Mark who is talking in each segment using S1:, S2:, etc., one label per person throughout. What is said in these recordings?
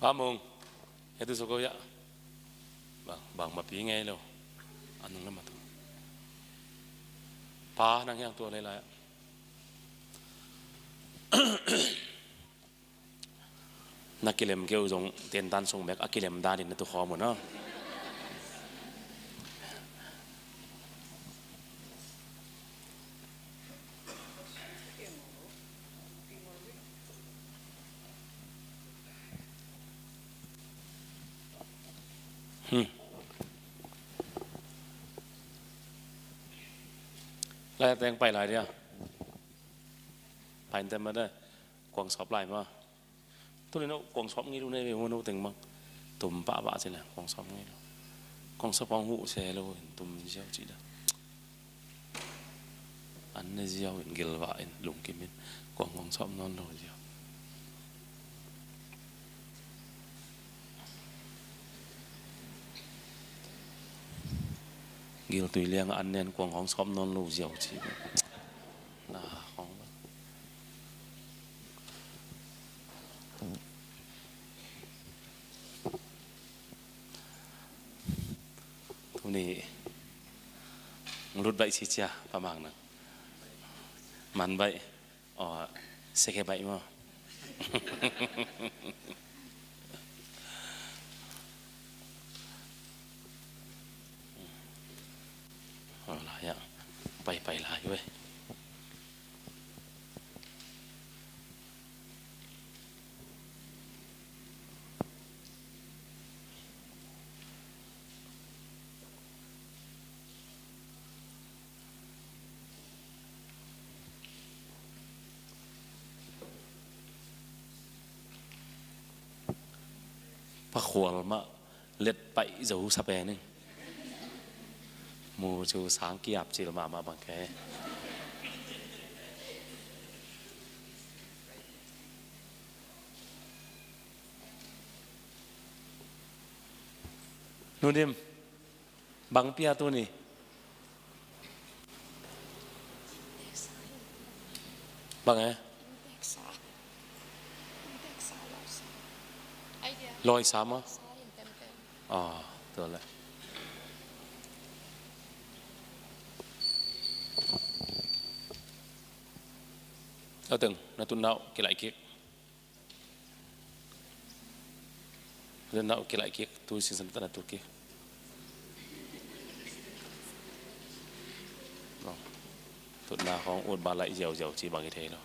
S1: Pa mung he tu ko ya bang bang ma pi ngei lo anung le ma tu pa nang yang tu le lai na kilem keu zong ten dan sung mek a kilem dan in na tu kho mu no Lai teng pai lai dia. Pai tem ma de quang sop lai ma. Tu ni no quang sop ngi lu ne ve no teng ma. Tum pa ba che la quang sop ngi lu. Quang sop quang hu se lo tum jiao chi da. An ne jiao in gil va in lung kim in quang quang sop non lo jiao. Gil tui liang an nen quang hong sop non lo jiao chi. Na hong ba. Tu ni lut baih si chia pamang nang man baih o seke baih mo la ya pai pai lai we Pakhual ma let paih zo sape ning mu cu sang kiap cil ma ma bang ke Nunim bang pia tu ni bang eh Loi sa ma Ah, tu le. Tao từng na tu nau ki lại kiek. Na nau ki lại kiek tu sin san ta na tu kiek. Tu na hong ut ba lại giàu giàu chỉ bằng cái thế đâu.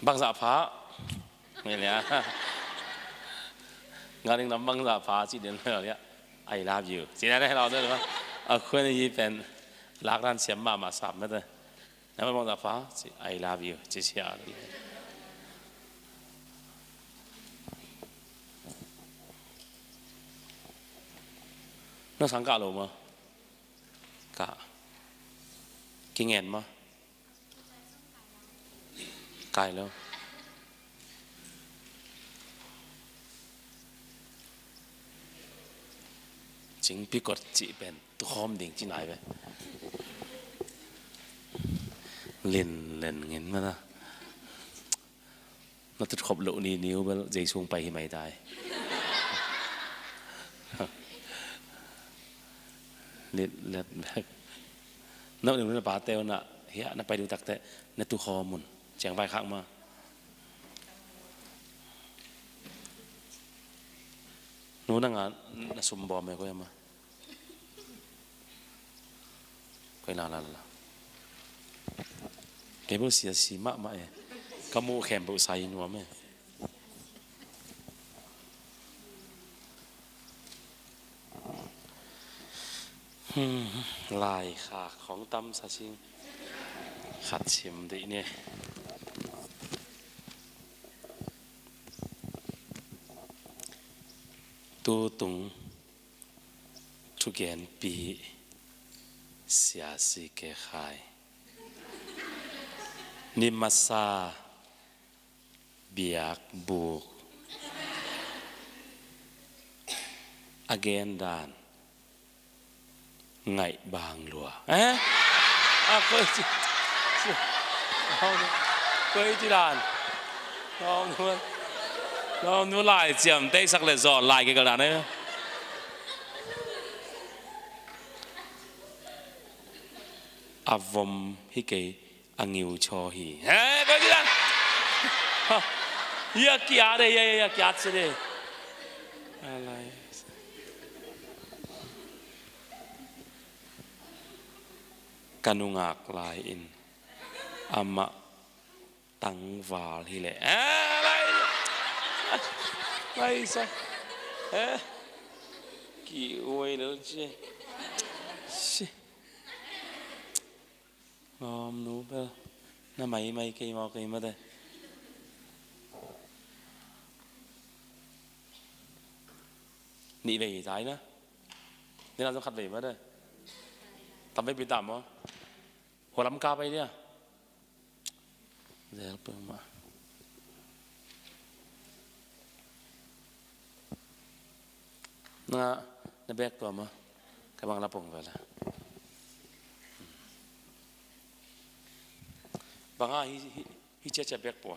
S1: Bang dạ phá. Nghe lẽ. Nganing nam bang dạ phá chỉ đến là I love you. Chỉ là đây là đó đúng không? Khuyên gì bên lạc đàn xem mà mà sập mất rồi. Nam bang dạ phá chỉ I love you chỉ xia. Nó sáng cả rồi mà. Cả. Kinh nghiệm mà. Cài luôn. Chính bị cột chị bên tu khom đỉnh chị này bên liền liền nghiến mà ta nó tức khop lộ ni níu bên dây xuống bay mày tai liền liền nó đừng nó bà teo nè hiện nó bayดูตักแต่nó tu khom mun chẳng vai khác mà nó đang à nó sum bò mày coi mà coi là là là cái bữa xìa xì mạ mạ cái mũ kèm bộ say nữa mày ลายขาของตำซาชิงขัดชิมดีเนี่ยตูตุงทุเกนปีเสียสีเกขายนิมัสาเบียกบุกอเกนดาน Ngaih bang lua. Eh? A koi chi. Koi chi dan. No nu. No nu lai chiam te sak le zo lai ke kal dan eh. A vom hi ke a ngiu cho hi. Eh, koi chi dan. Ya kia de ya ya kia che de. Alai. Ka nungak lai in amah tangval hi le lai lai sa eh ki uai lo chi si ngom nu bel na mai mai kei mau kei ma de Nih ve zai na. Ni la khat ve ma de. Tam ve bi tam mo. Ho lam ka bai dia. Zel pe ma. Na na bek to ma. Ka bang la pong ve la. Banga hi hi che che bek po.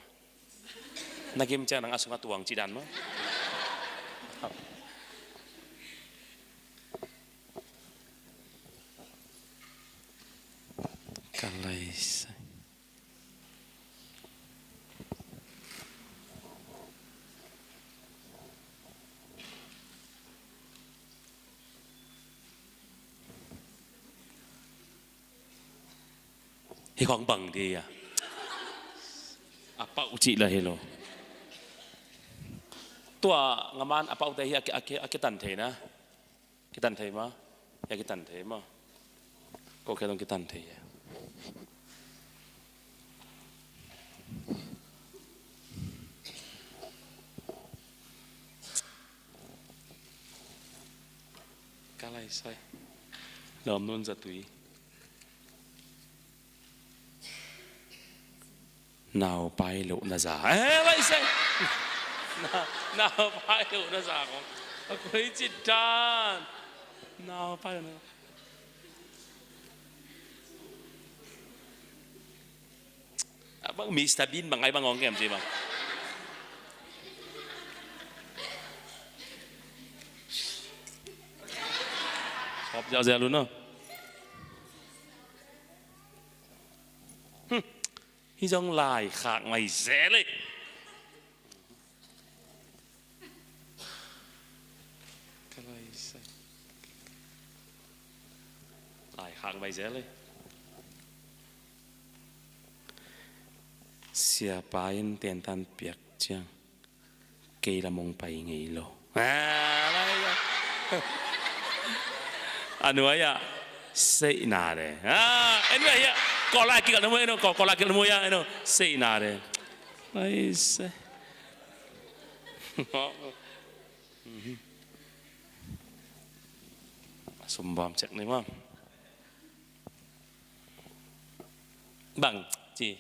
S1: Na kim che nang asunga tuang chi dan ma. Kalai Hi kong bang di ya. A pau chi la hi lo. Tua ngaman a pau te hi a ke tan thei na. Ke tan thei ma? Ya ke tan thei ma? Ko ke dong ke tan thei ya. Kalai sai. Lom nun za tui. Nau pai lo na za. Eh, vai sai. Nau pai lo na za ko. Koi chit tan. Nau pai lo na. Bang Mr. Bean bang ai bang ong kem chi bang. Sop ja ja lu no. Hi zong lai khak mai ze le. Lai khak mai ze le. Siapa in ten tan piak chiang kei la mong pai ngei lo. Anu ya sei na de. Ah, enu ya ko la ki ka mo enu ko ko la ki mo ya enu sei na de. Ai se. Sumbam check ni ma. Bang chi.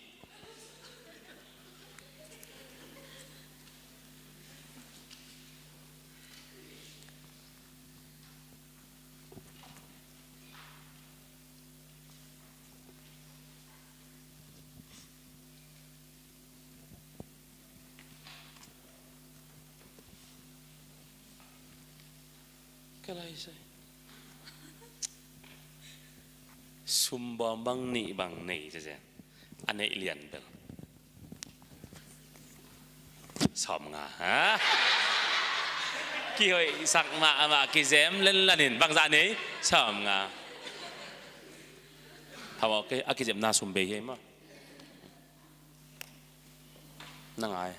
S1: Cái này sao? Sumbawm bang nih bang nei che a neih lian bel som nga ha ki hoi sak ma ma ki zem len lanin bang za nei som nga thawa ke a ki zem na sum be he ma na ngai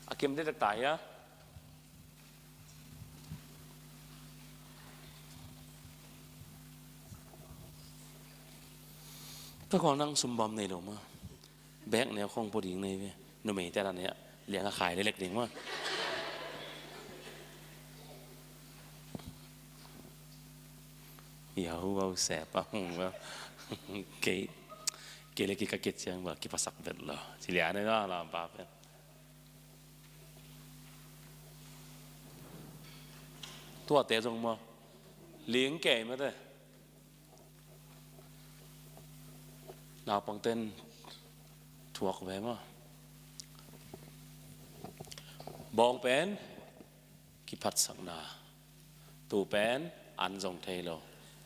S1: A kim te tak ya. Ta còn đang sum bom này đâu mà. Bek ne khong po ding nei ve. Nu mei te la ne liang a khai le lek ding ma. Yahu se pa hung ba ke ke le ki ka ket chiang ba ki pasak vet lo chi lia ne na la pa pe tua te jong mo ling ke ma te nau pang ten thuak ve ma bong pen ki phat sak na tu pen an zong thei lo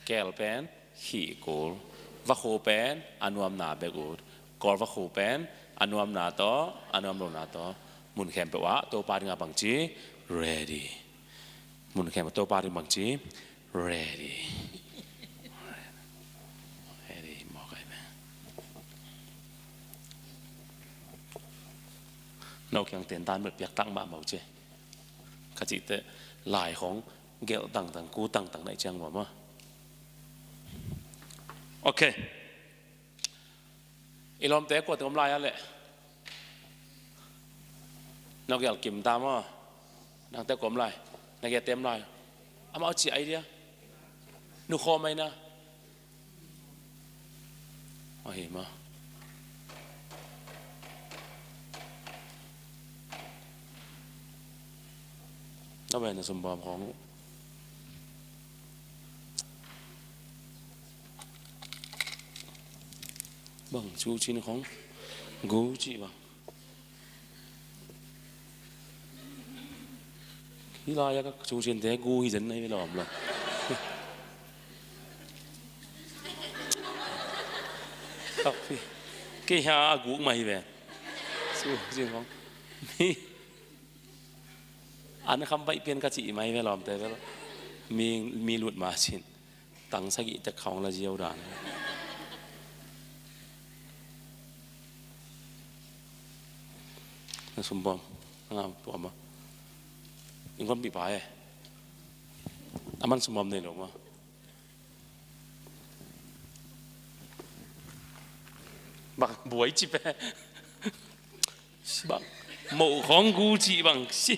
S1: kel pen hi kul va khu pen anuam na bek ut kor va khu pen anuam na to anuam lo na to mun khem pe wa to pa nga bang chi ready mun khem to pa ding bang chi ready ready mo kai me no kyang ten tan met piak tang ma mau che ka chi te lai hong gel tang tang ku tang tang nai chiang ma ma okay ilom te ko te om lai ale no gel kim ta ma nang te kom lai na ge tem lai ama chi idea nu kho mai na a hi ma na ben na sum bam khong bằng chú chín không gú chị bằng khi la ya chú chín thế gu hi dân này lòm rồi cái ha gu mày về chú chín không mi อันคำไปเปลี่ยนกะจีไม่ไม่ลอมแต่ก็มีมีหลุดมาชินตังสกิจะของละเจียวดานสมบอมงามตัวมาอิงคนปีไปอามันสมบอมเนี่ยหรอมาบังบวยจิเปบังหมูของกูจีบังสิ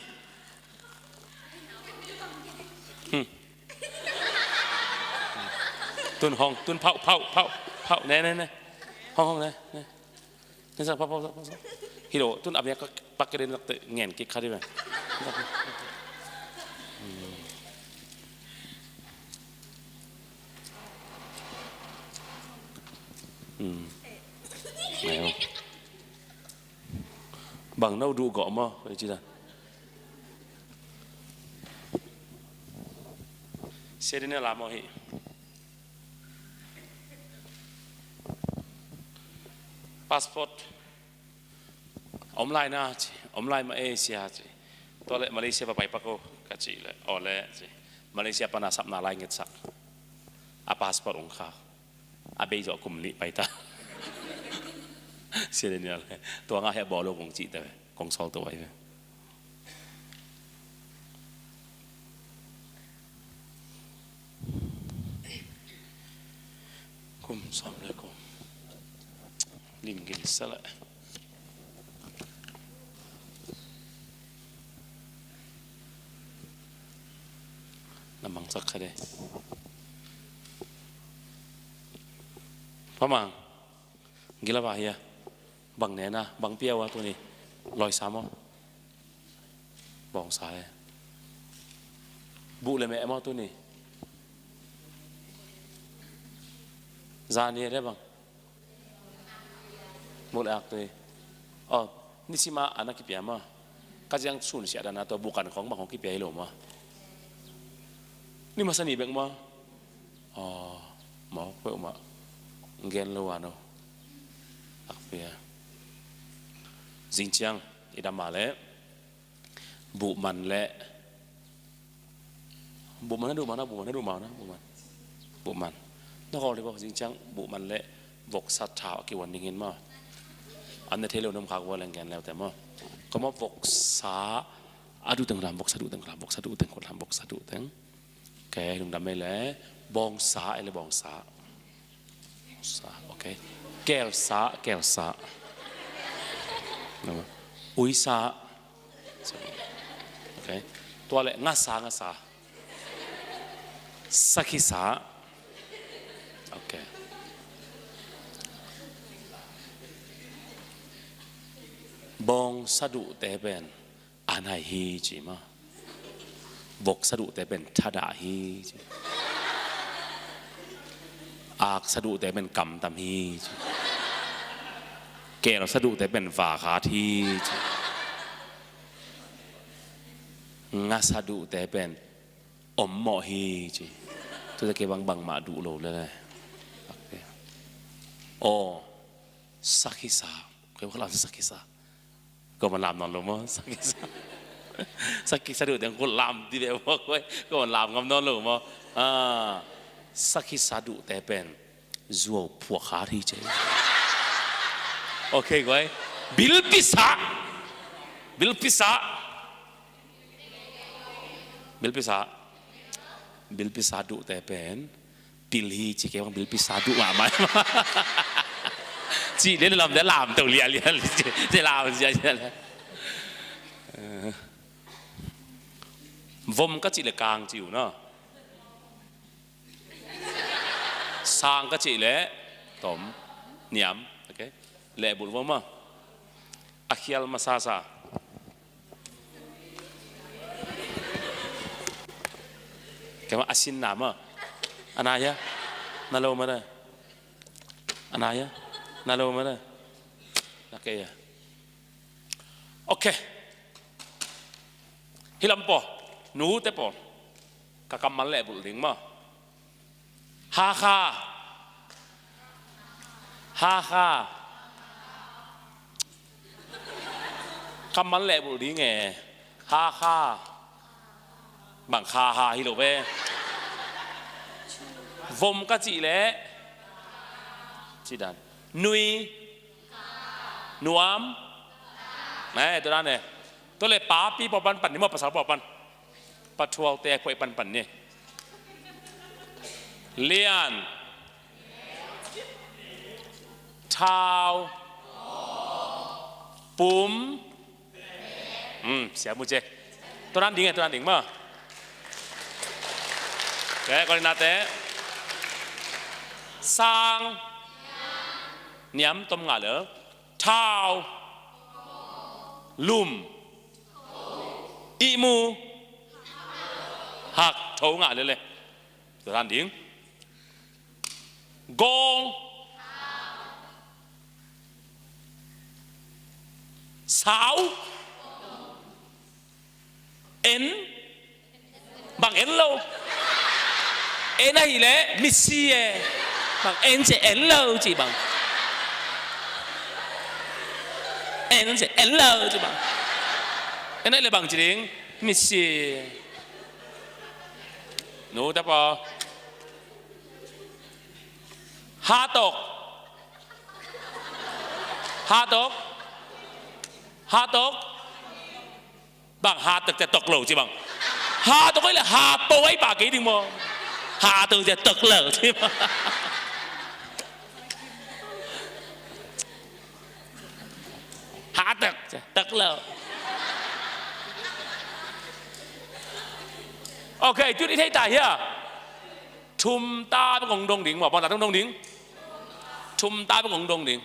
S1: ตุนห้องตุนเผาเผาเผาเผาแน่แน่แน่ห้องห้องแน่แน่นี่สักเผาเผาเผาฮิโร่ตุนอับยาก็ปักกระเด็นลักเตะเงียนกิ๊กขาดิไหมbằng nâu đủ gõ mà vậy chứ là xe đến làm gì passport om lai na chi om lai ma Asia chi to le Malaysia pa pai pa ko ka chi le o le chi Malaysia pa na sap na lai nget sak a passport ong kha a bei zo kum li pai ta sia le le to nga he bo lo kong chi te kong sol to wai ve kum som le kum lim gil sala na mang sak khade pamang gila ba ya bang ne na bang piawa tu ni loi samo bong sa bu le me mo tu ni za ni re bang mul ak tu oh ni si ma anak ki pia ma ka jang chun sia dana to bukan khong bang khong ki pia lo ma ni ma sani beng ma oh ma pe ma ngen lo wa no ak pia jing chiang ida ma le bu man le bu man du mana bu man du ma na bu man bu man nó gọi là jing chiang bu man le vok sat thao ki wan ding in ma อันนี้เทเลนมขากว่าแรงแกนแล้วแต่มาก็มา vok sa adu teng ram vok sa du teng ram vok sa du teng ram vok sa du teng แกลุงดำไม่le bong sa ele bong sa sa ok kel sa kel sa ui sa ok ตัวle nga sa nga sa sakhi sa Okay. Bong sadu te ben anai hi chi ma. Vok sadu te ben thada hi chi. Ak sadu te ben kam tam hi chi. Kel sadu te ben va kha thi chi. Nga sadu te ben om mo hi chi. Tu te ke bang bang ma du lo le le. Oh, sakhi sa. Ke bang lam sakhi sa. Ko man lam non lo mo sakhi sa. Sakhi sa du te ko lam ti ve mo ko ko man lam ngam non lo mo. Ah, sakhi sa du te pen zuo phua kha thi che. Okay, goi. Bil pisa. Bil pisa. Bil pisa. Bil pisa du te pen pil hi chi ke bil pisa du ma mai. Chi le lam de lam to lia lia che lam sia sia le. Vom ka chi le kang chi u no. Sang ka chi le tom niam okay le bul vom ma akhial masasa Kema asin na ma anaya na lo ma na anaya na lo ma na na ke ya okay hilam po nu te po ka kam man le bul ding ma Hakha Hakha Kam man le bul ding e Hakha bang kha ha hi lo ve vom ka chi le chi dan nui nuam này tôi này tôi le pa pi po pan pan ni mo pasal po pan pathual te khoi pan pan ni lian thau pum sia mu che tôi đang ding tôi đang ding mà cái con na te sang niam tom nga le thau lum imu hak tho nga le le tôi đang ding gong sáu en bằng en lo en ai le missi e bằng en sẽ en lo chỉ bằng en sẽ en lo chỉ bằng en ai le bằng chỉ ding missi nu ta po ha tok ha tok ha tok bằng ha tok te tok lo chỉ bằng ha tok ấy là ha po ấy bà kỹ đừng mò ha từ te tok lo chỉ bằng ha tok tok lo ok chú đi thấy tài here thum ta bang dong ding mà bọn ta dong ding thum ta bang dong ding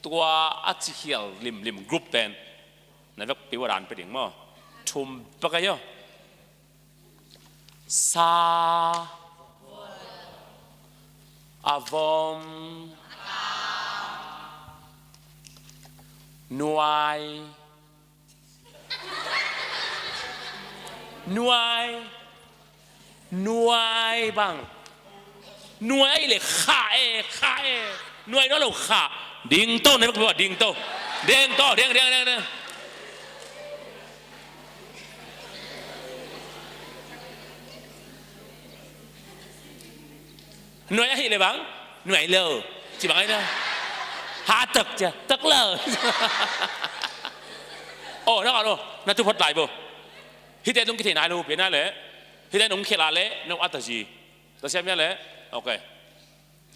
S1: tua a chi hial lim lim group ten na vek pi waran pe ding mo thum pa ka yo sa avom nuai nuai nuai bang nuai le kha e kha e nuai nó là kha ding to này bắt ding to ding to ding ding ding ding nuai hi le bang nuai lơ chỉ bằng ấy thôi hạ tực chứ tức lơ ồ nó đâu nó tu phật lại bộ hi te lung ki the nai lu pe na le hi te nung khela le no ata ji ta xem nha le ok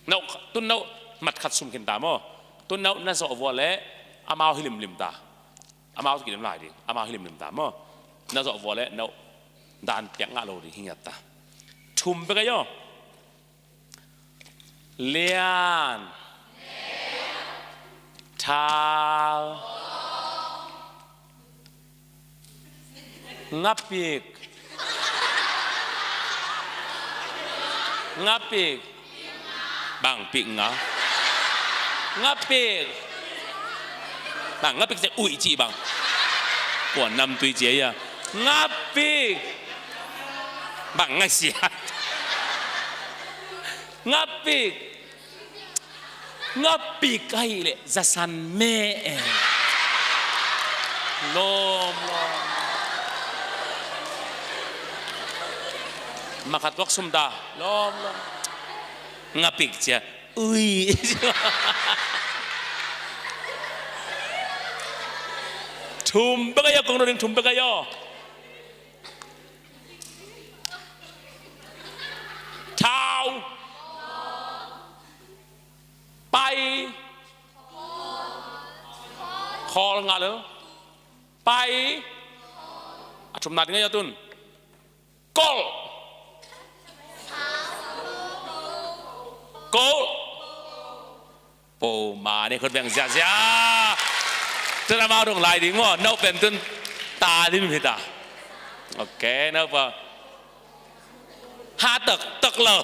S1: no tun no mặt khat sum khin ta mo tun no na zo vo le amao hi lim lim ta amao ki lim lai di amao hi lim lim ta mo na zo vo le no dan piak nga lo di hingat ta thum pe ka yo. Lian. Thau. Ngapik. Ngapik. Bang pik nga. Ngapik. Bang ngapik sẽ ui chị bằng. Của năm tuy chế à. Ngapik. Bằng ngay xia. Ngapik. Ngapik ai le zasan me e. Lom lom. Makhat wak sum da. Lom lom. Ngapik chia. Ui. Thum bakayo kong ring thum bakayo. Thau. Pai. Khol nga lo. Pai. A thum nat ngai tun. Kol. Kol. Po ma ne khot beng zia zia. Tuna mau dong lai ding mo no pen tun ta lim hi ta. Ok no pa. Ha tak tak lo.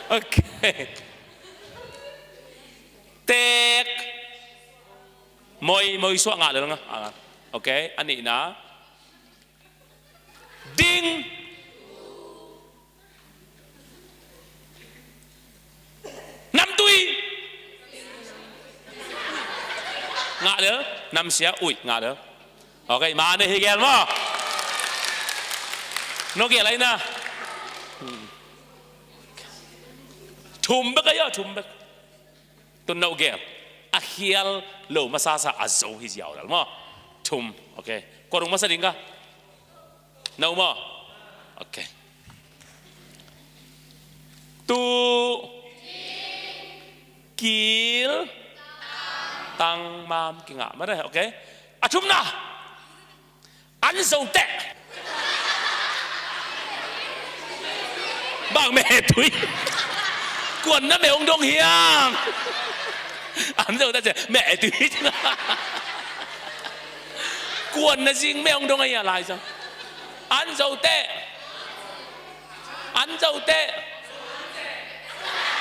S1: Ok. Tek. Moi moi suah nga le nga. Ok ani na. Ding. Nam tui. Nga le nam sia ui nga le. Ok ma ne hi gel mo. No ge lai na. Thum bak ayo thum bak. Tun no gel. A hial lo ma sa sa a zo hi jiao dal mo. Thum ok. Ko rung ma sa ding ka. No mo. Ok. Tu kil tang mam ki nga ma đây ok a thum na ăn dầu tệ bang mẹ tui quần nó mẹ ông đông hiang ăn dầu tệ mẹ tui quần nó riêng mẹ ông đông ấy à lại sao ăn dầu tệ ăn dầu tệ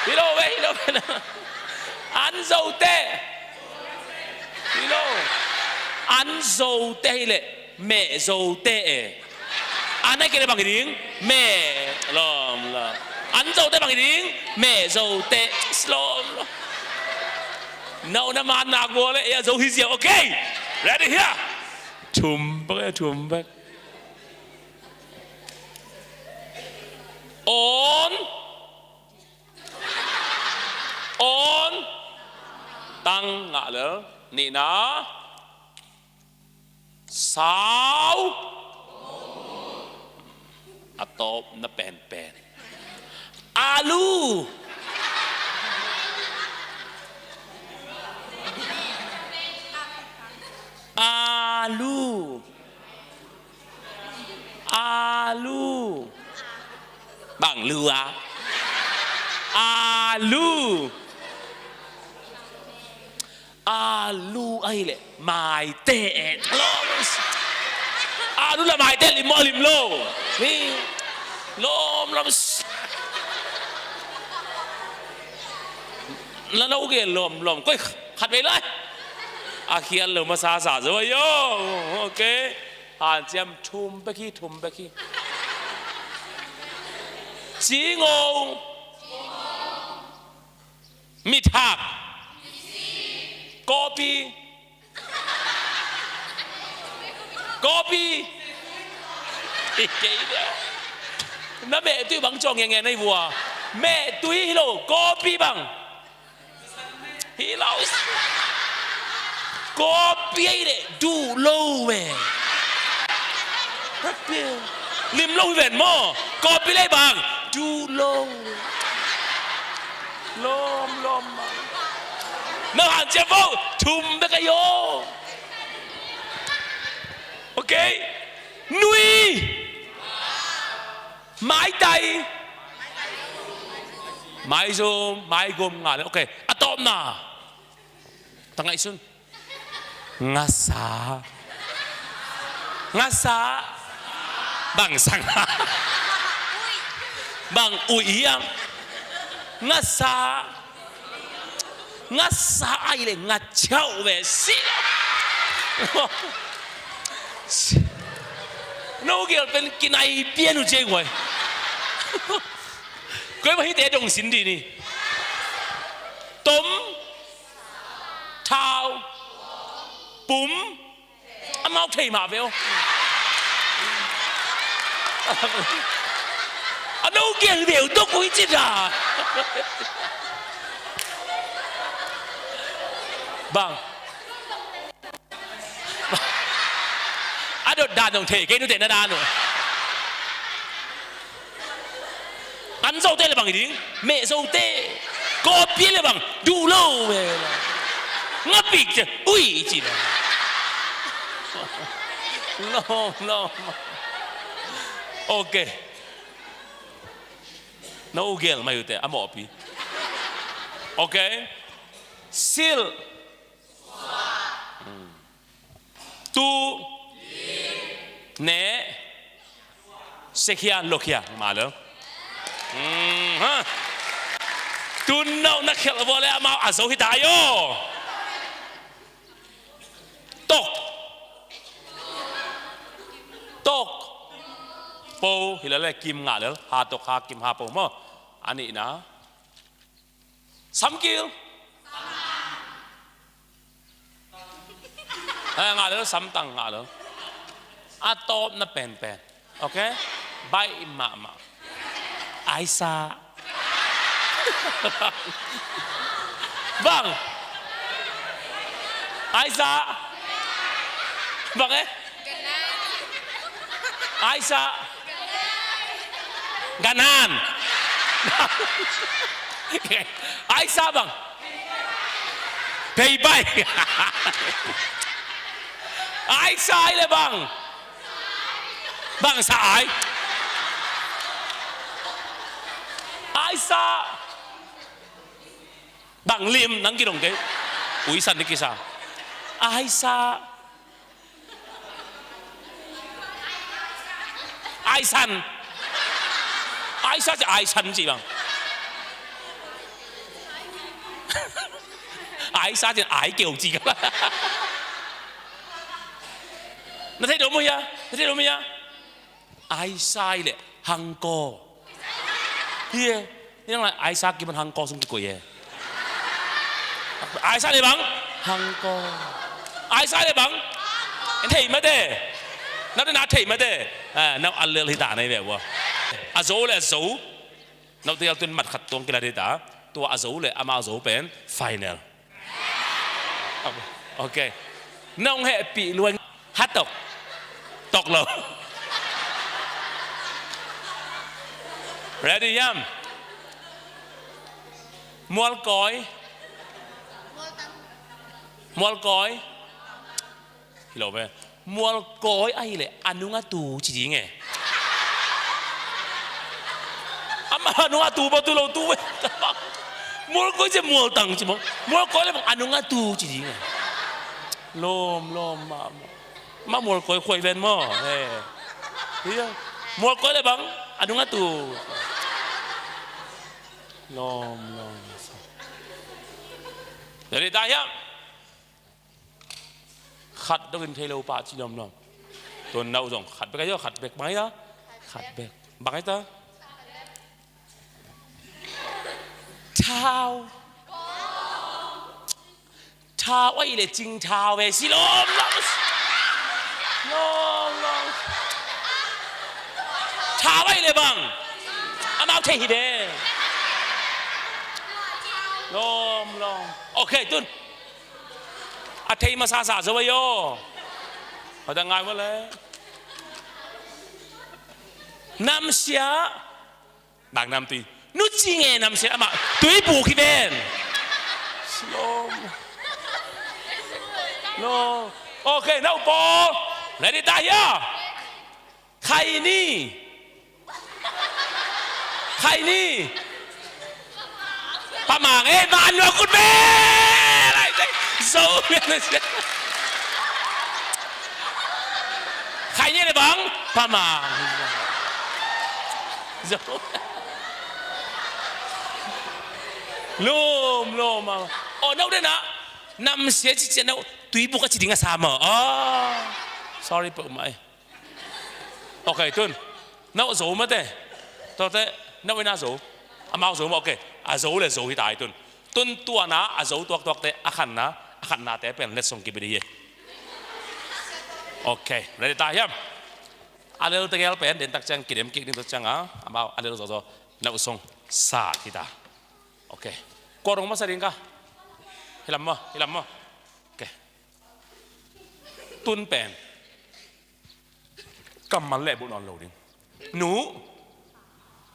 S1: Hilo ve hilo ve ăn dầu tệ hilo ăn dầu tệ le mẹ dầu tệ ăn ai cái bằng cái tiếng mẹ lom là ăn dầu tệ bằng cái tiếng mẹ dầu tệ lom no na man nak bo le ya dầu hi diệu ok ready here thum bak thum bak On On tang nga le ni na sau a top na pen pen alu alu alu bang lua alu alu ai le mai te alu la mai te lim mo lim lo ni lom lom la no ge lom lom koi khat ve lai a khial lo ma sa sa zo yo ok Han chiam thum pe khi thum pe khi Chí ngô Mít hạc Copy Copy Na mẹ tôi bằng cho nghe nghe này vua Mẹ tôi hello copy bằng Hello Copy để đủ lâu về Lim lâu về mò Copy lấy bằng đủ lâu Lom lom Nó hàn chém vô Thùm bé cái yo Ok Nui. Mai tai. Mai zum, mai gum nga le okay. A tawm na. Tangai sun. Ngasa. Ngasa. Bang sang. Bang ui yang. Ngasa. Ngasa ai le nga chau ve si. No gel pen kinai pianu che ngoi. Koi ma hi te dong sin di ni. Tom thau pum a mau thei ma ve o. A no gel veu to kui chi ra. Bang A dot dan dong thei ke nu te na dan An zo te le bang ding me zo te ko pi le bang du lo ve nga pi che ui chi No no Ok No gel mai te amo pi Ok Sil Tu ne sekhia lokhia ma lo ha tu no na khel vo le ama a zo hi ta yo tok tok po hi la le kim nga le ha tok ha kim ha po mo ani na Samkil. Nga lo samtang nga lo. A top na pen pen. Okay? Bai ma ma. Ai sa. Vâng. Ai sa. Vâng ấy. Ai sa. Ganan. Ai sa bang? Thei bai. Ai sai le bang? Bang sa ai. Ai sa. Bang lim nang ki dong ke. Ui san ni ki sa. Ai sa. Ai san ai sa 就ai san 字嘛，ai sa 就ai 叫字咁啦。你睇到冇呀？你睇到冇呀？ai sai 咧，行過，呢因為ai sa 基本行過送啲鬼嘢。Ai sai 你bằng 行過，ai sai 你bằng 你睇乜的？那你拿睇乜的？啊，那阿乐你打那边喎？阿走咧走，那都要对mặt khát tuông cái là ta，ตัว阿走咧阿妈走เป็น final。Ok，น้องแห่ปีลวนฮัตตกตกเลย Ready yam? Mual koi. Mual koi. Hiểu không? Mual koi ai le anu nga tu chi nghe. Ama anu nga tu ba tu lo tu. Mual koi je mual tang chi mo. Mual koi le anu nga tu chi nghe. Lom lom ma ma mual koi khoi ven mo. Eh. Mual koi le bang anu nga tu. Lom lom. Jadi tanya ขัดต้องเป็นเทโลปาจีนอมนอมตัวเนาจงขัดไปก็ขัดเบกไหมอ่ะขัดเบกบังไอ้ตาชาวชาวไอ้เลยจริงชาวเวสิลมลมลมลมชาวไอ้เลยบังอามาเทฮิเดลมลมโอเคตุน a thei ma sa sa zo yo a da ngai mo le nam sia bang nam tui nu chi nge nam sia ama tui bu khi ven lom lo ok nau po ready ta ya khai ni. Khai ni. Pamang eh ma an kut ve. Lai dai. Zo Khai ni le bang pamang. Zo. Lom lom. Oh no de na. Nam se chi che no tui bu ka chi ding a sa ma. Oh. Sorry pa mai. Ok tun. No zo ma te. To te no ina zo. Amau zo ma ok. A zo le zo hi tai tun. Tun tua na a zo tuak tuak te a khan na a khan na te pen let song ki bi Ok, ready ta hiam. Alel te gel pen den tak chang kidem ki ding to chang a amau alel zo zo na usong sa ki ta. Ok. Korong ma saring ka. Hilam mo, hilam mo. Ok. Tun pen. Kam man le bu non lo ding. Nu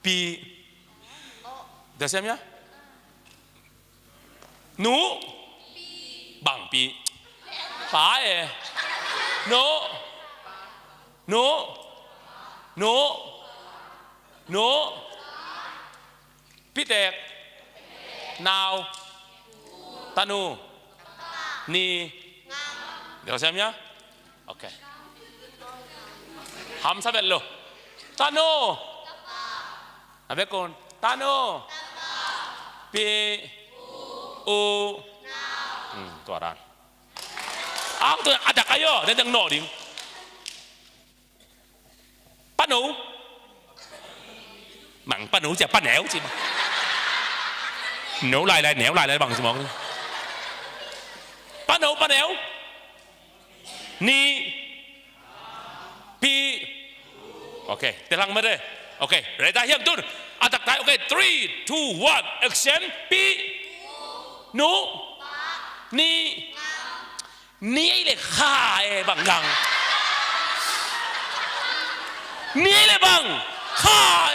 S1: pi da sem ya? Nu bang pi pa e nu nu nu nu Pitek nau tanu ni được xem nhá ok hàm sao lo tanu à biết con tanu pi u ừ tỏa đàn áo tôi à đặc ayo nên đang nọ đi Panu bằng panu chỉ pan éo chỉ nếu lại lại néo lại lại bằng gì mà panu pan éo ni pi ok te lang mà đây ok ready ta hiểm tun atak tai ok 3 2 1 action pi nu ni ni le kha e bang gang ni le bang kha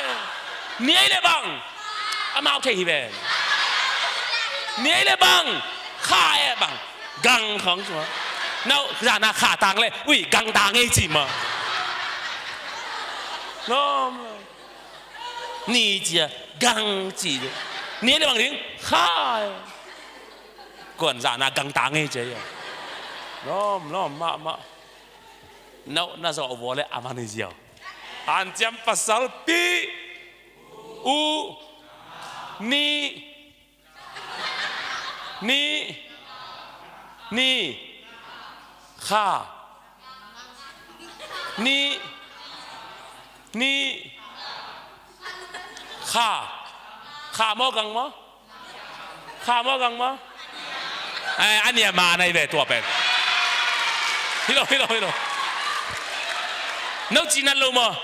S1: ni le bang amau thei hi ve ni le bang kha e bang gang khong chu now ra na kha tang le ui gang tang e chi ma no ni chi gang chi ni le bang ding kha còn dạ na găng tang ấy chứ nó nó ma ma nó na zo vô le amani jiao an chiam pasal pi u ni ni ni kha ni ni kha kha mo gang mo Kha mo gang mo? Ai ania ma nei ve tua pen. Hilo hilo hilo. No chi nan lo mo?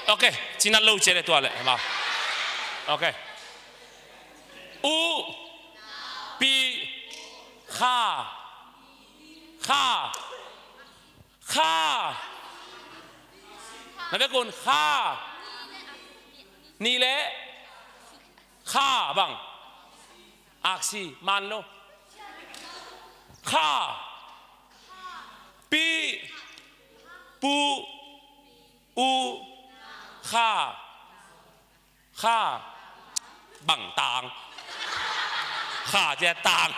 S1: Ok, chi nan lo che le tua le ma. Ok. U pi kha kha kha Na ve kun kha ni le Kha bang aksi man lo kha pi pu u kha kha bang tang kha che tang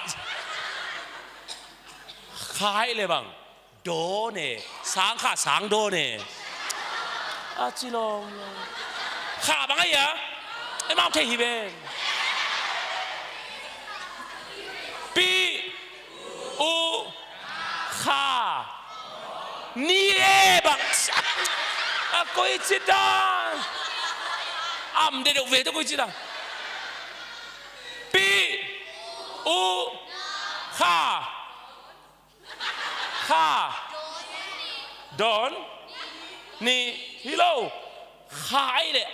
S1: khai le bang do ne sang kha sang do ne a chi lo kha bang ai ya em mau thei hi ben pi u kha ni e bang a koi chi dan am de deuh ve te koi chi dang pi u kha Kha don ni hilo khai le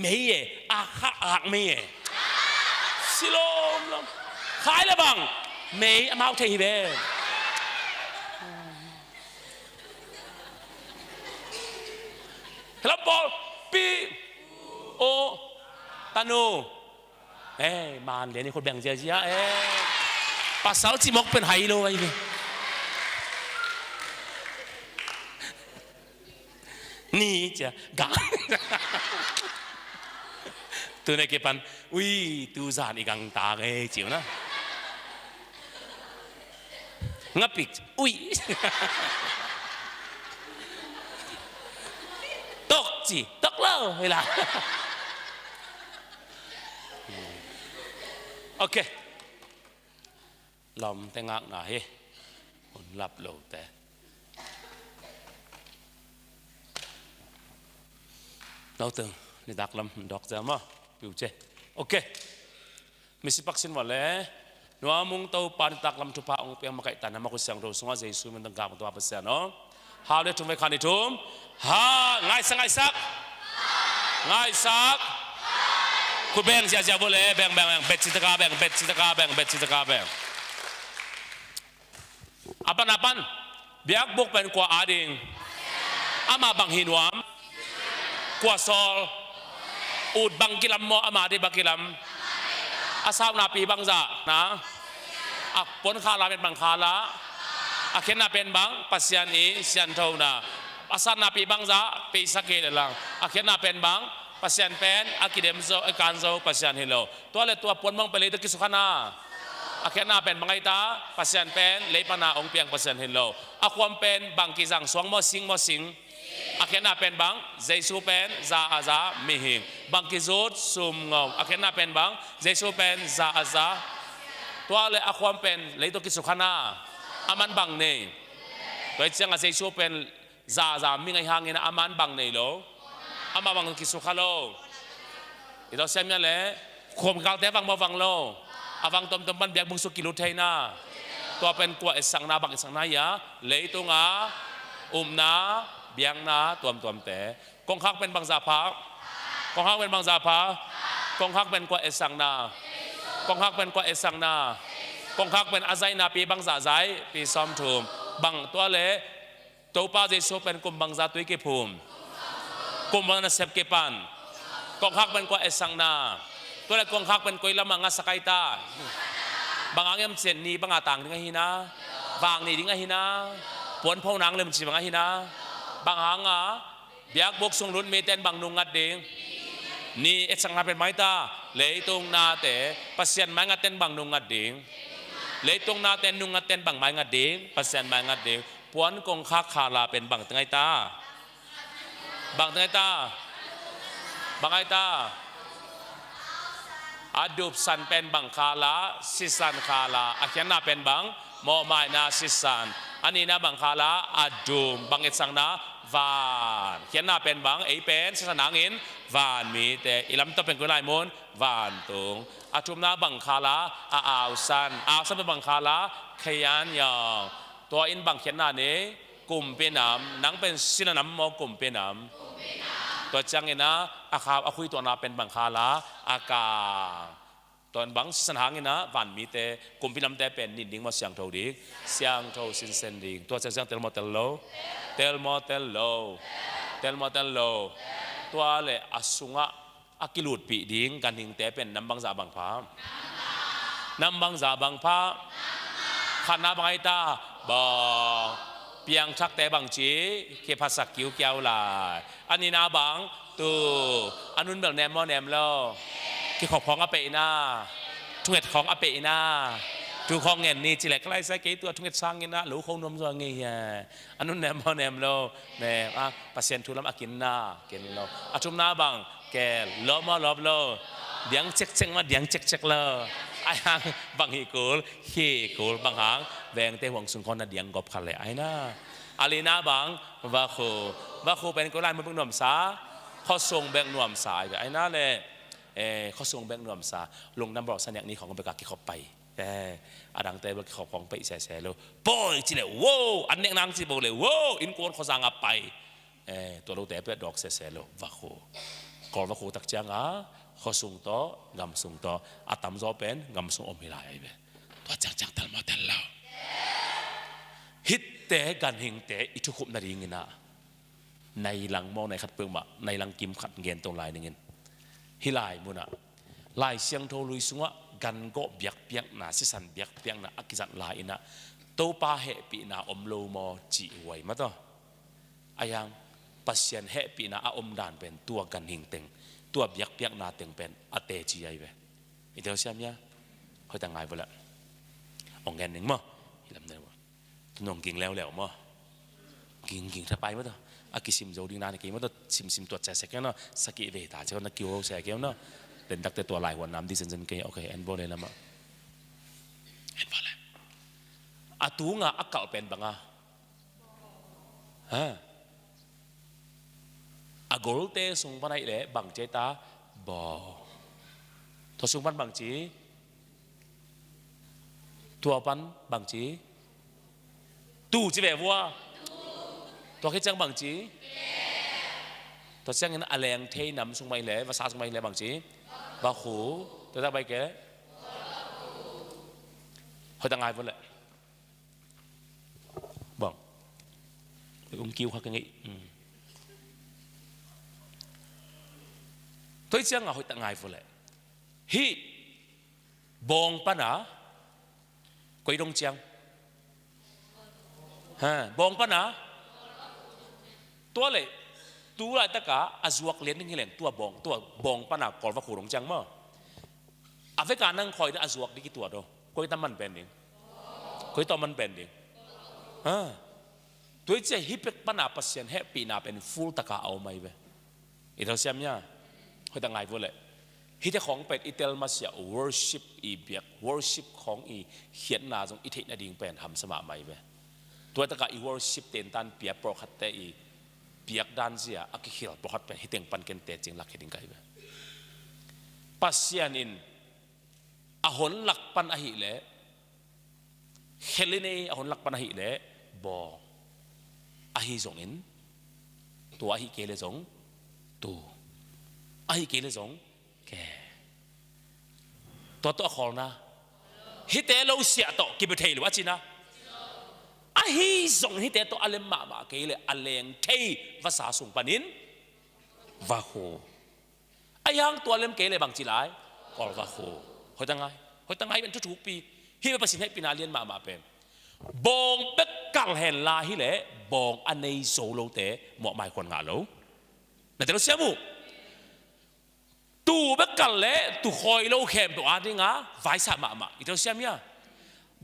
S1: mei e a kha ak mei e silom lom khai le bang mei amau thei hi be Hello ball pi o tanu Eh, man le ni khot beng chia chia eh. Pasal chi mok pen hai lo ai ni. Ni chia ga. Tu ne ke pan ui tu zan i gang ta ge chiu na. Ngapik ui. Tok chi tok lo hei la. Okay. Lom te ngak na hi. Un lap lo te. Nau tung ni dak lam dok za ma piu che. Okay. Mi si pak sin wa le nua mung to pan tak lam thu pa ong piang makai tan ma ku siang ro sunga Jesu min dang ga to pa sia no. Ha le thum ve khan ni thum. Ha ngai sak ngai sak. Ngai sak. Ku beng sia sia bole beng beng beng bet si taka beng bet si taka beng bet si taka beng. Apan apan biak buk pen kwa ading ama bang hi nuam kwa sol ut bang kilam mo ama di bakilam asau na pi bang za na ak pon kha la pen bang kha la akhen na pen bang pasian i sian tho na asan na pi bang za pi sake lang akhen na pen bang pasian pen akidem zo akan zo pasian hilo to le tua pon mong pele to kisukhana akhen na pen bangai ta pasian pen leipana ong piang pasian hilo akwam pen bang ki jang suang mo sing mo sing akhen na pen bang Jesu pen za aza mi hing bang ki zut sum ngom akhen na pen bang Jesu pen za aza tua le akwam pen leito ki sukhana aman bang nei toi chiang a Jesu pen za za mi ngai hangin aman bang nei lo ama bang ki sukhalo ito siam ya le khom kal te wang mo wang lo awang tom tom ban biak bung su kilu thei na to pen kwa sang na bang sang na ya leitunga umna biang na tuam tuam te kong khak pen bang za pha kong khak pen bang za pha kong khak pen kwa sang na kong khak pen kwa sang na kong khak pen azai na pi bang za zai pi som thum bang to le to pa Jesu pen kum bang za tui ke phum kum bang na sep ke pan kong khak pen kwa sang na to le kong khak pen koi lama nga sakai ta bang angem chen ni bang atang ding hina wang ni ding hina puan pho nang lem chi bang hina bang hanga biak bok sung lun mi ten bang nung ngat ding ni et sang na pen mai ta leitung na te pasian mai nga ten bang nung ngat ding leitung na ten nung ngat ten bang mai ngat ding pasian mai ngat ding puan kong kha kha la pen bang tengai ta bang tengai ta bang ai ta adup san pen bang kha la sisan kha la akhian na pen bang mo mai na sisan ani na bang kha la adum bang et sang na van khian na pen bang ei pen sisan nang in van mi te ilam to pen ku lai mun van tung atum na bang kha la a aw san aw san pen bang kha la khayan yong ตัวอินบังเขียนหน้านี้กลุ่มเป็นน้ำนังเป็นสินน้ำมอกลุ่มเป็นน้ำตัวจังเองนะอาคาอาคุยตัวนาเป็นบังคาลาอากาตอนบังสันหางนะวันมีเตกลุ่มพิลำเตเป็นนิดดิ้งมาเสียงเท่าดีเสียงเท่าสินเซนดิ้งตัวจังจังเตลมอเตลโลเตลมอเตลโลเตลมอเตลโลตัวเลอสุงะอากิลุดปีดิ้งกันหิงเตเป็นน้ำบังซาบังพาน้ำบังซาบังพาขันนาบังไอตาบองเปียงชักแต่บังจีเคภาษากิ้วเกียวลายอันนี้นาบังตูอันนู้นแบบแนมมอแนมโลที่ขอบของอเปนาทุเอ็ดของอเปนาทุของเงินนี่จีแหลกไล่ใส่กี่ตัวทุเอ็ดสร้างเงินนะหรือคงนมตัวเงี้ยอันนู้นแนมมอแนมโลแนมอ่ะเปอร์เซ็นต์ทุลำอากินนากินโลอาชุมนาบังแกลอมอลอบโลเดียงเช็คเช็คมาเดียงเช็คเช็คเลไอ้หางบังฮีกูลฮีกูลบังหางแวงเตหวงสุนคอนเดียงกบขันเลยไอ้น่าอาลีนาบังวาคูวาคูเป็นกุลายมันเป็นหนุ่มสาข้อทรงแบ่งหนุ่มสายไอ้น่าเลยเออข้อทรงแบ่งหนุ่มสาลงน้ำบอกเสนียงนี้ของไปกักกิขอบไปเอออดังเตบขอบของไปแส่แส่เลยโป้ยจีเลยว้าวอันเนี้ยนางจีบอกเลยว้าวอินกวนข้อสังอับไปเออตัวเราแต่เปดอกแส่แส่เลยวาคูกอวาคูตักจังอ่ะข้อสูงต่องำสูงต่ออาตามจอเป็นงำสูงอมิลายไปตัวจังจังตัลมาตัลเลาฮิตเตกันหิงเตอิทุคุมนาริงินะในหลังมองในขัดเปลืองมาในหลังกิมขัดเงินตรงลายนึงฮิลายมุนะลายเสียงโทลุยสุงะกันก็เบียกเปียกนาสิสันเบียกเปียกนาอักิจันลายนะโตปาเหปีนาอมโลมอจีไว้มาต่ออายังปัสยันเหปีนาอมดานเป็นตัวกันหิงเต็ง Tua biak piak na teng pen a te chi ai ve. I teo siam ya hoi ta ngai vola. Ong gen ning mo lam ne nong ging leo leo mo ging ging tha pai mo to a ki sim zo ding na ki mo to sim sim tuat cha se ke no saki ve ta che na kiu se ke no den dak te tua lai huan nam di chen chen ke okay en bo le lama en bo le a tu nga a kal pen banga ha a gol te sung panai le bang che ta bo tho sung pan bang chi tua pan bang chi tu chi ve vua tua khi chang bang chi tua chang in a leng thei nam sung mai le va sa sung mai le bang chi ba khu tua ta bai ke hoi ta ngai vô le bang ung kiu kha ka ngai toi chiang a hoi ta ngai vô le hi bong pana koi dong chiang ha bong pana tua le tu lai taka azuak len ding hilen tua bong tua bong pana kol va khurong chiang mo Africa nang khoi da azuak di ki tua do koi tam man pen ding koi to man pen ding ha tuai che hi pek pana pasian he pi na pen full taka au mai ve i tho siam nya hoi ta ngai vo le hi te khong pet itel ma sia worship i biak worship khong i hian na jong i theih na ding pen ham sama mai ve tuai taka i worship ten tan pia pro khat te i biak dan zia a ki khil pro khat pen hi teng pan ken te ching lak hi ding kai ve Pasian in a hon lak pan a hi le Helene a hon lak pan a hi le bong a hi zong in tu a hi ke le zong tu a hi ke le zong ke to to khol na hi te lo sia to ki be thei lo a china a hi zong hi te to alem ma ma ke le aleng thei va sa sung panin va ho ayang tua lem ke le bang chi lai kor va ho hoi ta ngai hoi ta ngai ben thu thu pi hi ba pasin he pina lian ma ma pen bong pek kang hen la hi le bong anei zo lo te mo mai kon nga lo na te lo siamu tu bek kal le tu khoi lo khem to a dinga vai sa ma ma i to siam ya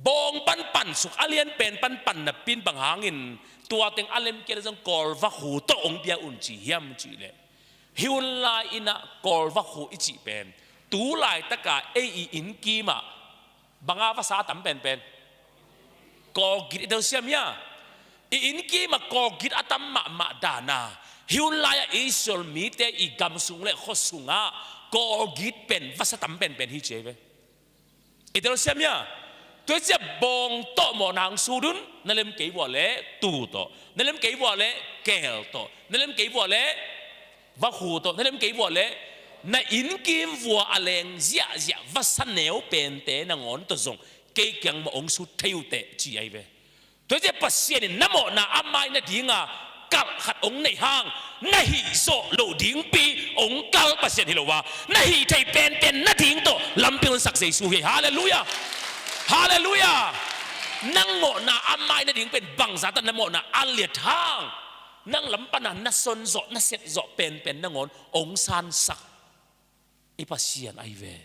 S1: bong pan pan suk alian pen pan pan na pin bang hangin tua teng alem ke jong kor va hu to ong bia un chi hiam chi le hiun lai ina kor va khu i chi pen tu lai taka e i in ki ma banga va sa tam pen pen ko git do siam ya i in ki ma ko git atam ma ma dana hiun lai a Israel mi te i gam sung le kho sunga ko git pen va sa tam pen pen hi che ve Idol siam ya tôi sẽ bong to mo nang su dun na lem ke wa le tu to na lem ke wa le kel to na lem ke wa le va hu to na lem ke wa le na in kim vua aleng zia zia va san neu pen te na ngon to zong ke kyang mo ong su theu te chi ai ve Tôi sẽ pasien na mo na amai na dinga kal khat ong nei hang na hi so lo ding pi ong kal pasien hi lo wa na hi thei pen pen na ding to lampion sak Jesu hi hallelujah hallelujah nang mo na amai na ding pen bang za ta na mo na aliat hang nang lampana na son zo na set zo pen pen na ngon ong san sak i pasian ai ve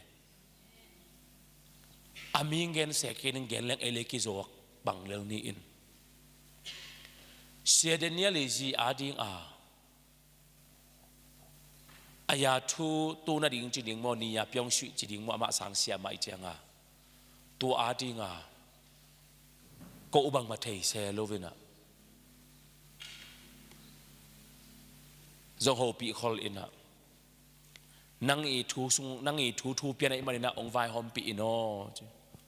S1: amingen se kin gen leng ele ki zawak bang lel ni in sia Daniel zi a ding a aya thu tu na ding chi ding mo ni ya pyong shui chi ding mo ama sang sia mai changa tu a ding a ko bang ma thei se lovina zong ho pi khol ina Nang i thu sung nang i thu thu pian ai manina ong vai hom pi ino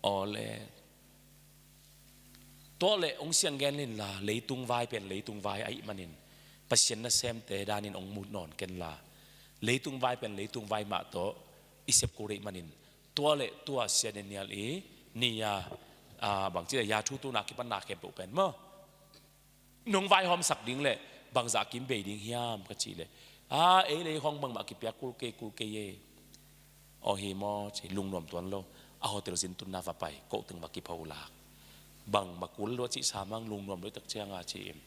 S1: o le to le ong siang gen lin la leitung vai pen leitung vai ai manin pasien na sem te danin ong mut non ken la leitung vai pen leitung vai ma to isep ko re manin tua le tua sian nial i ni ya a bang chi ya thu tu na ki pan na ke pu pen mo nung vai hom sak ding le bang za kim be ding hiam ka chi le a e le hong bang ma ki pia kul ke kul ke ye o hi mo chi lung nom tuan lo a hotel sin tun na va pai ko tung ma ki phau lak bang ma kul lo chi sa mang lung nom lo tak chianga chi im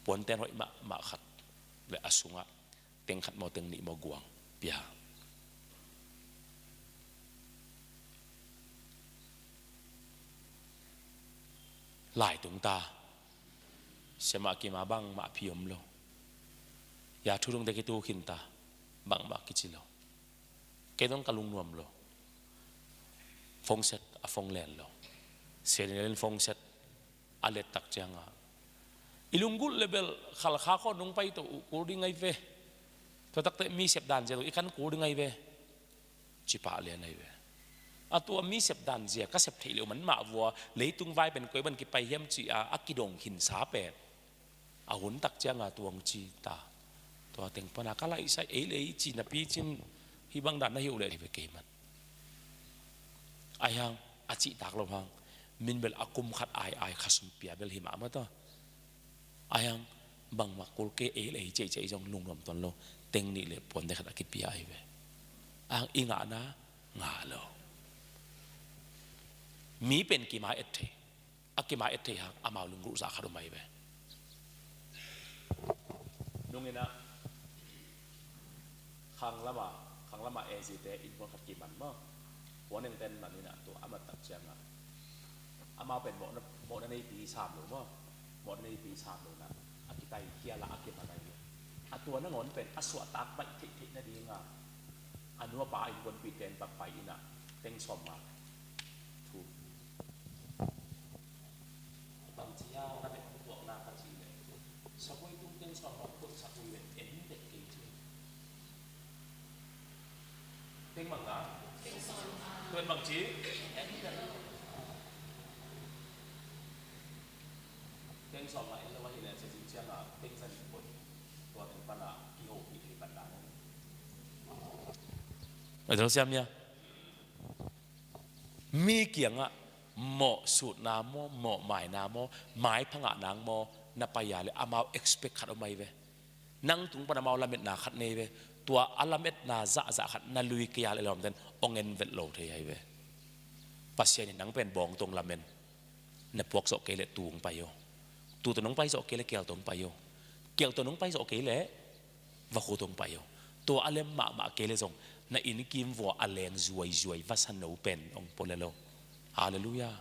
S1: puan ten hoi ma ma khat le asunga Teng khat maw teng nih maw guang pia. Lai tung ta sema ki ma bang ma phi om lo. Ya thu rung te ki tu khin ta bang ma ki chi lo. Ke dong ka lung nuam lo. Fong set a fong len lo. Sen fong set a let tak chiang a ilungul level khal kha kho nung pai to ku ding ai ve to tak te mi sep dan je i kan ku ding ai ve chi pa le nei ve a tu mi sep dan zia ka sep thei le man ma vua leitung vai ben koi ban ki pai hiam chi a akidong hin sa pe a hun tak chiang a tuang chi ta to teng pana kala isai ei le chi na pi chin hi bang dan na hiu le ve ke man Ayang a cih tak lo hang min bel a kum khat ai ai khasum pia bel hi ma ma to ayang bang ma kul ke e le che che jong lung rom ton lo teng ni le pon de khat aki pia ai ve ang inga na nga lo mi pen ki ma et the akima et the hang amau lung ru za kharu mai ve nungina khang lama khang lama e zi te in khat ki man mo waneng ten man ina to amat tak chiang a ama pen mo na mo na nei pi sam lo mo mo na nei pi sam lo na akitai kia la akimanai a tua na ngon pen aswa tak pai thi thi na dinga anua pa in kon pi ten pak pai ina teng som ma thu bang chia na bet tuak na ka chi le sakoi tung teng som ma put sakoi le en bet ke chi teng mang na tuan bang chi en bet teng som ma en lo hi le che jing chiang a teng san put tua teng pan a ki ho ki thei pan da Ai thau siam ya mi kiang ah maw sut na maw maw mai na maw mai phanga nang maw na paya le amau expect khat omai ve nang tung pan amau lamet na khat nei ve tua alamet na za za khat na lui kya le lom den ongen vet lo the ai ve pasien ni nang pen bong tong lamen na puak so ke le tung pa yo tu to nong pai so ke le kel tong pa yo kel to nong pai so ke le va khu tong pa yo to alem ma ma ke le zong na in kim vo aleng zuai zuai va san no pen ong polelo hallelujah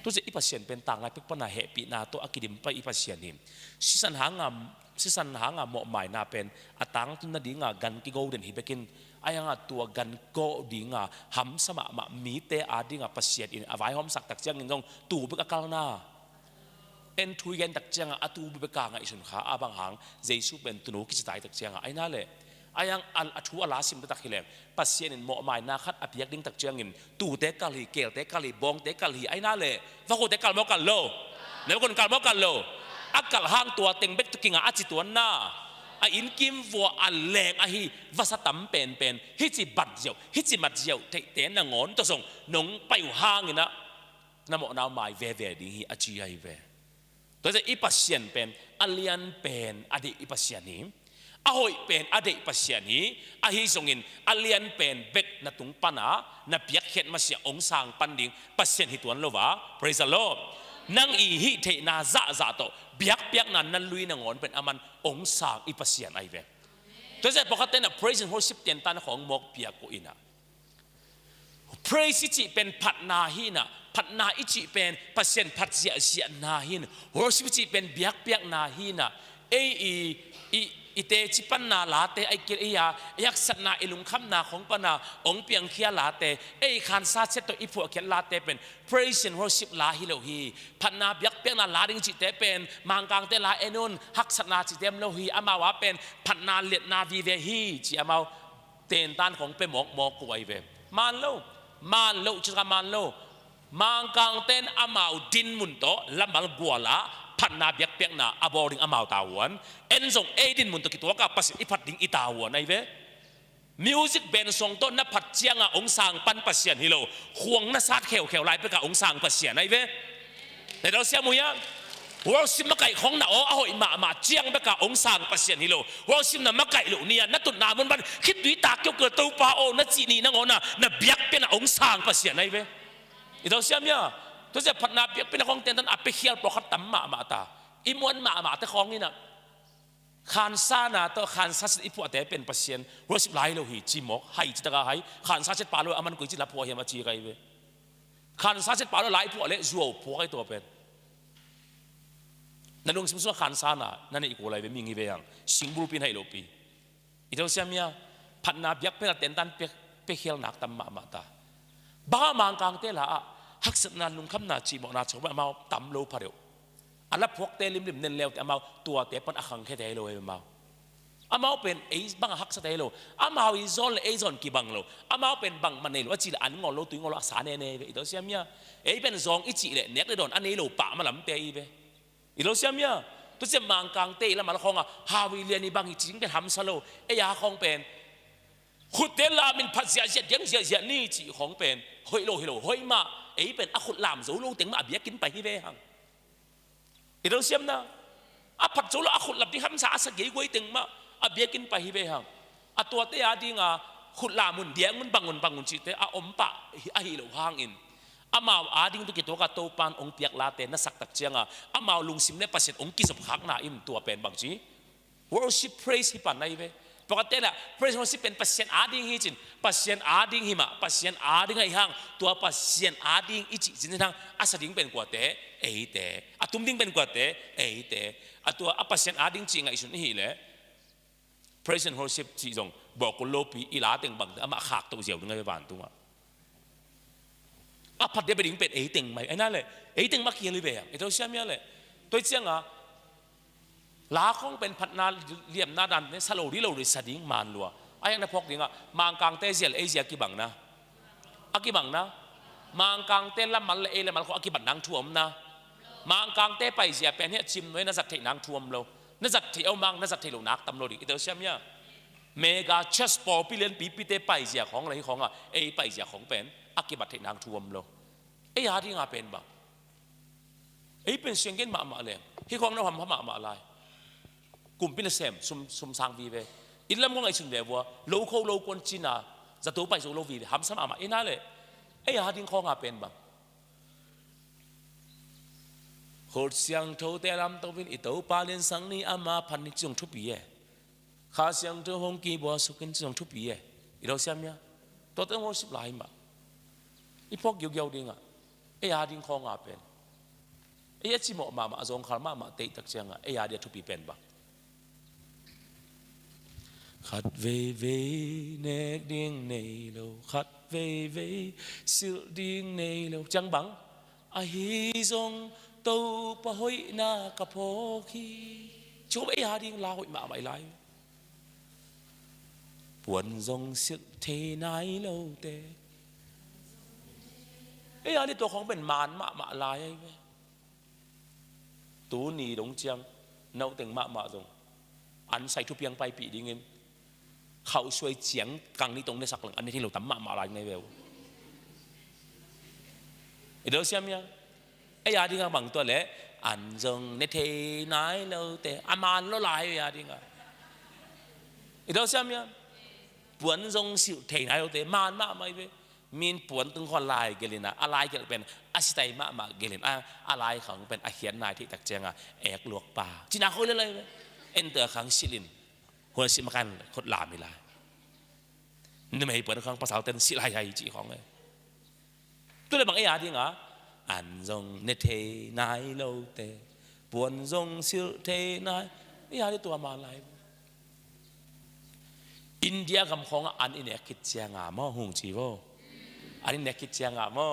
S1: tu se ipasian pen tang lai pek pana he pi na to akidim pa ipasian him sisan hanga sisan hanga mo mai na pen atang tu na dinga gan ki golden hi bekin ayanga tua gan ko dinga ham sama ma mi te adinga pasian in avai hom sak tak chiang in jong tu bek akal na en thui gen tak chianga atu be ka nga isun kha abang hang jesu ben tunu ki tai tak chianga aina le ayang al athu ala sim tak hilem pasien in mo mai na khat apiak ding tak chiang in tu te kal hi kel te kal hi bong te kal hi aina le va ko te kal mo kal lo ne kon kal mo kal lo akal hang tua teng bek tukinga achi tuan na a in kim vo a leng a hi vasa tam pen pen hi chi bat zeu hi chi mat zeu te te na ngon to song nong pai hang ina na mo nau mai ve ve ding hi a chi ai ve to se i pasian pen alian pen ade i pasian hi a hoi pen ade pasian hi a hi zongin alian pen bek na tung pana na piak khet ma sia ong sang pan ding pasian hi tuan lova praise the lord nang i hi the na za za to biak piak na nan lui na ngon pen aman ong sang i pasian ai ve to se pakhat te na praise and worship ten tan khong mok piak ko ina Praise chi pen phat na hi na phat na i chi pen pasien phat zia zia na hin worship chi pen biak piak na hi na ei i i i te chi pan na la te ai kir iya yak sat na ilung kham na khong pa na ong piang khia la te ei khan sa chet to i phu khen la te pen praise and worship la hi lo hi phat na biak piak na la ding chi te pen mang kang te la enun hak sat na chi tem lo hi amawa pen phat na liet na vi ve hi chi amao ten tan kong pe mok mok kuai ve man lo man lo chu man lo mang kang ten amau din mun to lamal guala phat na biak piak na aboring amau tawon en zong e din mun to ki to ka pas i phat ding i tawon ai ve music band song to na phat chianga ong sang pan pasian hi lo huang na sat kheu kheu lai pe ka ong sang pasian ai ve ในเราเสียมุยะ worship มาไก่ของนาโออหอยมามาเจียงไปกะองสางปะเสียนฮิโล worship นะมาไก่โลเนี่ยนัตุนามันบันคิดดุยตาเกี่ยวเกิดตัวปาโอนัจีนีนังโอนะนะเบียกเป็นองสางปะเสียนไอเวอีเราเสียมยาตัวจะพัฒนาเบียกเป็นของเตียนตันอภิเคียลปอขัดตัมมามาตาอิมวนมามาแต่ของนี่นะ Khan sa na to khan sa sit ipu ate pen pasien worship lai lo hi chi mok hai chi taka hai khan sa sit pa lo aman koi chi la phuwa hiam a chi kai ve khan sa sit pa lo lai phuwa le zuo phuwa kai to pen na lung sim so khan sa na na nei ko lai ve mi ngi ve yang singbul pin hai lo pi ito siamia phat na biak pe ten tan pe pe khel nak tam ma ma ta ba mang kang te la a hak sat na lung kham na chi mo na chok ba mau tam lo phareu ala phuak te lim lim nen leo te amau tua te pan akhang khe te lo e mau amau pen ei bang hak sa te lo amau i zon le ei zon ki bang lo amau pen bang man nei lo chi le an ngol lo tui ngol lo sa ne ne ve ito siam ya ei pen zong i chi le nek le don anei lo pa ma lam te i ve ilo siam ya tu siam mang kang te la mal khong a hawi lian i bang i ching pen ham sa lo e ya khong pen khut te la min phat zia zia diang zia zia ni chi khong pen hoi lo hi lo hoi ma ei pen a khut lam zo lo teng ma bia kin pa hi ve hang i do siam na a phat zo lo a khut lap di ham sa a sa ge goi teng ma a biakin pa hi ve hang a tua te a ding a khut la mun diang mun bangun bangun chi te a om pa a hi lo hang in amau a ding tu ki to ka to pan ong piak la te na sak tak chianga amau lungsim le paset ong ki sop khak na im tua pen bang chi worship praise hi pan nai ve pakhat te la praise worship pen pasien a ding hi chin pasien a ding hi ma pasien a ding ai hang tua pasien a ding i chi chin hang asa ding pen kwa te ei te atum ding pen kwa te ei te atua a pasien a ding chi ngai sun hi le praise and worship chi jong bo ko lo pi ila teng bang ama khak to ziaw ngai van tunga a phat de ding pen ei teng mai ai na le ei teng ma ki li be e to siam ya le toi chiang a ลาคงเป็นพัฒนาเลี่ยมนาดันเนี่ยสโลดีโลดิสดิ้งมานลัวไอ้ยังนะพกดิ้งอ่ะมังกังเตเซียลเอเชียกี่บังนะอากี่บังนะมังกังเตละมันละเอละมันเขาอากี่บังนางท่วมนะมังกังเตไปเสียเป็นเนี่ยชิมไว้นะสัตว์ที่นางท่วมโลนะสัตว์ที่เอามังนะสัตว์ที่โลนักตำโลดิอิตาเซียมเนี่ยเมกาเชสปอร์ปีเลียนปีปีเตไปเสียของอะไรของอ่ะเอไปเสียของเป็นอากี่บัตที่นางท่วมโลเอยาที่งาเป็นบัง ei pen siang gen ma ma le hi khong na ham ma ma lai kum pin sem sum sum sang vi ve in lam ko ngai chun ve wa lo kho lo kon china za to pai zo lo vi ham sam ama ina le ei ha ding kho nga pen bang hot siang tho te lam to vin i to pa len sang ni ama phan ni chung thu pi ye kha siang tho hong ki bo su kin chung thu pi ye i lo siam ya to te ho sip lai ma i phok gyo gyo ding a ei ha ding kho nga pen ei chi mo ma ma zong khar ma ma te tak chiang a ei ha dia thu pi pen bang khat ve ve nek ding nei lo khat ve ve sil ding nei lo chang bang a hi zong to pa hoi na ka pho khi chú ấy ha ding la hoi ma mai lai buồn zong sil the nai lo te เอ้ยอันนี้ตัวของเป็นมารมามาลายไอ้เว้ตูนี่ดงเจียงเนาตึงมามาตรงอันใส่ทุเพียงไปปีดิ้งเงินเขาช่วยเจียงกังนี่ตรงในสักหลังอันนี้ที่เราทำมามาลายในเวลเดี๋ยวเสียมยังไอ้ยาดิ้งบังตัวเละอันจงในเทนายเราแต่อามานเราลายยาดิ้งอ่ะเดี๋ยวเสียมยังปวนจงสิวเทนายเราแต่มานมาไม่เว้ min puan tung khon lai gelina alai gel pen asitai ma ma gelin a alai khang pen a hian nai thi tak chenga ek luak pa china khoi le lai en te khang silin hol si makan khot la mi lai ni mei puan khang pasal ten si lai hai chi khong e tu le bang e ya ding a an zong ne the nai lo te puan zong sil the nai ya di tua ma lai อินเดียคำของอันอินเนคิดเจียงอ่ะมอหุงจีโวอันอินเนคิดเจียงอ่ะมอ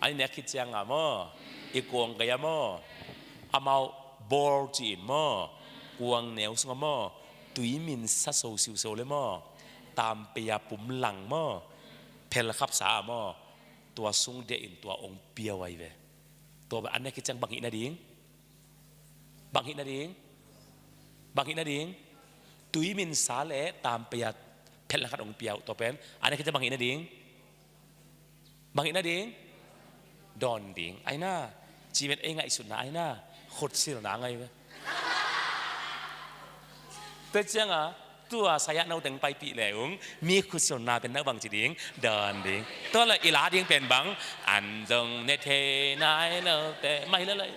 S1: อันอินเนคิดเจียงอ่ะมออีกวงกยมออามาบอลจีนมอกวงแนวสงมอตุยมินซะโซซิวโซเลยมอตามเปียปุ่มหลังมอเพลขับสามอตัวซุงเดอินตัวองเปียวไว้เวตัวแบบอันนี้คิดจังบังหินาดิงบังหินาดิงบังหินาดิงตุยมินสาเลตามเปียเพลขัดองเปียวตัวเป็นอันนี้คือจะบังหินาดิงบังหินาดิงดอนดิงไอ้น่าจีเป็นเองไอ้สุดนะไอ้น่าขดสิหนาไงเว้แต่เจ้าอ่ะตัวสายเอาตึงไปปีแล้วมีขุดสินาเป็นนักบังจีดิงเดินดิงตัวละอีลาดิงเป็นบังอันจงเนเทนายเลแต่ไม่เลย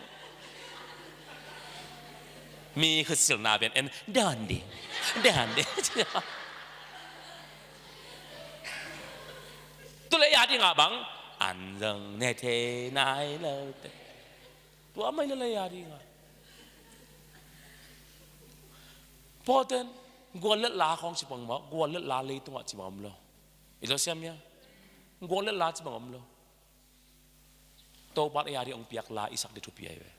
S1: Mi khusil na ben en dan ding dan ding. Tu le ya ding a bang an zang ne the nai lo te. Tu amai le ya ding a. Poten gual le la khong chi pang ma gual le la le tung a chi bam lo. Ilo siam ya. Gual le la chi bang om lo. To bat ya ri ong piak la isak di thu pi ai ve.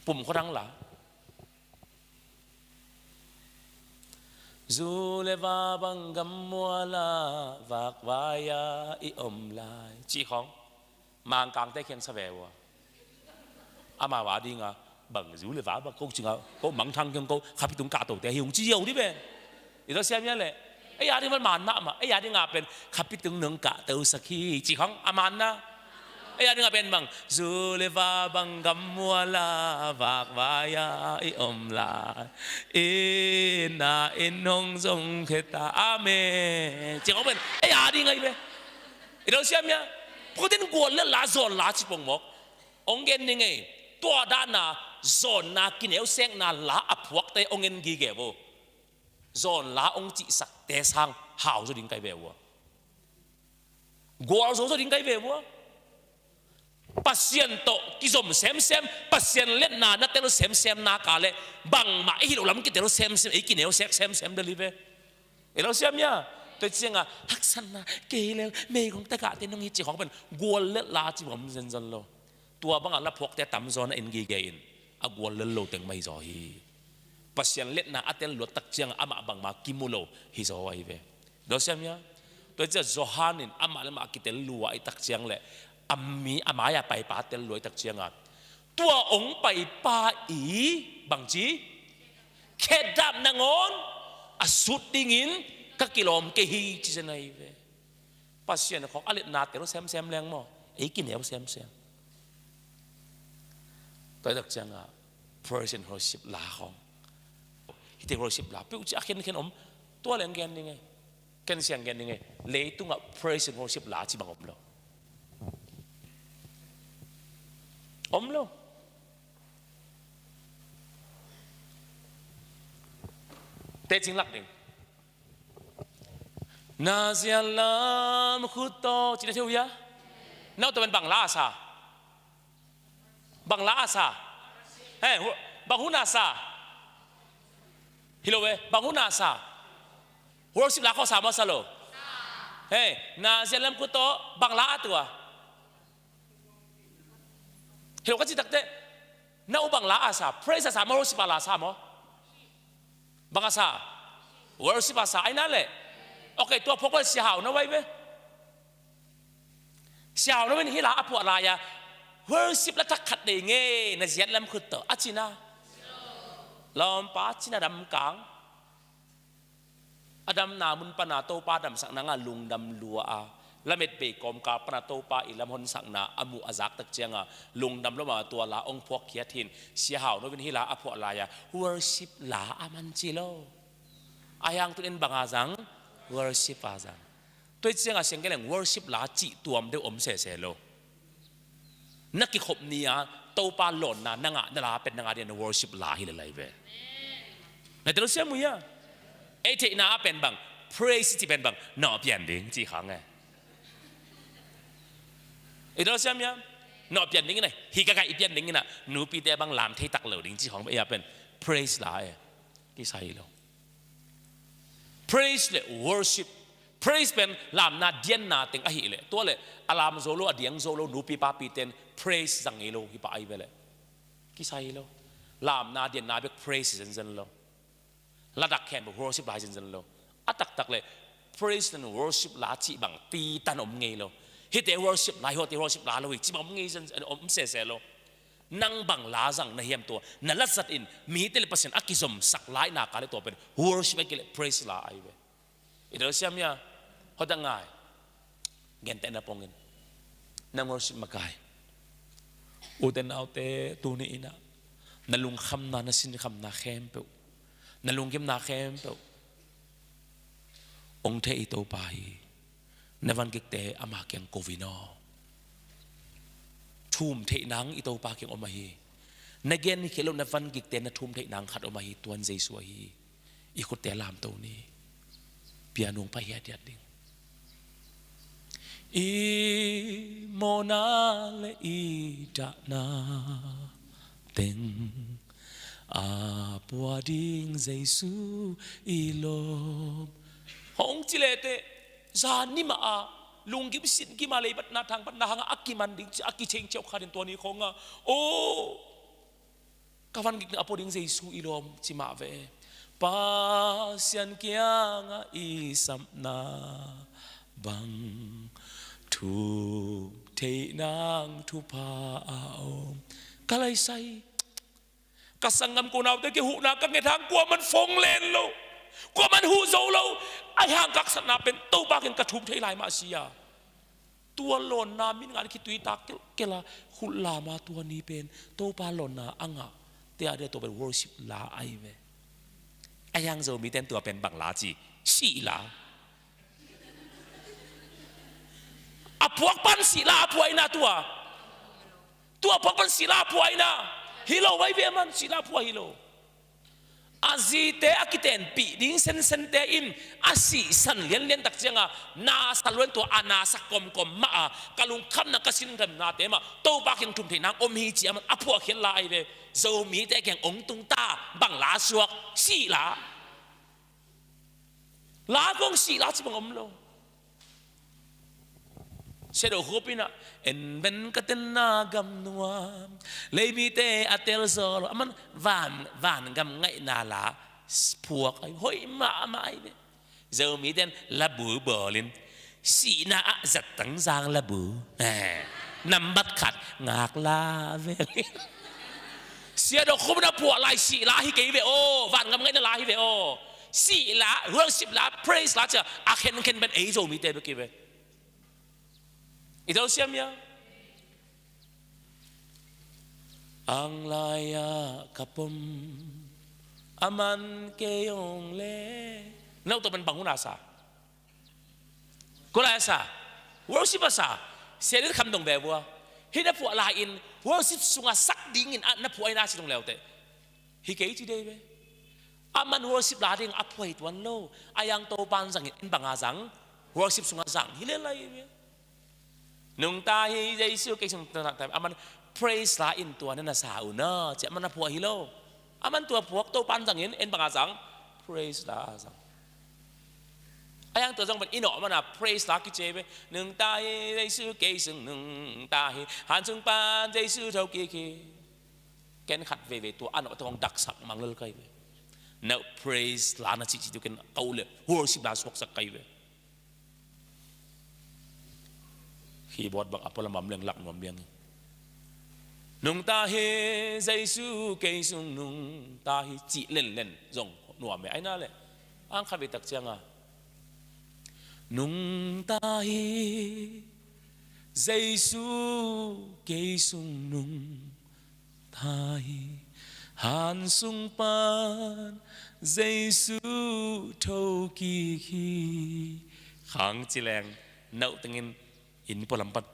S1: Pum khorang la. Zu le va bang gam mua la vak vaya i om lai. Chi khong mang kang te khen sa ve wa. Ama wa ding a bang zu le va ba ko chinga ko mang thang kyong ko khapi tung ka to te hi ung chi yo di ben. I lo siam ya le. Ai ya ding man man ma ma ai ya ding a pen khapi tung nung ka to sakhi chi khong aman na. Ai ya ding a pen bang zu le va bang gam mua la vak vaya i om la i na in hong zong khe ta amen. Chi khong pen ai ya ding ai be. I lo siam ya. Putin gual le la zon la chi pong mok. Ong gen ni nge tua da na zon na kineu seng na la aphuak te ong en gi ge wo. Zon la ong chi sak te sang hau zo ding kai ve wo. Gual zo zo ding kai ve wo. Pasien to ki zom sem sem pasien let na na tel sem sem na ka le bang ma hi lo lam ki tel sem sem ei kineu sek sem sem de li ve. E lo siam ya tôi chiang à hắc san na ke le me kong ta ka te nong hi chi hong pen gual le la chi bom zen zan lo tua bang la phok te tam zo na in gi ge in a gual le lo teng mai zo hi pasian let na atel lo tak chiang ama bang ma kimulo hi zo ai ve do siam ya tôi cha Johan in ama le ma ki tel lua ai tak chiang le ammi amaya pai pa tel loi tak chiang a tua ong pai pa i bang chi khedap na ngon a sut ding in ka kilom ke hi chi se nei ve pasien khok alet na te ro sem sem leng mo ei ki neu sem sem tôi đọc chăng à praise and worship la khong hi te worship la pi chi akhen khen om tua leng gen ni nge ken siang gen ni nge le tunga praise and worship la chi bang om lo om lo te ching lak ding na zia lam khu to chi na thiu ya nau to ben bang la sa bang la sa he bang huna sa hilo we bang huna sa worship la ko sa ma sa lo he na zia lam khu to bang la tua hilo ka chi tak te na u bang la asa praise asa ma worship la sa mo bang asa worship asa ai na le okay tua phok si hau na wai be si hau na wen hi la apu la ya worship la tak khat de nge na ziat lam khut to achina lom pa china dam kang Adam na mun pana to pa dam sak na nga lung dam lua a lamet pe kom ka pana to pa i lam hon sak na amu azak tak chianga lung dam lo ma tua la ong phuak khia thin sia hau no vin hi la a phuak la ya worship la aman chi lo ayang tun en banga zang worship a zang toi chianga seng keleng worship la chi tuam de om se se lo na ki khop ni a to pa lon na na nga na la pen na nga den worship la hi le lai ve na te lo sia mu ya e te na pen bang praise ti pen bang no pian ding chi khang e e lo sia ya no pian ding này hi ka ka i pian ding na nu pi te bang lam thei tak lo ding chi hong ya pen praise la e ki sai lo praise le worship praise pen lam na dian na ting a hi le to le alam zo lo adiang zo lo nu pi pa pi ten praise zang e lo hi pa ai ve le ki sai lo lam na dian na bek praise zen zen lo ladak khen bu worship lai zen zen lo atak tak le praise and worship la chi bang ti tan om ngei lo hi te worship lai ho te worship la lo chi bang om ngei zen om se se lo nang bang la zang na hiam to na lat sat in mi te le pasien akizom sak lai na ka le to pen worship ai ke le praise la ai ve ito siam ya hodang ngai gen te na pongin nang worship makai uten nau te tu ni ina na lung kham na na sin kham na khem pe na lung kim na khem pe ong the i to pa hi na van kik te ama kyang kovino thum the nang i to pa kyang oma hi. Na gen hi lo na van gik te na thum thei nang khat oma hi tuan Jesu hi i khut te lam to ni pianung pa hiat yat ding i mona le i da na teng a pua ding Jesu i lom hong chi le te zan ni ma a lungkim sin ki ma lei bat na thang bat na hanga akiman ding chi aki cheng cheu kha din to ni khonga o ka van gik na apo ding Jesu i lom chi ma ve pa sian kianga i sam na bang thu thei nang thu pa a om kalai sai ka sangam ko nau te ki hu na ka nge thang kwa man phong len lo kwa man hu zo lo ai hang kak sat na pen to ba ken ka thum thei lai ma sia tua lon na min ngan khi tui tak ke la hu la ma tua ni pen to pa lon na anga te a de to pen worship la ai ve ayang zo mi ten tua pen bang la chi si la a puak pan si la puai na tua tua pok kan sila phuai na hi lo vai ve man sila phuai hi lo azi te akiten pi ding sen sen te in asi san lian lian tak chianga na salwen to ana sak kom kom ma a kalung kham na kasin ram na te ma to ba kyang thum the nang om hi chi aman aphua khian la ai ve zo mi te kyang ong tung ta bang la suak si la la kong si la chi bang om lo Sedo hupina en ben katen na gam nuam leimi te atel zo aman van van gam ngai na la phuak ai hoi ma ma ai ve zo mi ten la bu bolin si na a zat tang giang la bu nằm bắt khat ngak la ve sia do khum na phua lai si la hi ke ve o van ngam ngai na la hi ve o si la worship la praise la cha a khen khen ben ei zo mi te be ki ve i do siam ya ang laya kapum aman ke yong le nau to ban bangun asa ko la sa worship asa se le kham dong be bua hi na phu la in worship sunga sak ding in na phu ai na si dong leo te hi ke chi dei ve aman worship la ding a phuai tuan lo ayang to ban zang in banga zang worship sunga zang hi le lai ve nung ta hi Jesu ke sung ta ta aman praise la in tuan na sa u na che aman phua hi lo aman tua phuak to pan zang in en banga zang praise la zang ayang to zang ban ino mana praise la ki che be nung ta hi Jesu ke sung nung ta hi han chung pan Jesu thau ki ki ken khat ve ve tu an tong dak sak mang lal kai ve no praise la na chi chi tu ken kau le worship la sok sak kai ve keyboard bang apola mam leng lak nom biang nung ta he Giêsu ke sung nung ta hi chi len len zong nuam me ai na le ang kha ve tak chiang a nung ta hi Giêsu ke sung nung ta hi han sung pan Giêsu tho ki khi khang chi leng nau tengin in po lam pan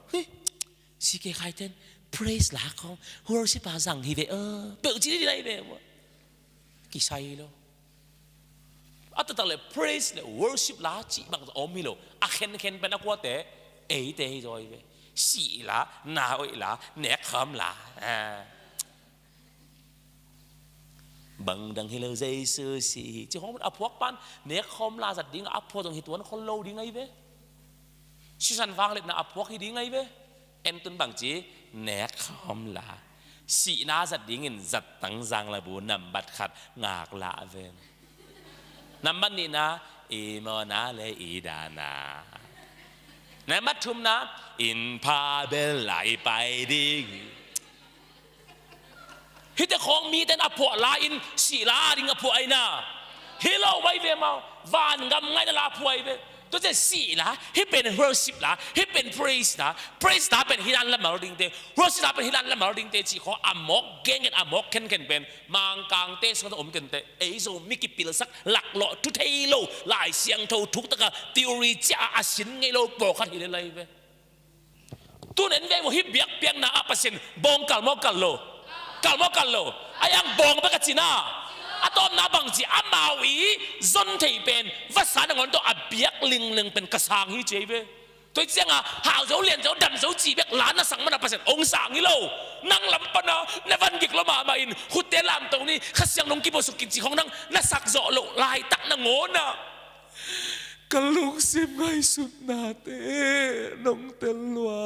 S1: si ke khai ten praise la ko worship pa zang hi ve ơ pe chi đi đây ve ki sai lo at ta le praise le worship la chi bang om hi lo a khen khen pen akwa te ei te hi rồi ve si la na oi la nek kham la bang dang hi lo Jesu si chi hong a phuak pan nek khom la zat ding a phuak dong hi tuan khol lo ding ai ve si san wang let na a phuak hi ding ai ve en tun bang chi nek khom la si na zat ding in zat tang zang la bu nam bat khat ngak la ven nam bat ni na i mo na le i da na na mat thum na in pa bel lai pai ding hi te khong mi ten a phuah la in si la ding a phuah ai na hi lo vai ve mau van ngam ngai na la phuai ve to che si la hi pen worship la hi pen praise la praise la pen hilan la mar ding te worship la pen hilan la mar ding te chi kho amok geng en amok khen khen pen mang kang te so om ken te ei zo mi ki pil sak lak lo thu thei lo lai siang tho thuk taka theory cha a sin ngei lo po khat hi le lai ve tun en ve mo hi biak piang na a pasin bong kal mo kal lo. Akal maw kal lo? Ayang bong ba ka cina? Atom na bang chi amau i zon thei pen vasa na ngon to abiak ling ling pen ka sang hi che ve. Toi chiang a hau zo lian zo dam zo chi bek la na sang mana pasen ong sang hi lo. Nang lam pana na van gik lo ma ma in hutte lam to ni khasiang nong ki bo su kin chi khong nang na sak zo lo lai tak na ngo na. Ka lungsim ngai sut na te nong tel lua.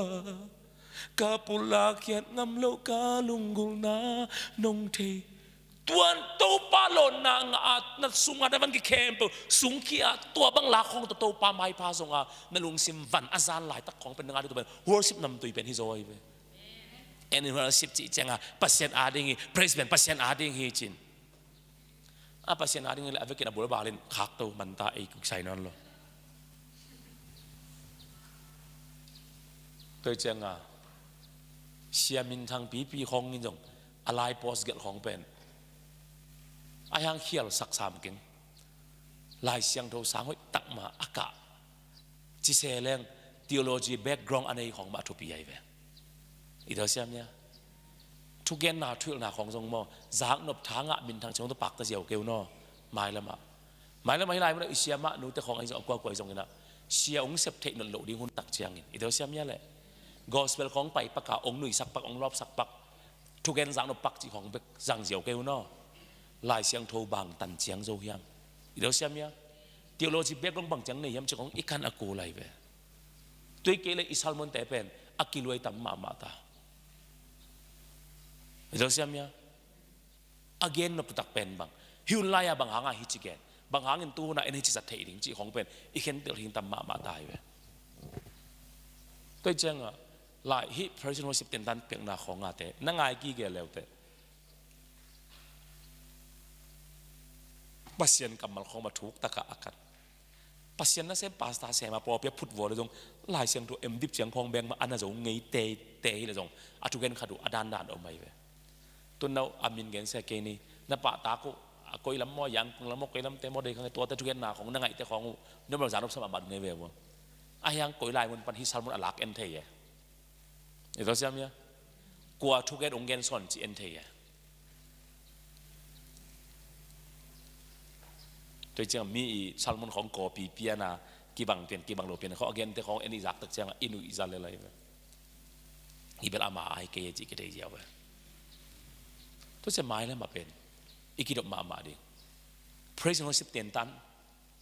S1: Ka pula khiat ngam lo ka lunggul na nong thei tuan to pa lo na nga na sunga na van ki khem pe sung ki a tua bang la khong to to pa mai pa zonga na lungsim van azal lai tak khong pen nga tu pen worship nam tui pen hi zoi ve en worship chi chenga pasien a ding hi praise ben pasien a ding hi chin a pasien a ding le avekin a bul balin khak to man ta ei kuk sai non lo Toi chiang a sia min thang pi pi khong in jong alai post gel khong pen a hang khial sak sam king lai siang tho sang hoi tak ma aka chi se leng theology background anei khong ma thu pi ai ve i do siam nya thu gen na thul na khong jong mo zang nop thanga min thang chong to pak ta jiao keu no mai lama Mai le mai lai mo isia ma nu te khong ai zo kwa kwa zong ina sia ong sep thei non lo ding hun tak chiang in ito siam ya le gospel khong pai paka ong nui sak pak ong lop sak pak thu gen zang no pak chi khong bek zang jiao keu no lai siang tho bang tan chiang zo hiam ito siam ya theology background bang chang nei hiam chi khong ikan aku lai ve tui ke le isalmon te pen akiluai tam ma ma ta ito siam ya again no putak pen bang hiun lai a bang hanga hi chi gen bang hangin tu na en hi chi sat thei ding chi hong pen i khen tel hing tam ma ma tai ve toi chang a lai hi person worship ten dan pek na khonga te na ngai ki ge leu te pasien kamal khong ma thuk taka akat pasien na sem pasta sem a po pia phut vo le jong lai siang tu em dip chiang khong beng ma ana zo ngei te te hi le jong atu gen khadu adan dan o mai ve tun nau amin gen se ke ni na pa ta ko koi lam mo yang kung lam mo koi lam te mo de khang to te tu gen na khong na ngai te khong ne mo zan sama ban ne ve wo a yang koi lai mun pan hi salmon alak en the ye e to siam ya kwa thu gen ong gen son chi en the ye tôi chẳng mi salmon khong ko pi pia na ki bang pian ki bang lo pian kho again te khong en izak tak chang inu izal le lai อีเบลอามาไอเกยจิกเดยเวตัวจะไม้แล้วมาเป็นอีกิดมามาดิ praise and worship เตียนตัน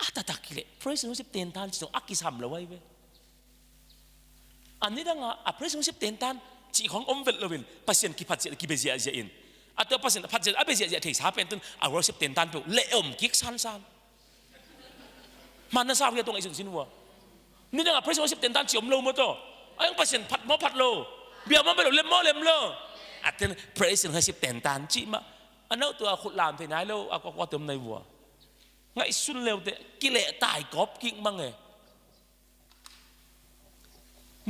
S1: อาตาตากิเล praise and worship เตียนตันจิตงอักกิสัมเลยเว้อันนี้ดังอ่ะ praise and worship เตียนตันจีของอมเวลเลวินปัสเซียนกิพัดเจกิเบเซียเจอินอาตัวปัสเซียนพัดเจอเบเซียเจเทสาเป็นต้นอ่ะ worship เตียนตันเปเลอมกิกซันซันมันน่าเศร้าเรียตรงไอ้สิ่งสินวัวนี่ดังอ่ะ praise and worship เตียนตันจีอมโลมตัวไอ้ยังปัสเซียนพัดมอพัดโลเบียร์มันไปเลมมอเลมโลอัตเน praise and worship เตียนตันจีมาอันนั้นตัวขุดลามเทนายโลอ่ะก็เติมในวัวไงสุนเร็วเตกิเลตายกอบกิ้งมังเง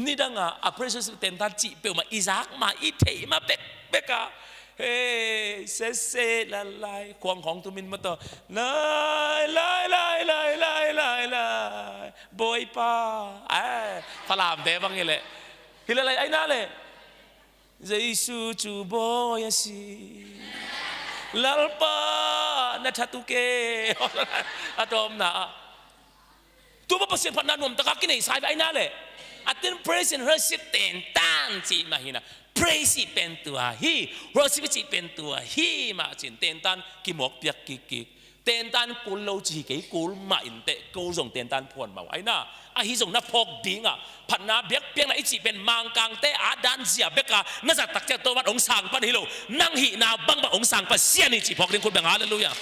S1: ni danga a precious ten tan chi pe ma Isaac ma i thei ma bek beka he se se la lai kwang hong tu min ma to lai lai lai lai lai lai lai boy pa ai phalam te bang le hi le lai ai na le Jesu chu boy si lalpa na thatu ke atom na Tu pa pasien phat na nuam taka ki nei sai vai na le. Atin praise and worship ten tan chi ma hi na. Praise pen tua hi, worship chi pen tua hi ma chin ten tan ki mok piak ki ki. Ten tan kul lo chi ke kul ma in te ko zong ten tan phuan mau ai na. A hi zong na phok ding a. Phat na biak piang na ichi pen mang kang te a dan zia beka na za tak che to wat ong sang pan hi lo. Nang hi na bang ba ong sang pa sian hi chi phok ding khut bang hallelujah.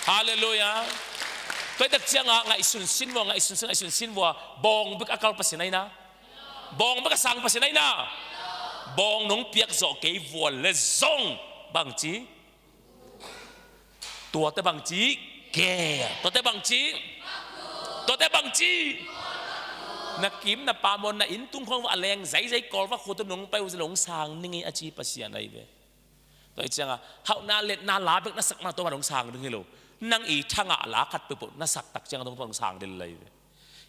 S1: Hallelujah. Toi tak chiang a ngai sun sin wa ngai sun sin ngai sun sin wa bong bik akal pasinai na bong bik sang pasinai na bong nong piak zo ke vual le zong bang chi tua te bang chi ke to te bang chi to te bang chi na kim na pamon na in tung khong aleng zai zai kol wa khu tu nong pai u long sang ningi achi pasian ai ve Toi changa hau na let na la bek na sak na to ma dong sang ding hilo nang i thanga la khat pe na sak tak chang dong dong sang dil lai ve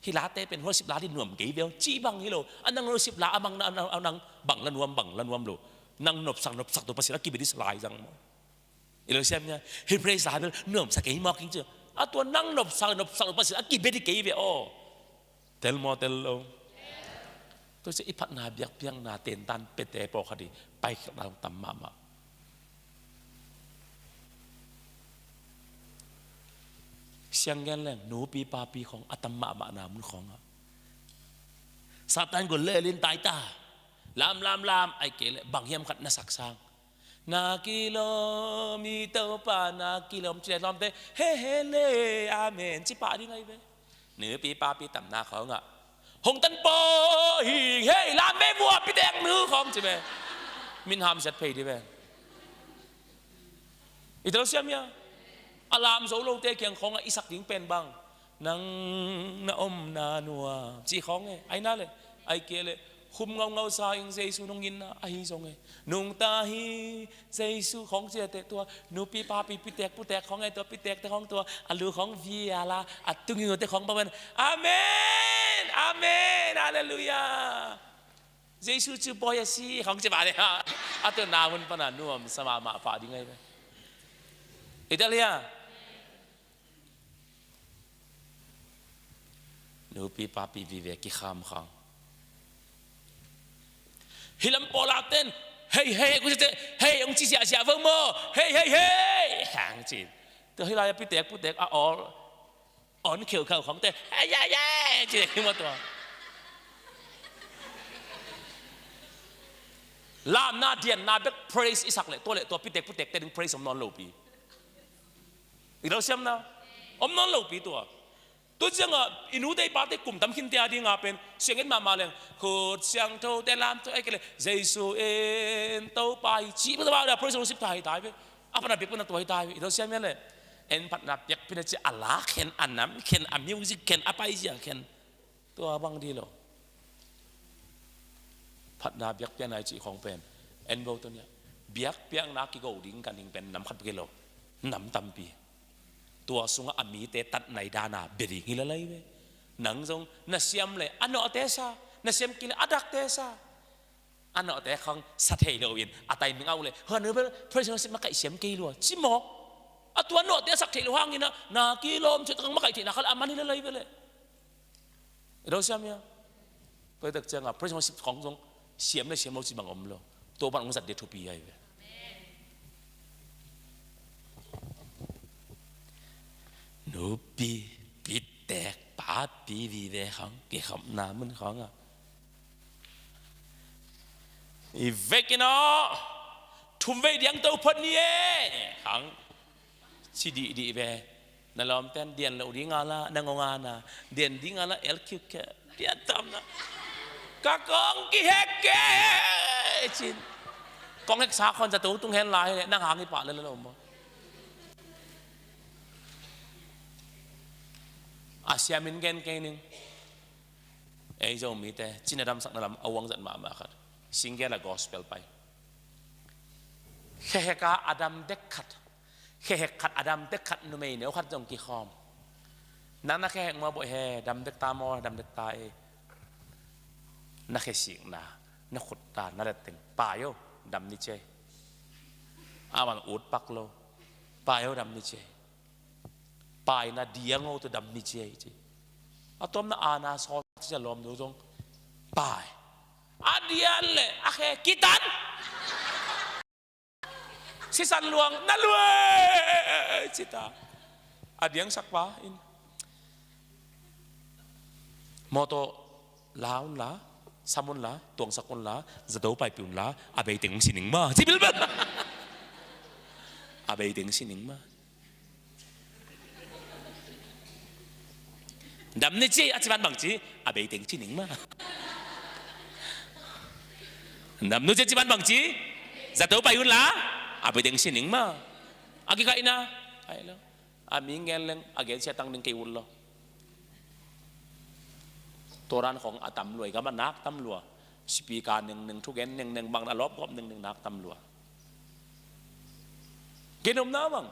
S1: hi la te pen worship la di nuam ke veo chi bang hilo anang worship la amang na anang bang la nuam bang la nuam lo Nang nop sak nop sak to pasira ki bedi lai jang mo. Ilo siam nya hi praise la bel nuam sa ke mo king chu. A to nang nop sak nop sak pasira ki bedi ke ve o. Tel mo tel lo. To se ipat na biak piang na ten tan pete po khadi pai na tam ma ma. Siang gen le nu pi pa pi khong atam ma ma na mun khong a. Satan ko le lin tai ta. Lam lam lam ai ke le bang hiam khat na sak sang. Na kilo mi to pa na kilo che lom te he he le amen chi pa đi ngay ve. Nữ pi pa pi tam na khong a. Hong tan po hi hey lam ve bua pi deng nữ khong chi ve. Min ham set phei đi ve. Ito siam ya. Alam zo lo te kyang khong a isak ding pen bang. Nang na om na nua chi khong e ai na le ai kia le khum ngau ngau sa ing Jesu nung in na a hi zong e nung ta hi Jesu khong chia te tua nu pi pa pi pi tek pu tek khong e tua pi tek te khong tua alu khong via la a tung te khong ba amen amen hallelujah Jesu cu bawi a si khong che ba le ha atu na mun pana nuam sama ma pa ding ai Italia Nupi papi vive ki kham khang. Hilam pola ten hey hey ku te hey ông chi sia sia vâng mo hey hey hey hàng chi từ hi lai pi tek pu tek a all on khiu khau khong te hey ya ya chi khi mo to lam na dian na bek praise isak le to le to pi tek pu tek te ding praise om non lo pi I lo siam na om non lo pi tua tu chiang a inu te pa te kum tam khin te adi nga pen siang en ma ma leng khut siang tho te lam to ai ke le Jesu en to pa hi chi ba da praise worship thai tai ve apana bek na to hi tai i lo siam le en pat na pek pin chi ala khen anam khen a music khen apai zia khen to bang di lo phat na biak pian ai chi khong pen en bo to nia biak piang na ki go ding kan ding pen nam khat ke lo nam tampi tua sunga ami te tat nai dana beri ngi la lai ve nang zong na siam le ano te sa na siam ki le adak te sa ano te khong sa thei lo in atai ming au le hon bel person sim ma kai siam ke lo chi mo atua no te sak thei lo hang ina na ki lom chu tang ma kai thei na khal amani la lai ve le เราเสียมีไปตักเจ้าพระเจ้าสิบของทรงเสียมเลยเสียมเราสิบังอมloตัวบังองสัตว์เดทุปีไอเวนูปีปีแตกปาปีวีเวของเกี่ยมน้ำมันของอ่ะอีเวกินอทุมเวเดียงตัวพนีเอของ si di di ve na lom ten dian lo di nga la na ngo nga na dian di nga la LQ ke dian tam na ka kong ki hek ke chin kong hek sa khon za tu tung hen lai le nang hang i pa le lo mo asia min gen ke ning ei zo mi te chin adam sak na lam awang zat ma ma khat singe la gospel pai he he ka adam dek khat แหกขัดอดัมเต็กขัดนุเมเนวขัดจงกี่คอมนั่นนะแค่มาบ่อยแฮดำเด็กตามอดำเด็กตาเอนักเสียงนานักขุดตานักเต็งป่าโยดำนิเจอาวันอุดปักโลป่าโยดำนิเจป่ายนาเดียงโอตัวดำนิเจจีอาตอมนาอานาซอจะลอมดูตรงป่ายอาเดียนเลยอาเคกิตัน Si san luang na lue chita adiang sakwa in moto laun la samun la tuang sakun la zato pai piun la abei ting sining ma chi bil ba abei ting sining ma dam ni chi achiban bang chi abei ting sining ma นำนุเจจิบันบังจีจะตัวไปยุนละอาไปเด้งสินิงมาอากิกาอินะไอ้แล้วอามีเงินเลงอาเกนเสียตังหนึ่งกี่วุนลตัวร้านของอาตำรวยก็มานักตำรวจสปีการหนึ่งหนึ่งทุกเอ็นหนึ่งหนึ่งบางอารมณ์ก็หนึ่งหนึ่งนักตำรวจกินนมน้ำบัง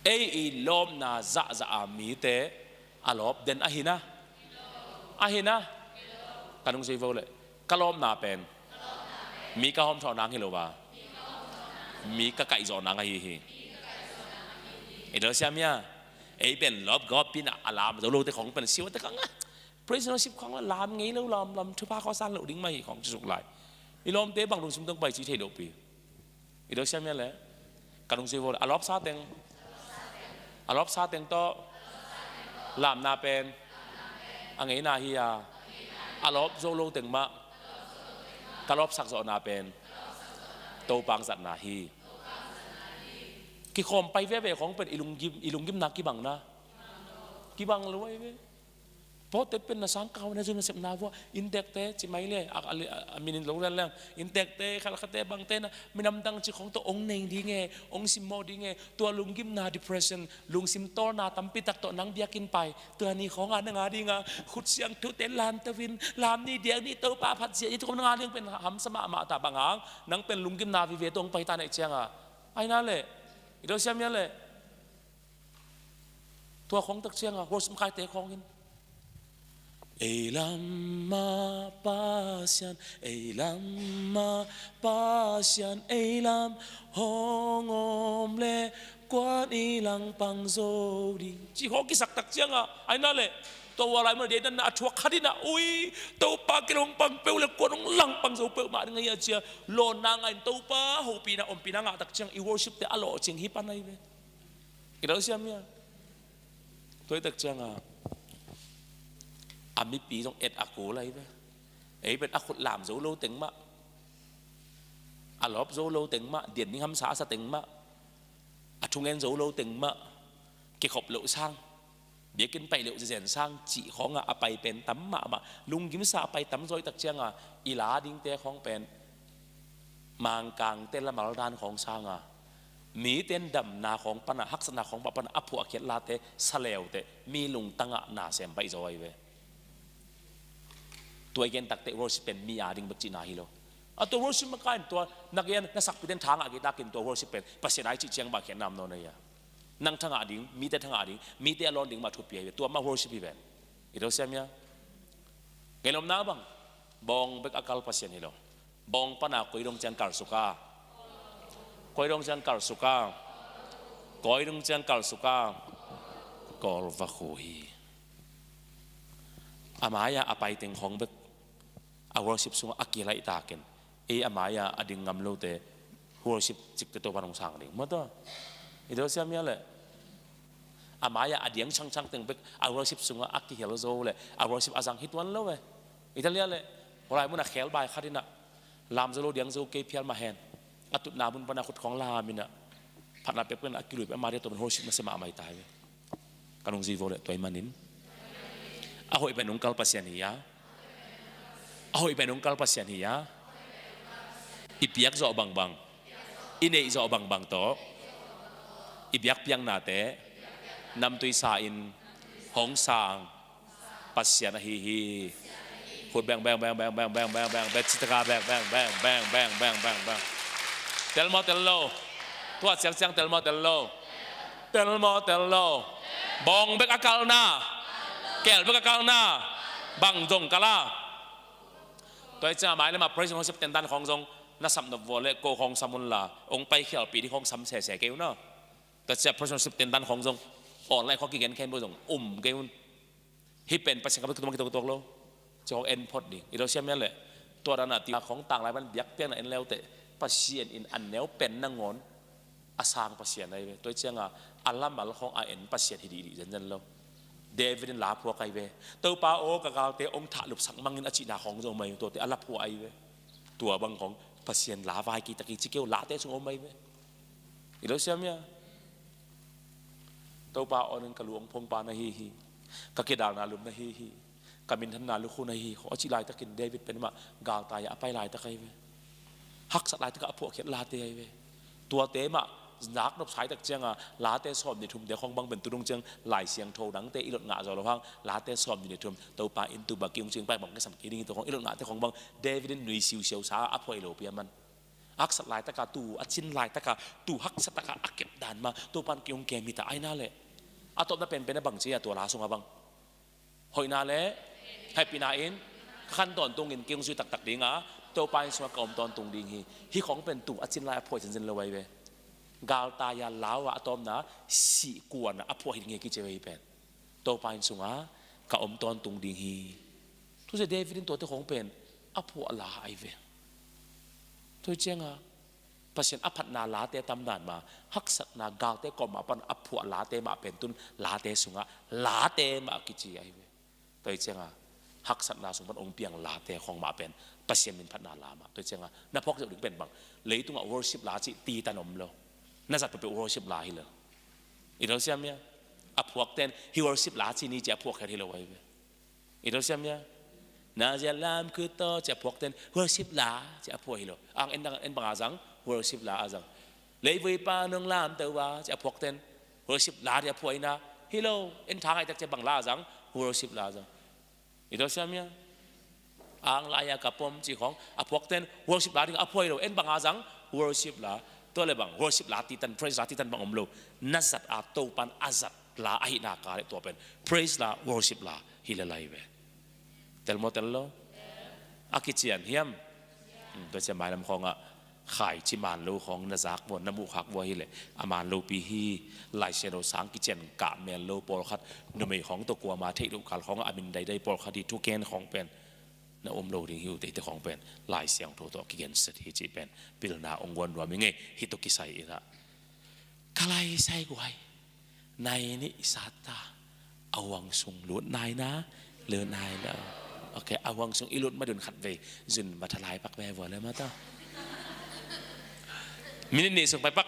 S1: เออีลมนาจะจะอามีเตอารมณ์เด่นอาหินะอาหินะกันงซีโฟเลยกะลอมนาเป็น Mi ka hom tho nang hi lo ba. Mi ka kai zo nang hi hi. E do sia mia. E ben lop go pin alam zo lo te khong pen siwa te kang prisonership khong la lam ngei lo lam lam thu pa kho san lo ding mai khong chu lai. I lom te bang lung sum tong pai chi thei lo pi. I do sia mia le. Ka lung si vo alop sa teng. Alop sa teng to lam na pen angei na hi ya alop zo lo teng ma kalop sak zo na pen to pang zat na hi ki khom pai ve ve khong pen ilung gim ilung gim na ki bang na ki bang lo ve po te pen na sang kaw na jun na sep na vo in tek te chi mai le a min in lo len leng in tek te khal kha te bang te na minam dang chi khong to ong neng ding e ong sim mo ding e tua lungkim na depression lungsim tor na tampi tak to nang biakin pai tua ni khong a na nga ding a khut siang thu te lam tawin lam ni diang ni to pa phat sia i tu nga ding pen ham sama ma ta bangang nang pen lungkim na vi ve tong pai ta nei chiang a ai na le i do siam ya le tua khong tak chiang a worship kai te khong in Ei lam ma pasian, ei lam ma pasian, ei lam hong om le quan i lang pang zo ding. Chi ho ki sak tak chiang a, ai na le to wa lai ma de dan na thua khadina ui to pa ki long pang peu le quan ong lang pang zo peu ma ngai a chia lo na ngai to pa ho pi na om pi na nga tak chiang i worship te alo ching hi pa nai ve. I lo siam ya. Toi tak chiang a a mipi zong et a ko lai ve. Ei bet a khut lam zo lo teng ma. A lop zo lo teng ma, dian ning ham sa sa teng ma. A thungen zo lo teng ma. Ke khop lo sang. Biakin pai leu zen sang chi khong a a pai pen tam ma ma lung gim sa pai tam zoi tak chiang a ila ding te khong pen mang kang te la mal dan khong sang a mi ten dam na khong pana hak sana khong pa pana aphu akhet la te saleu te mi lung tanga na sem pai zoi ve tuai gen tak te worship pen mi a ding bak chi na hi lo a to worship ma kain to nak yan na sak piten thanga gi takin to worship pen pasien ai chi chiang ba khen nam no na ya nang thanga ding mi te thanga ding mi te alon ding ma thu pi tua ma worship hi ven i do siam ya ngelom na bang bong bek akal pasien hi lo bong pana koi dong chan kal suka koi dong chan kal suka koi dong chan kal suka kol va khu hi amaya apai teng khong bek a worship sung akilai takin e amaya ading ngam lo te worship chik te to panong sang ding ma to ido siam ya le amaya adiang chang chang teng bek a worship sunga aki hel zo le a worship azang hitwan lo we italia le horai mun a khel bai khatina lam zo lo diang zo ke phial ma hen atut na mun pana khut khong la mina phatna pe pen akilu pe ma de to worship ma se ma mai tai we kanung ji vo le toy manin a hoi ben ungkal pasian hi ya a hoi ben ungkal pasian hi ya i piak zo bang bang i nei zo bang bang to i biak piang na te nam tui sa in hong sang pasian a hi hi khut bang bang bang bang bang bang bang bang bet chitaka bang bang bang bang bang bang bang bang tel mo tel lo tua chiang chiang tel mo tel lo tel mo tel lo bong bek akal na kel bek akal na bang jong kala toi cha mai le ma praise hong sep ten dan khong jong na sam no vo le ko khong samun la ong pai khial pi di khong sam se se keu no ta cha praise hong sep ten dan khong jong online kho ki gen khen bo jong um keu hiเป็นประชาชนตัวตัวตัวโลจองเอ็นพอดดิอีเราเชื่อมั้ยแหละตัวนั้นตีของต่างหลายมันยักเปี้ยนเอ็นแล้วแต่ประเชียนอินอันแนวเป็นนางอนอาสางประเชียนไอ้ตัวเชียงอ่ะอัลลมาลของอาเอ็นประเชียนที่ดีดีจันจันโลเดวิดลาพัวไกเวตัวปาโอกะกาวเตองถะลุบสังมังอินอจินาของจงไม่ตัวเตอัลลพัวไอเวตัวบังของประเชียนลาวายกีตะกีจิเกลลาเตชงอไม่เวอีเราเชื่อมั้ยตัวปาอนึงกะหลวงพงปานะฮีฮีกะเกดานาลุมนะฮีฮีกามินทันนาลุคูนะฮีขอจิลายตะกินเดวิดเป็นมากาลตายอไปลายตะไคเวฮักสัตลายตะกะพวกเขียนลาเตไอเวตัวเตมะนักนบสายตักเจียงอ่ะลาเตสอมในทุมเดของบังเป็นตุงเจียงหลายเสียงโทดังเตอีหลดงะจอระพังลาเตสอมในทุมตัวปาอินตุบากิงเจียงไปบังก็สัมกีดิ้งตัวของอีหลดงะเตของบังเดวิดนุยซิวเซียวสาอภวยโลเปียมันอักสัตลายตะกะตูอัชินลายตะกะตูฮักสัตะกะอักเก็บดานมาตัวปันกิงเกมีตาไอน่าเลยอาตบนั้นเป็นเป็นบังเจียตัวลาสงบังหอยนาเลให้ปีนาอิน Khan ton tung in king zui tak tak ding a to pa in sung ka om ton tung ding hi hi khong pen tu achin lai aphoi chen chen lo wai ve gal ta ya lawa atom na si kuan apho hi nge ki che wei pen to pa in sunga ka om ton tung ding hi tu se David in to te khong pen apho la ai ve to chenga pasien aphat na la te tam dan ma haksat na gal te kom ma pan aphu la te ma pen tun la te sunga la te ma kichi ai ve toi chenga haksat na sung pan ong piang la te khong ma pen pasien min phat na la ma toi chenga na phok ding pen bang leitung a worship la chi ti tan om lo na zat pe worship la hi lo i lo siam ya aphuak ten hi worship la chi ni che aphuak her hi lo wai ve i lo siam ya na zia lam ku to che phuak ten worship la che aphuak hi lo ang en dang en banga zang worship la azang lei vui pa nung lam te wa che phuak ten worship la ria phuai na hi lo en tha ngai tak che bang la zang worship la zang i lo siam ya ang la ya kapom chi khong aphuak ten worship la ding aphuai lo en banga zang worship la to le bang worship la ti tan praise la ti tan bang om lo nazat a to pan azat la a hi na ka le to pen praise la worship la hi le lai ve tel mo tel lo akichian hiam to che mai lam khonga khai chi man lo khong na zak bo na mu khak bo hi le aman lo pi hi lai se ro sang ki chen ka mel lo por khat nu mei khong to kwa ma thei lu kal khong amin dai dai por khat di thu ken khong pen na om lo ding hiu te te khong pen lai siang tho to ki gen set hi chi pen pil na ong wan ro mi nge hi to ki sai ina kalai sai guai nai ni sata awang sung lut nai na le nai la ok awang sung ilut ma dun khat ve zun ma thalai pak ve vo le ma ta minute ni sung pai pak.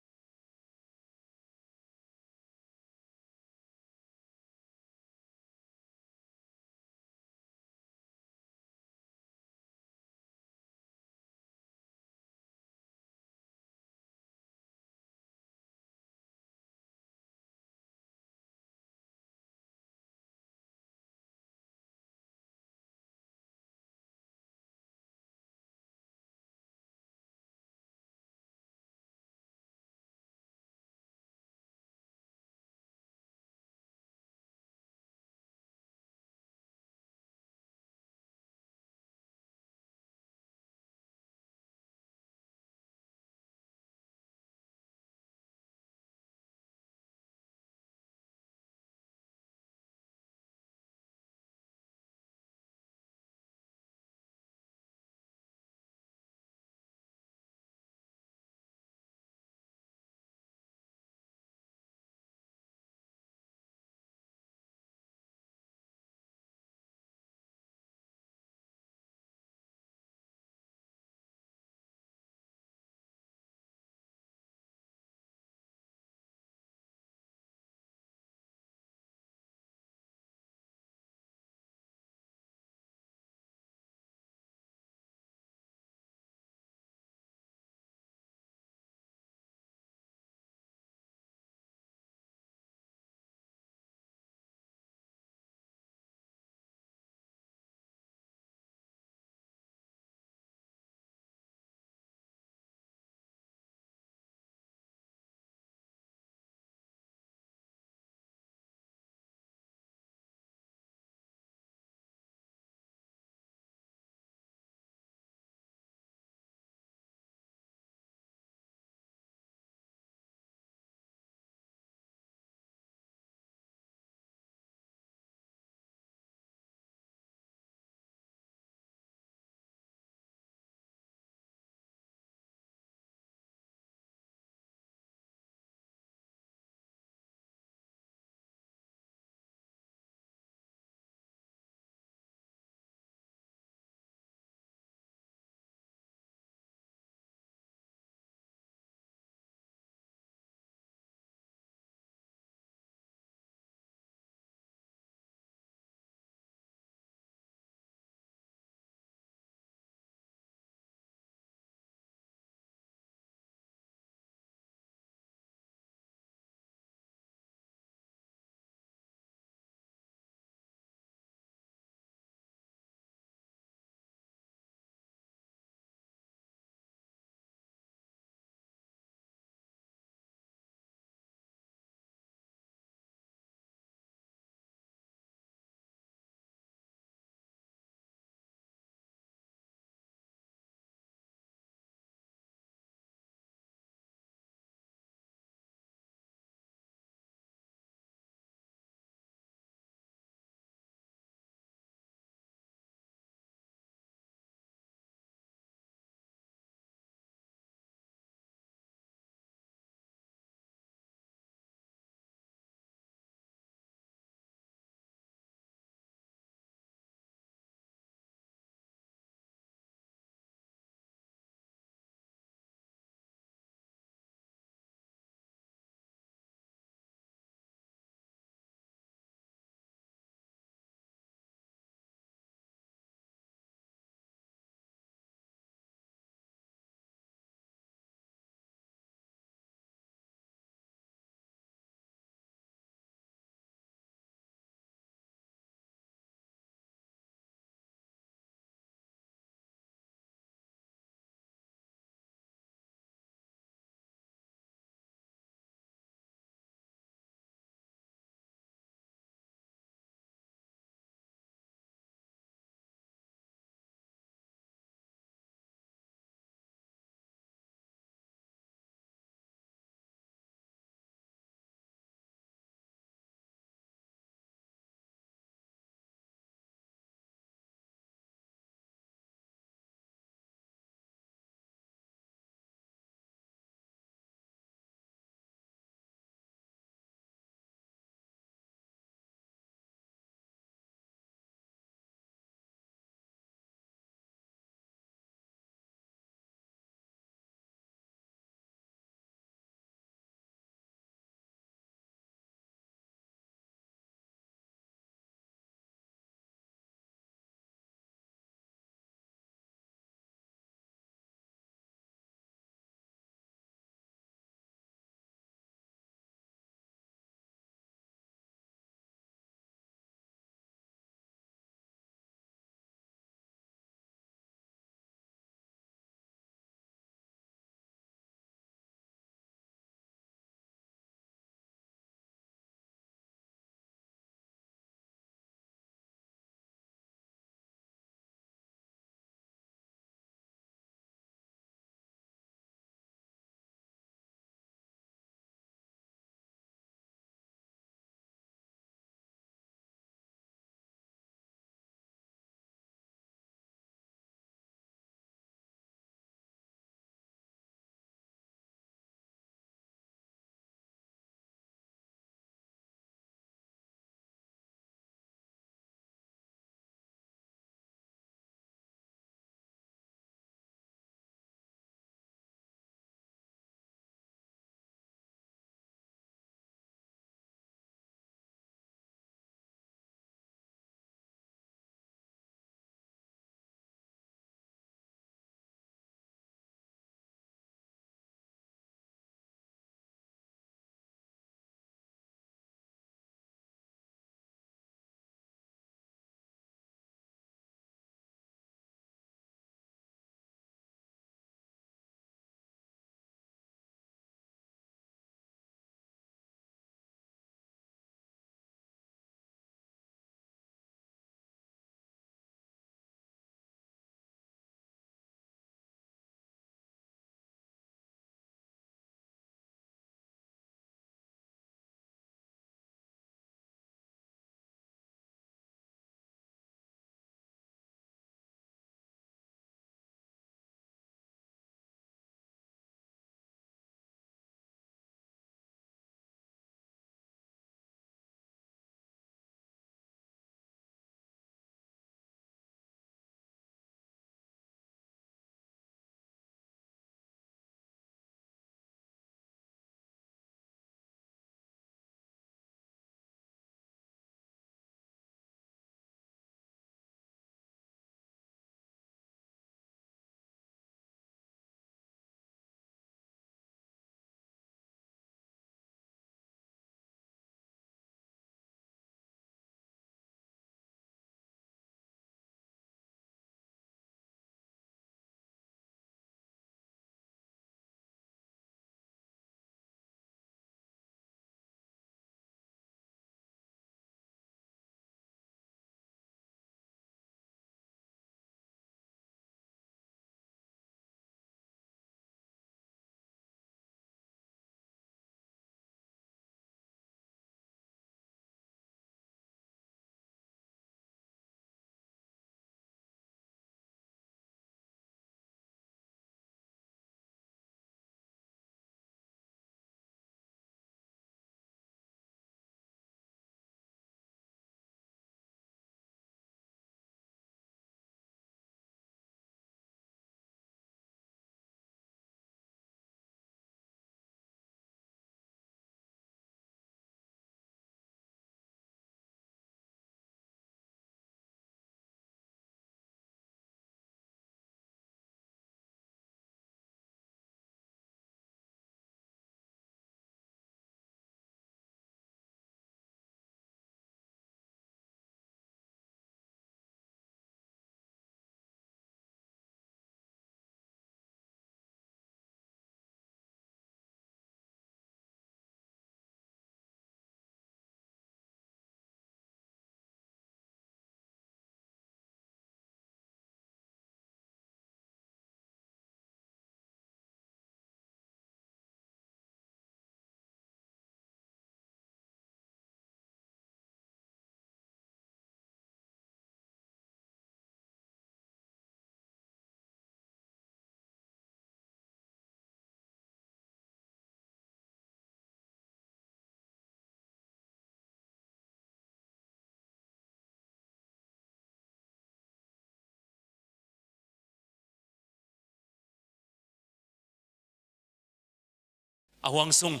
S1: A huang sung.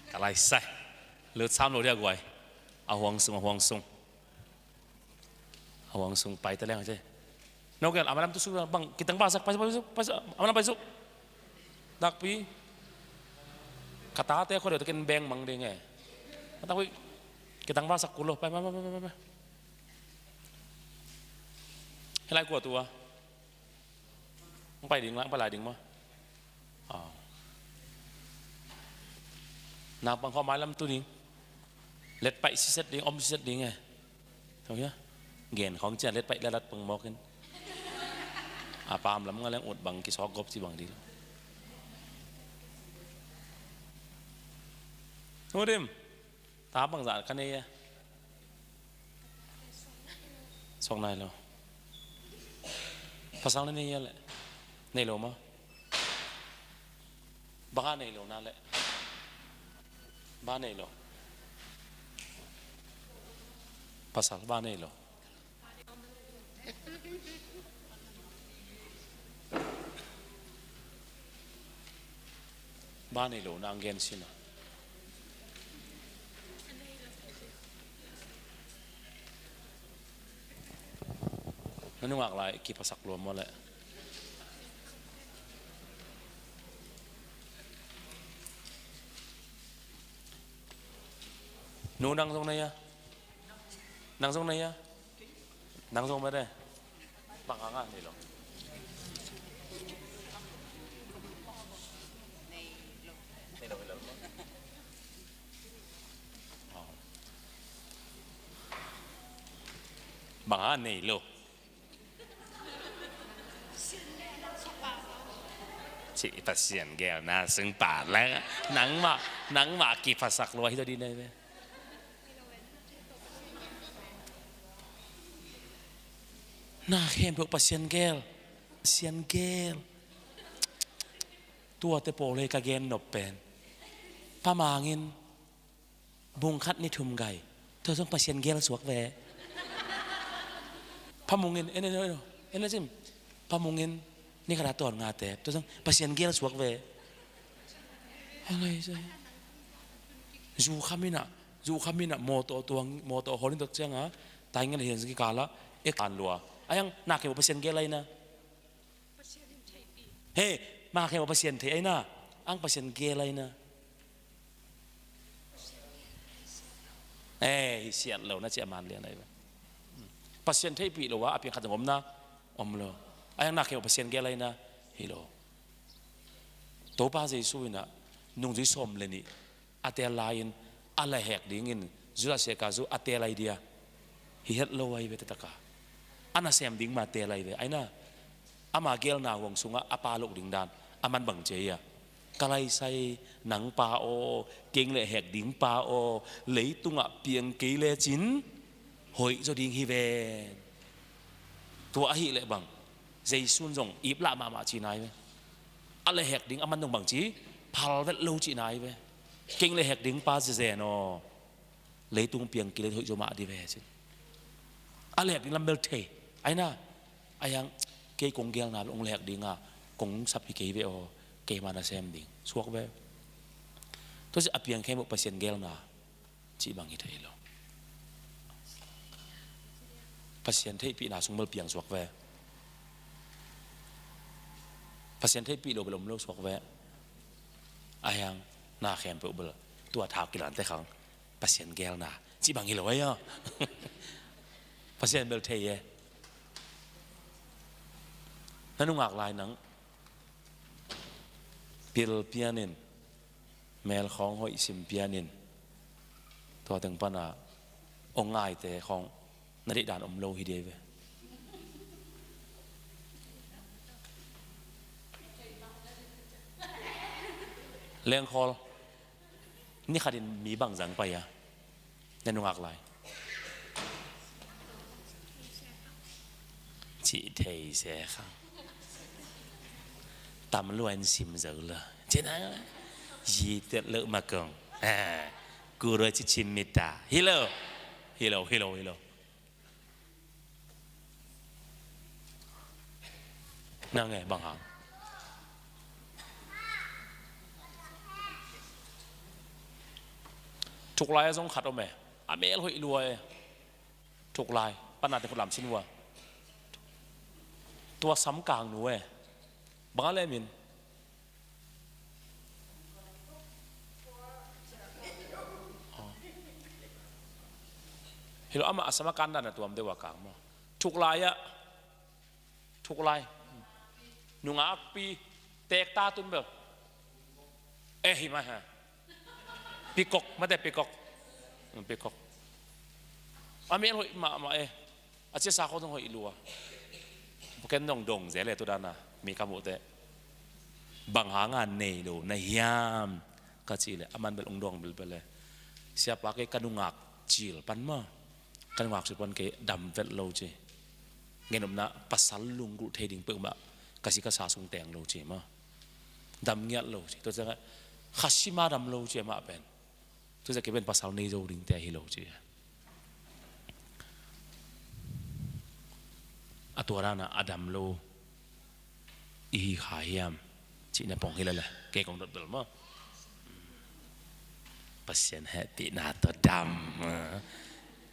S1: Ka lai sai. Lu cham lo dia guai. A huang sung a huang sung. A huang sung pai ta leng che. No kel amalam tu su bang kitang ba sak pai pai pai amalam pai su. Dak pi kata te ko de ken beng mang ding e. Tak pi kitang ba sak kulo pai pai pai pai pai. Helai ko tu a. Pai ding la pai lai ding ma. Na bang kho mai lam tu ding. Let pai si set ding om si set ding e. Thau ya. Gen khong cha let pai la lat pang mokin. A pam lam nga leng ut bang ki sok gop si bang di. Thu dim. Ta bang za kan e. Sok nai lo. Pasal na nei ya le. Nei lo ma. Ba nei lo na le. Ba nei lo. Pasal ba nei lo. Ba nei lo na angen sina. Na nungak lai ki pasak lo mo le. Nu nang zong nei ya? Nang zong nei ya? Nang zong ba de? Bang nga nei lo. Nei lo lo. Bang nga nei lo. Chị pasien gel na sing pa le nang ma nang ma ki pasak lo hi di nei ve. Na khem pok pasien gel pasien gel tua te po le ka gen nop pen pa mangin bung khat ni thum gai to song pasien gel suak ve pamungin ene ene ene sim pamungin ni kara ton nga te to song pasien gel suak ve angai sai zu khamina zu khamina mo to tuang mo to holin tok changa tai ngan hian ki kala ek an lua ayang na ke pasien gel ai na he ma ke pasien the ai na ang pasien gel ai na Eh, siat lo na chi aman lian ai ba. Pasien thei pi lo wa apiang khat om na om lo. Ayang na kheu pasien ge lai na hi lo. To pa Jesu ina nung ji som le ni ate lain ala hek ding in zula se ka zu ate lai dia. Hi het lo ai ve ta ka. Ana sem ding ma te lai ve ai na. Ama gel na wong sunga apa lok ding dan aman bang che ya. Kalai sai nang pa o keng le hek ding pa o leitung ah piang ke le chin hoi cho ding hi ve tua hi le bang jaisun zong ip la ma ma chi nai ve a le hek ding aman dong bang chi phal vet lo chi nai ve keng le hek ding pa ze no leitung piang ke le hoi jo ma di ve chin a le hek ding lam bel the ai na ayang ke kong gel na ong le hek ding a kong sap hi ke ve o ke mana sem ding suak ve to si apiang khem pasien gel na chi bang hi thei lo pasien thei pi na sung mal piang suak ve pasien thei pi lo belom lo suak ve ayang na khem pe bel tua thau kilan te khang pasien gel na chi bang hi lo ai pasien bel thei ye nanungak lai nang Pil pianin mel khong hoi sim pianin tua teng pana ong ngai te khong na ri dan om lo hi de ve. Leng khol ni khadin mi bang jang pa ya na nungak lai. Chỉ thei se khang tam luan sim dữ là thế nào gì tiệt lỡ mà cường à cú rồi chỉ chim mít ta hello hello hello hello นั่งไงบางหาง Thuk lai zong khat om e. A mel hoi lua e. Thuk lai pana te lam sin wa. Tua sam kang nu e. Banga le min. Hilo ama asama kan na tuam dewa kang mo. Thuk lai a thuk lai. Nungak pi tek ta tun bel. E hi ma ha. Pikok mate pikok. Pikok. Ami hoi ma ma e. A che sa ko dong hoi lua. Ken nong dong ze le tu dana mi kamu te. Bang ha nga nei lo na hiam ka chi le aman bel ong dong bel bel le. Siapa ke kanungak chil pan ma. Kanungak si pan ke dam vet lo chi. Ngenom na pasal lung ru thei ding pe ma kasi ka sa sung teng lo chi ma. Dam ngiat lo chi to cha khasima dam lo chi ma pen. To cha ke ben pasal nei zo ding te hi lo chi. A tuarana adam lo i kha hiam chi na pong hi la ke kong dot bel ma pasien he ti na to dam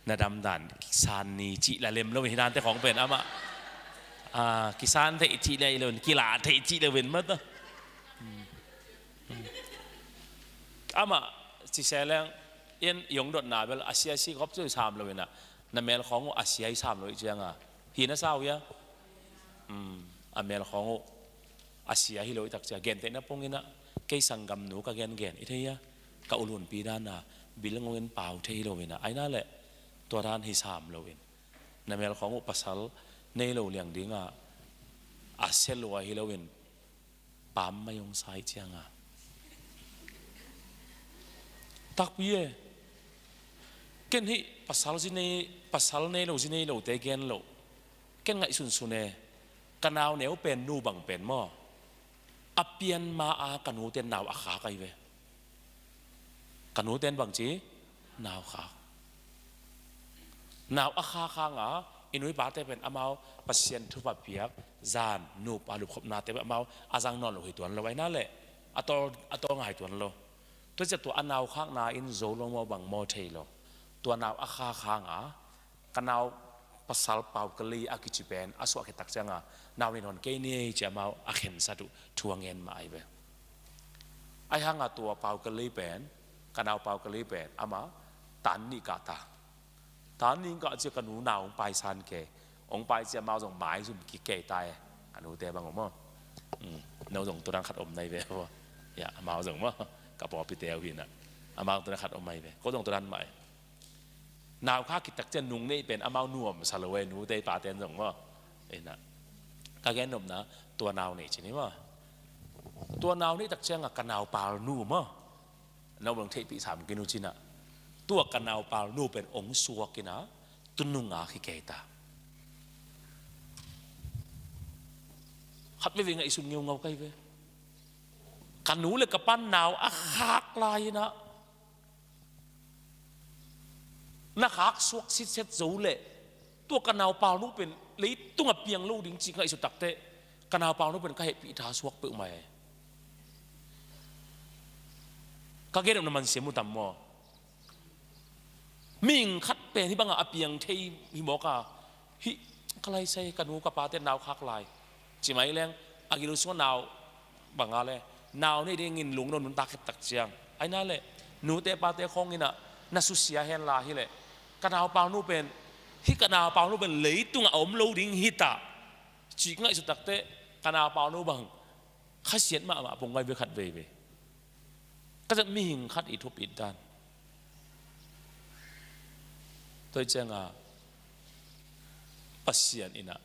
S1: na dam dan san ni chi la lem lo hi dan te khong pen ama a kisan the chi le lo kila the chi le wen ma ta ama chi se leng in yong dot na bel asia si khop chu sam lo na na mel khong asia i sam lo chiang a hi na sao ya a mel khong asia hi lo tak cha gen te na pongina ke sangam nu ka gen gen i theia ka ulun pi da na bil ngongin pau thei lo ina aina le to ran hi sam lo in na mel khong pasal nei lo liang dinga a selwa hi lo in pam mayong sai chianga tak pi e ken hi pasal ji nei pasal nei lo ji nei lo te gen lo ken ngai sun sun e kanau neu pen nu bang pen mo apian ma a kanu ten nau a kha kai ve kanu ten bang chi nau kha nau a kha kha nga inui pa te pen amao pasien thu pa piak zan nu pa lu khop na te amao azang non lo hi tuan lo ai na le ato ato ngai tuan lo to che tu anau khak na in zo lo mo bang mo thei lo tu nau a kha kha nga kanau pasal pau kali akichi pen aswa ke tak changa nau ni non ke ni che mau a khen sa tu thuangen ma ai ve ai hanga tua pau kali pen kanau pau kali pen ama tan ni ka ta tan ni ka che kanu nau pai san ke ong pai che mau jong mai zum ki ke tai kanu te bang mo nau jong tu rang khat om nai ve bo ya mau jong mo ka po pi te wi na amao tu khat om mai ve ko jong tu ran mai นาวข้ากิตักเจนุงนี่เป็นอมาวน่วมสลเวนูเตปาเตนจงว่าเอ็นะกะแกนมนะตัวนาวนี่จีนี่ว่าตัวนาวนี่ตักเจงกะนาวปาลนูมั้นาวบางเทปีสามกินุจินะตัวกะนาวปาลนูเป็นองค์สัวกินะตุนุงอาคิเกตาขัดไม่วิ่งไอสุนเงียวเงาไกเวกันหนูเลยกับปั้นนาวอาคากลายนะ na khak suak sit set zo le tua kanau pau nu pen lei tunga piang lo ding chi ngai su takte kanau pau nu pen ka he pi tha suak pe mai ka ge na man se mu tam mo ming khat pe ni banga apiang thei hi mo ka hi kalai sai kanu ka pa te nau khak lai chi mai leng agilu su nau banga le nau ni ding in lung non nun ta khet tak chiang ai na le nu te pa te khong ina na su sia hen la hi le kanau pau nu pen hi kanau pau nu pen lei tung om lo ding hi ta chi ngai su tak te kanau pau nu bang kha sian ma ma pong ngai ve khat ve ve ka mi hing khat i thup it dan toi chenga pasian ina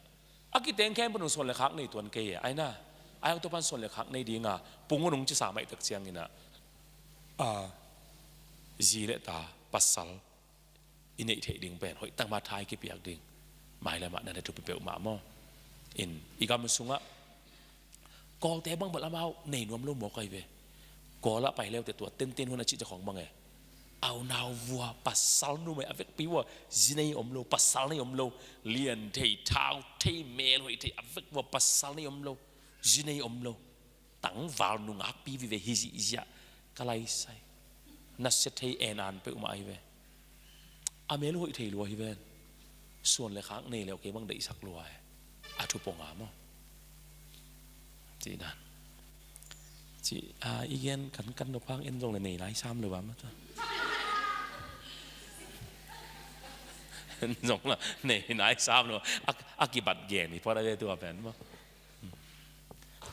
S1: aki teng khen pun son le khak nei tuan ke ai na ai to pan son le khak nei dinga pungunung chi sa mai tak chiang ina a zi le ta pasal inei thei ding pen hoi tang ma thai ki piak ding mai la ma na tu pe ma mo in igam sunga kol te bang bal amao nei nuam lo mo kai ve ko la pai leo te tua ten ten huna chi cha khong bang e au nau vua pasal nu mai avek pi wa zinei om lo pasal nei om lo lian thei thau thei mel hoi thei avek wa pasal nei om lo zinei om lo tang wal nu ngak pi vi ve hi zi zia kalai sai. Na se thei en an pe uma ai ve. Amel hoi thei lua hi ven. Suan le khang nei le ke bang dei sak lua a thu ponga mo. Chi dan. Chi a igen kan kan no phang en jong le nei lai sam lo ba ma ta. Jong la nei nai sam lo a ki bat ge ni por ave tu pen mo.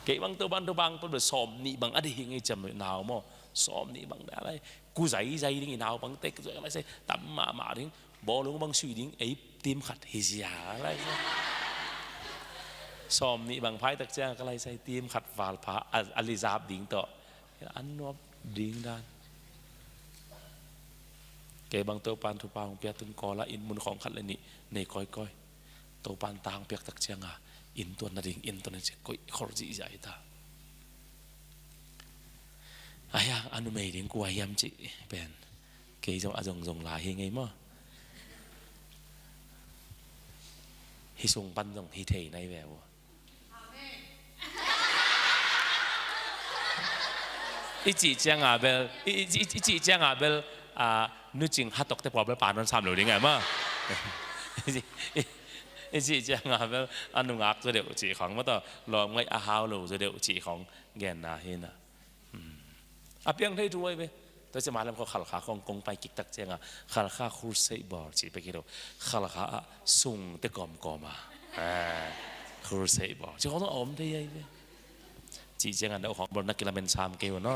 S1: Ke bang to ban to bang to som ni bang adi hi ngai cham nau mo som ni bang da lai ku zai zai ding nau bang tek zai lai sai tam ma ma ding bo lung bang sui ding ei tim khat hi zia lai som ni bang phai tak chang ka lai sai tim khat wal pha ali zap ding to an nuap ding dan ke bang to pan thu paung pia tun ko la in mun khong khat le ni nei koi koi to pan tang piak tak chiang a in tuan na ding in tuan na koi khor ji jai ta aya anu mei ding kuai yam chi pen ke jong azong jong la hi ngei mo hi sung pan jong hi thei nai ve wo i chi chiang a bel i i chi chiang a bel a nu ching hatok te problem pa non sam lo ding ai ma i chi chiang a bel anu ngak zo deuh chi khong ma to lom ngai a hau lo zo deuh chi khong gen na hi na a piang thei tuai ve to che malam ko khal kha kong kong pai kik tak chenga khal kha khur sei bor chi pe kiro khal kha a sung te kom kom a khur sei bor chi khong om thei ai ve chi chenga do khong bor na kilamen sam ke no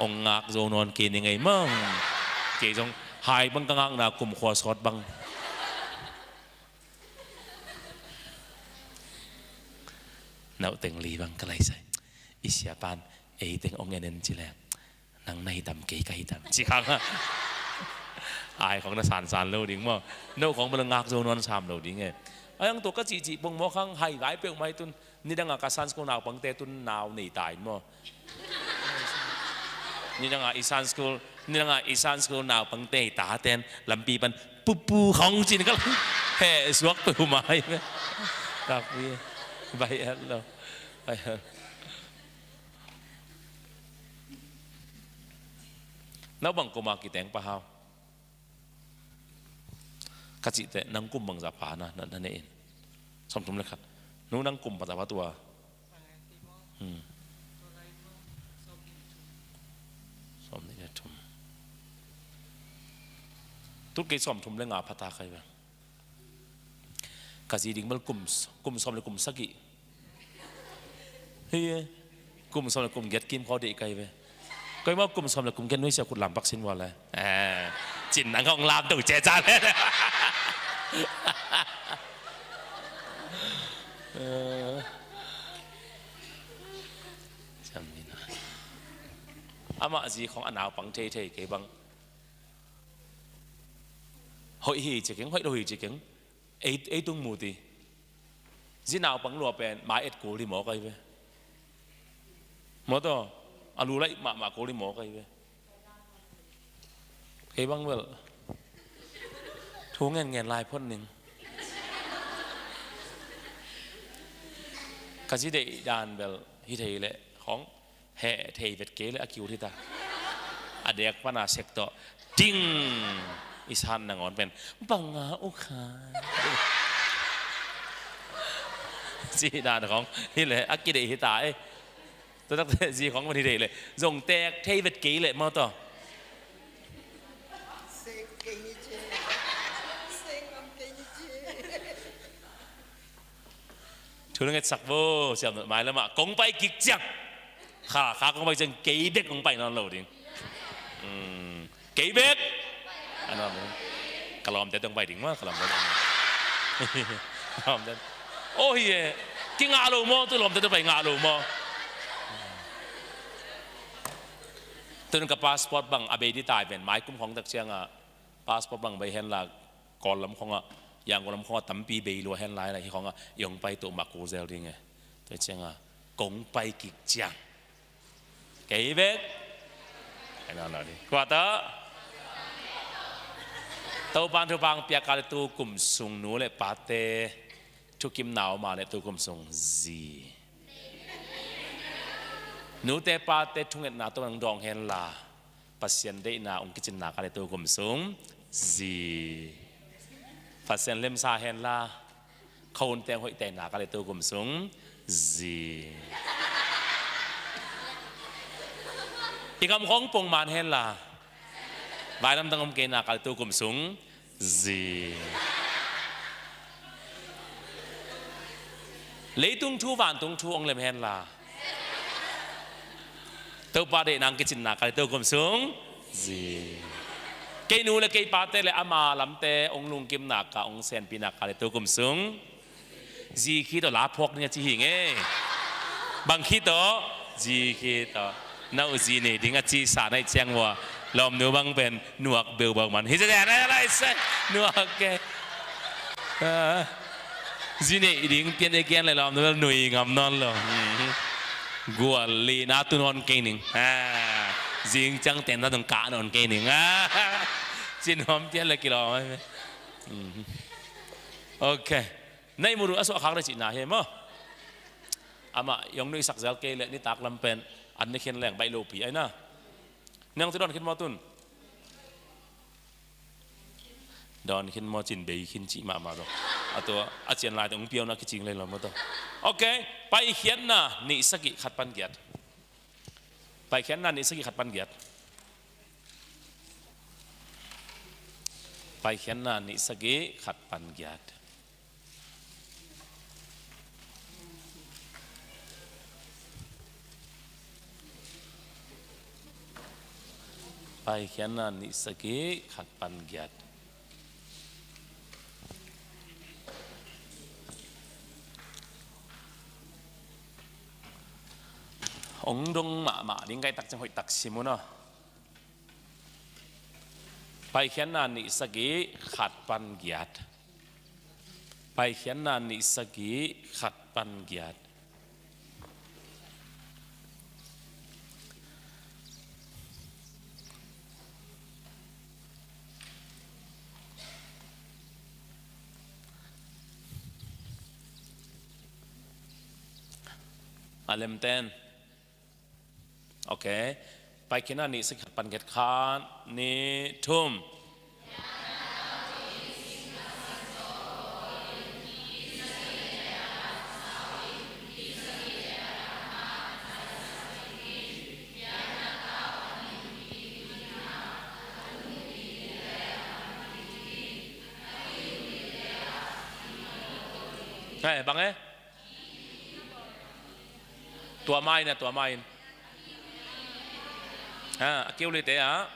S1: ong ngak zo non ke ni ngai mong ke jong hai bang ka ngak na kum khwa sot bang nau teng li bang ka lai sai isia pan ei teng ong enen chi le nang nei dam ke kai dam chi khang aiของna san san lo ding mo noของมันngak zo non sam lo ding e ayang to ka chi chi pong mo khang hai lai pe mai tun ni danga ka san school naw pang te tun naw nei tai mo ni danga isan school ni danga isan school naw pang te ta ten lampi pan pu pu khong chin ka he suak tu mai tak pi bai lo bai Nau bang kuma ki teng pa hau. Ka chi te nang kum bang za pa na na na ne in. Som thum le khat. Nu nang kum pa za pa tua. Som ni le thum. Tut ke som thum le nga phata kai ba. Ka ji ding mal kum kum som le kum saki. Hi kum som le kum get kim kho de kai ve. Kai ma kum som le kum gen nui sia kut lam bak sin wa le. Eh chin nang khong lam tu che cha le. Cham ni na. Ama ji khong anau pang thei thei ke bang hội hì chỉ kính hội đồ hì chỉ kính ấy ấy tung mù ti zi nào bằng lùa bèn mà ít cố đi mò cái về mò to à lù lại mà mà cố đi mò cái về cái bằng vậy thu ngàn ngàn lại phun nín cái gì để đàn bèl hi thầy lệของแห่thei vet ke le akiu thi ta adek pana sek to ding isan na ngon pen banga u kha จีดานของนี่เลยอากิเดฮิตาเอ้ตัวตักจีของมันทีเดเลยจงแตกเทเวตกีเลยมาต่อทุนเงินสักโบเสียบหมายแล้วมากงไปกิกจังขาขากงไปจังเกยเบ็กงไปนอนโหลดิเกยเบ็กอันนั้นกะลอมจะต้องไปถึงว่ากะลอมจะลอมจะโอ้ยกิงอาโลมอตัวลอมจะไปงาโลมอตัวนึงกับพาสปอร์ตบังอเบดีตายเป็นไม้กุ้มของตักเชียงอ่ะพาสปอร์ตบังไปเห็นละก่อนลำของอ่ะอย่างก่อนลำของตั้มปีเบลัวเห็นลายอะไรที่ของอ่ะยงไปตัวมากูเซลดิไงตัวเชียงอ่ะกงไปกิกจังเกยเบ็กไอ้นั่นนี่กว่าเตอตัวปานตัวบางเปียกาลตัวกลุ่มสูงนูเลยปาเตทุกิมหนาวมาเลยตัวกลุ่มสูงจีนูเตปาเตทุงเอ็ดนาตัวนังดองเห็นลา Pasian deihna ung kicin na ka le tu kum sung zi. Pasian lem sa hen la khon te hoi te na ka le tu kum sung zi. Ikam khong pong man hen la vailam dang um ke na ka le tu kum sung zi. Leitung thu van tung thu ong lem hen la. To pa de nang kichin na kal to kum sung zi. Ke nu le ke pa te le ama lam te ong lung kim na ka ong sen pi na ka le to kum sung zi khi to la phok ni chi hi nge. Bang khi to zi khi to nau zi nei ding a chi sa nai chiang wa lom nu bang pen nuak beu bang man hi ja na lai se nuak ke zi nei ding pian e kian le lom nu nui ngam non lo gual li na tu non ke ning jing chang ten na dong ka non ke ning chin hom pian le kilo ok nei muru aso khak le chi na he mo ama yong nui sak zel ke le ni tak lam pen an ni khen leng bai lo pi ai na nang tu don khin mo tun don khin mo chin bei khin chi ma ma do ato a chian lai ong piao na ki ching le lo mo to ok pai khian na ni saki khat pan giat pai khian na ni saki khat pan giat pai khian na ni saki khat pan giat Pai khian na ni saki khat pan giat. Ong dong ma ma ding kai tak chang hoi tak simu no. Pai khian na ni saki khat pan giat. Pai khian na ni saki khat pan giat. Alem ten. Ok. Pai khian na ni saki khat pan giat khan ni thum. Hey, bang eh? Tua mai na tua mai. Ha, kêu le te a.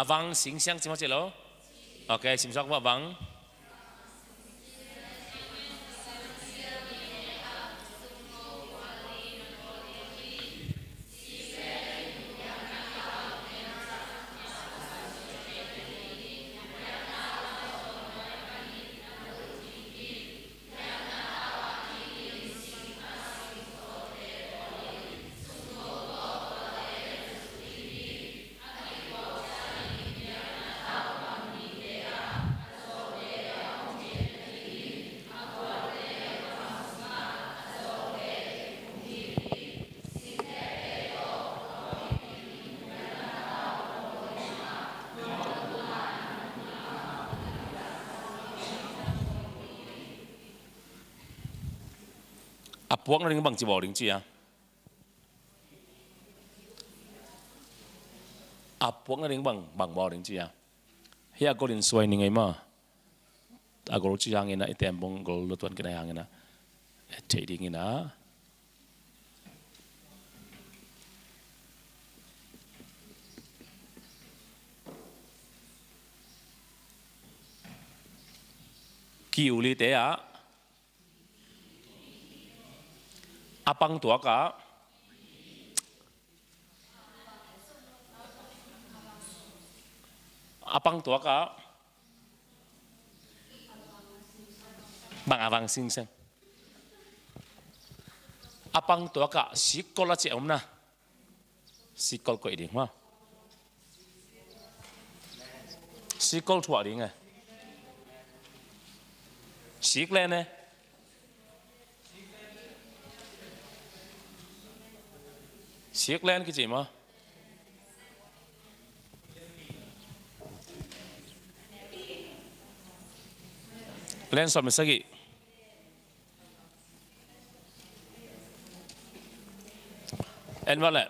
S1: Avang sing siang chima chelo. Ok, sim sok wa vang. A puang ring bang chi bo ring chi a. A puang ring bang bang bo ring chi a. Hi a golin suai ni ngai ma. A gol chi yang ina item bong gol lo tuan kena yang ina. Thei ding ina. Ki uli te a. A pang tuak a. Apang tuak ah bang awang sing seng. Apang tuak ah sikol a che om na. Sikol ko ding ma. Sikol thua ding e. Sik le ne. Sik len ki chi ma. Len som sagi. En va le.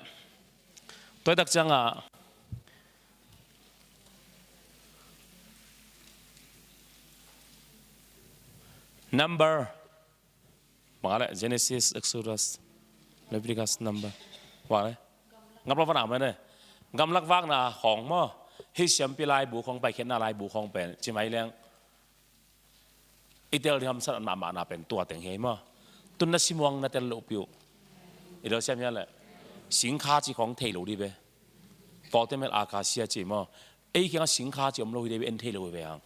S1: Toi tak chang a number Mga le Genesis, Exodus, Leviticus, number. Wa le. Ngam lo va na ne. Ngam lak wak na hong mo. Hi siam pi lai bu khong pai khen na lai bu khong pen chi mai leng. Itel ham san ma ma na pen tua teng he mo. Tun na simuang na tel lo piu. Ilo siam ya le. Sing kha chi khong thei lo di be. Ko te mel akasia chi mo. Ei kyang sing kha chi om lo hi de be en thei lo be ang.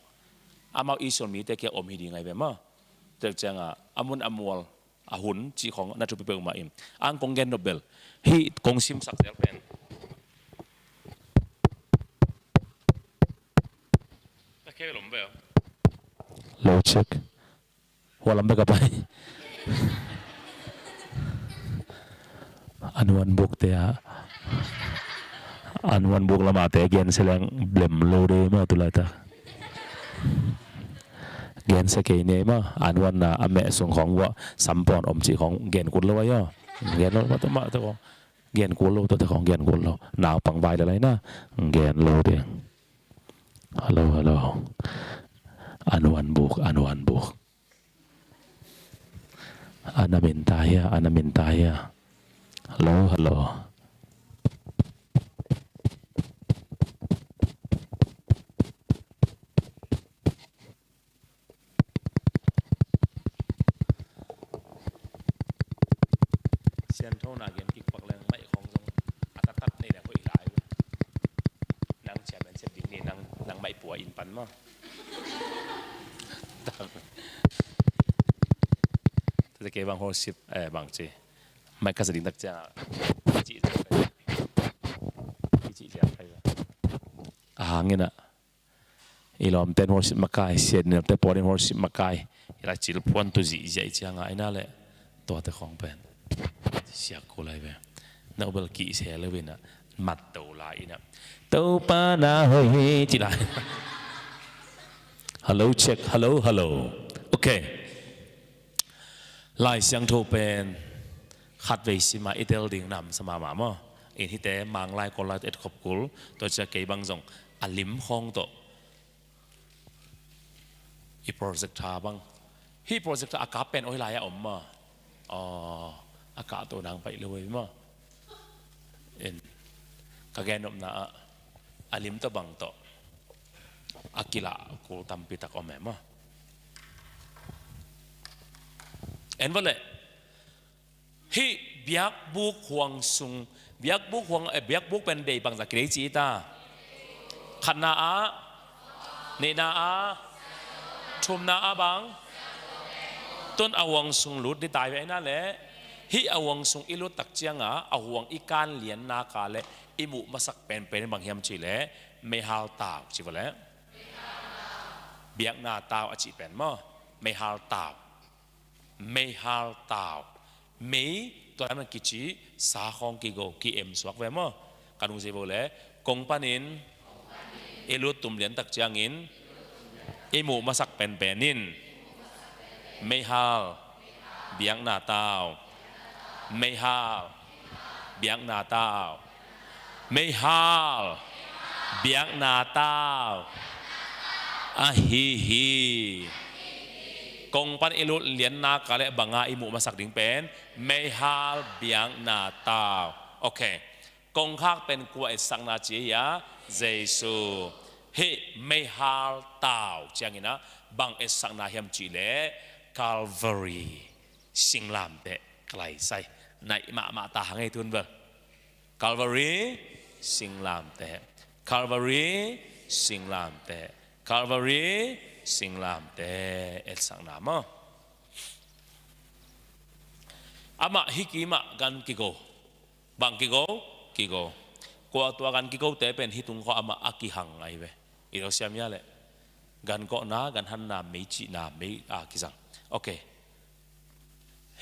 S1: Amau Israel mi te ke om hi di ngai be mo. Tel chang a amun amual a hun chi khong na thu pe ma im ang kong gen nobel hi kong sim sak zel pen ta ke lom be lo check hualam be ka pai anuan buk te a anuan buk lama te gen seleng blem lo de ma tu lai ta gen se ke ne ma anuan na ame sung khong wa sampon om chi khong gen kun lo wa yo gen lo ma to ma to gen kun lo to te khong gen kun lo naw pang vai de lai na gen lo de hello hello anuan buk anuan buk Anamin taya anamin taya hello hello Sian tho na gen kik pak leng mai khong zong atatat nei le hoi lai nang chia ben se ding ni nang nang mai pua in pan ma จะเกบางโฮสิบเออบางจีไม่ก็สดิ่งตักจ้าจีจีจีไปอาหางเนี่ยนะอีลอมเต้นโฮสิบมาไกเสียเนี่ยเต้นปอดโฮสิบมาไกอีลาจิลพวนตัวจีจีจีงไอ้นั่นแหละตัวแต่ของเป็นเสียกูเลยไปนเบลกี่เสียเลยนะมัดตัวลายนะตัวปานาเฮจีลาย Hello check hello hello okay ลายเสียงโทเป็นขัดเวสิมาอีเตลดิ่งนำสมามามั้อินที่แต่มังลายกอลายเอ็ดขอบกุลตัวจะเกบังจงอลิมคงโตอีโปรเจกต์ทาบังฮีโปรเจกต์อากาศเป็นโอ้ยลายอมมาอ๋ออากาศตัวนางไปเลยมั้เอ็นกะแกนมนาอลิมตัวบังโตอากิละกูตัมปิตักอมแม่มั้เอ็นว่าเลยฮีเบียกบุกห่วงสุงเบียกบุกห่วงเอเบียกบุกเป็นเดบังจากเกรจีตาขันนาอาเนนาอาทุมนาอาบังต้นอวังสุงลุดที่ตายไปนั่นแหละฮีอวังสุงอิลุตักเจียงอ่ะอวังอีการเลียนนากาเลอิมุมาสักเป็นเป็นบางเฮียมจีเลไม่ฮาวตาวจีวะเลเบียกนาตาวอจีเป็นมั้ไม่ฮาวตาวไม่ฮาวตาวไม่ตัวนั้นกิจีสาของกิโกกิเอ็มสวักเวมั้กันอุเซโบเลกงปานินเอลุตุมเลียนตักเจียงอินอิมุมาสักเป็นเป็นนินไม่ฮาวเบียงนาตาวไม่ฮาวเบียงนาตาวไม่ฮาวเบียงนาตาวอะฮีฮีกงปันอิลุเลียนนากะเลบังอาอิมุมาสักดิ่งเป็นไม่ฮาลเบียงนาตาวโอเคกงคักเป็นกัวเอสังนาจียาเจซูเฮไม่ฮาลตาวจังนะบังเอสังนาเฮมจีเลคาลวารีสิงลามเตไกลใส่ในมามาตาหังไอทุนเบลคาลวารีสิงลามเตคาลวารี Singlam te. Calvary singlam te el sang na mo. Ama hiki ma gan ki go. Bang ki go ki go. Kwa tua gan ki go te pen hi tung ko ama aki hang ai ve. I lo siam ya le. Gan ko na gan han na mei chi na mei a ki zang. Okay.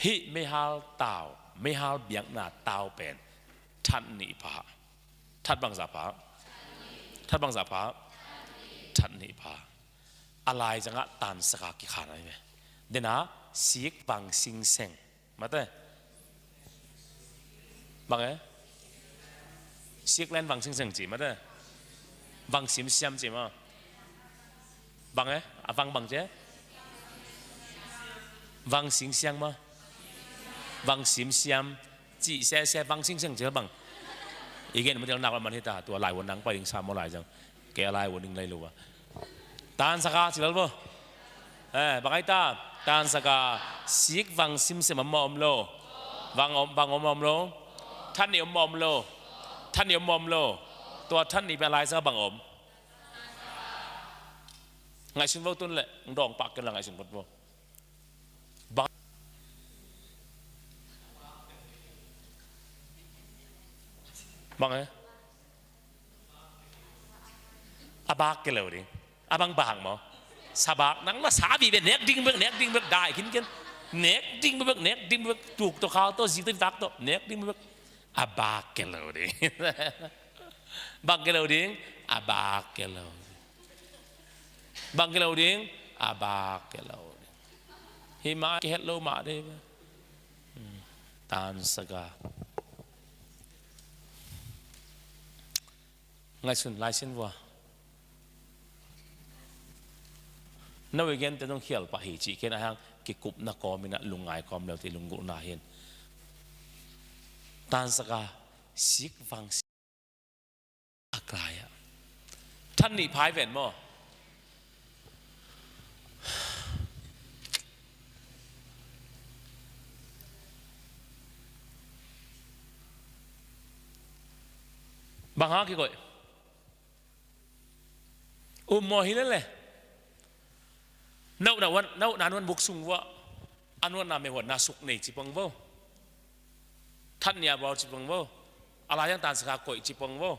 S1: Hi mehal tau mehal biak na tau pen than ni pa that bang za pa that bang za pa that ni pa alai janga tan saka ki khan ai ve dena sik bang sing seng mate bang e sik len bang sing seng chi mate bang sim siam chi ma bang e avang bang che vang sing siang ma vang sim siam chi se se vang sing seng che bang igen mo nak man hita tua lai won nang pa ding sa mo lai jang ke lai won ding lai lo wa tan saka chi lal bo eh bakai ta tan saka sik vang sim sem om om lo vang om bang om om lo than ni om om lo than ni om om lo tua than ni pa lai sa bang om ngai sin vo tun le dong pak ken la ngai sin bot bo bang bang eh abak ke lo ding abang bang mo sabak nang ma sa bi be nek ding bek nek ding bek dai kin ken nek ding bek nek ding bek tuk to khao to zi to tak to nek ding bek abak ke lo ding bang ke lo ding abak ke lo bang ke lo ding abak ke lo ding hi ma ke het lo ma de tan saga ngai sun lai sin wa na weekend te dong khial pa hi chi ken ahang ki kup na kom ina lungai kom lo ti lunggu na hin tan saka sik wang aklaya than ni phai ven mo bang ha ki koi um mo hi le le nau na wan nau na wan buk sung wa an wan na me wa na suk nei chi pang vo than nia bo chi pang vo ala yang tan saka koi chi pang vo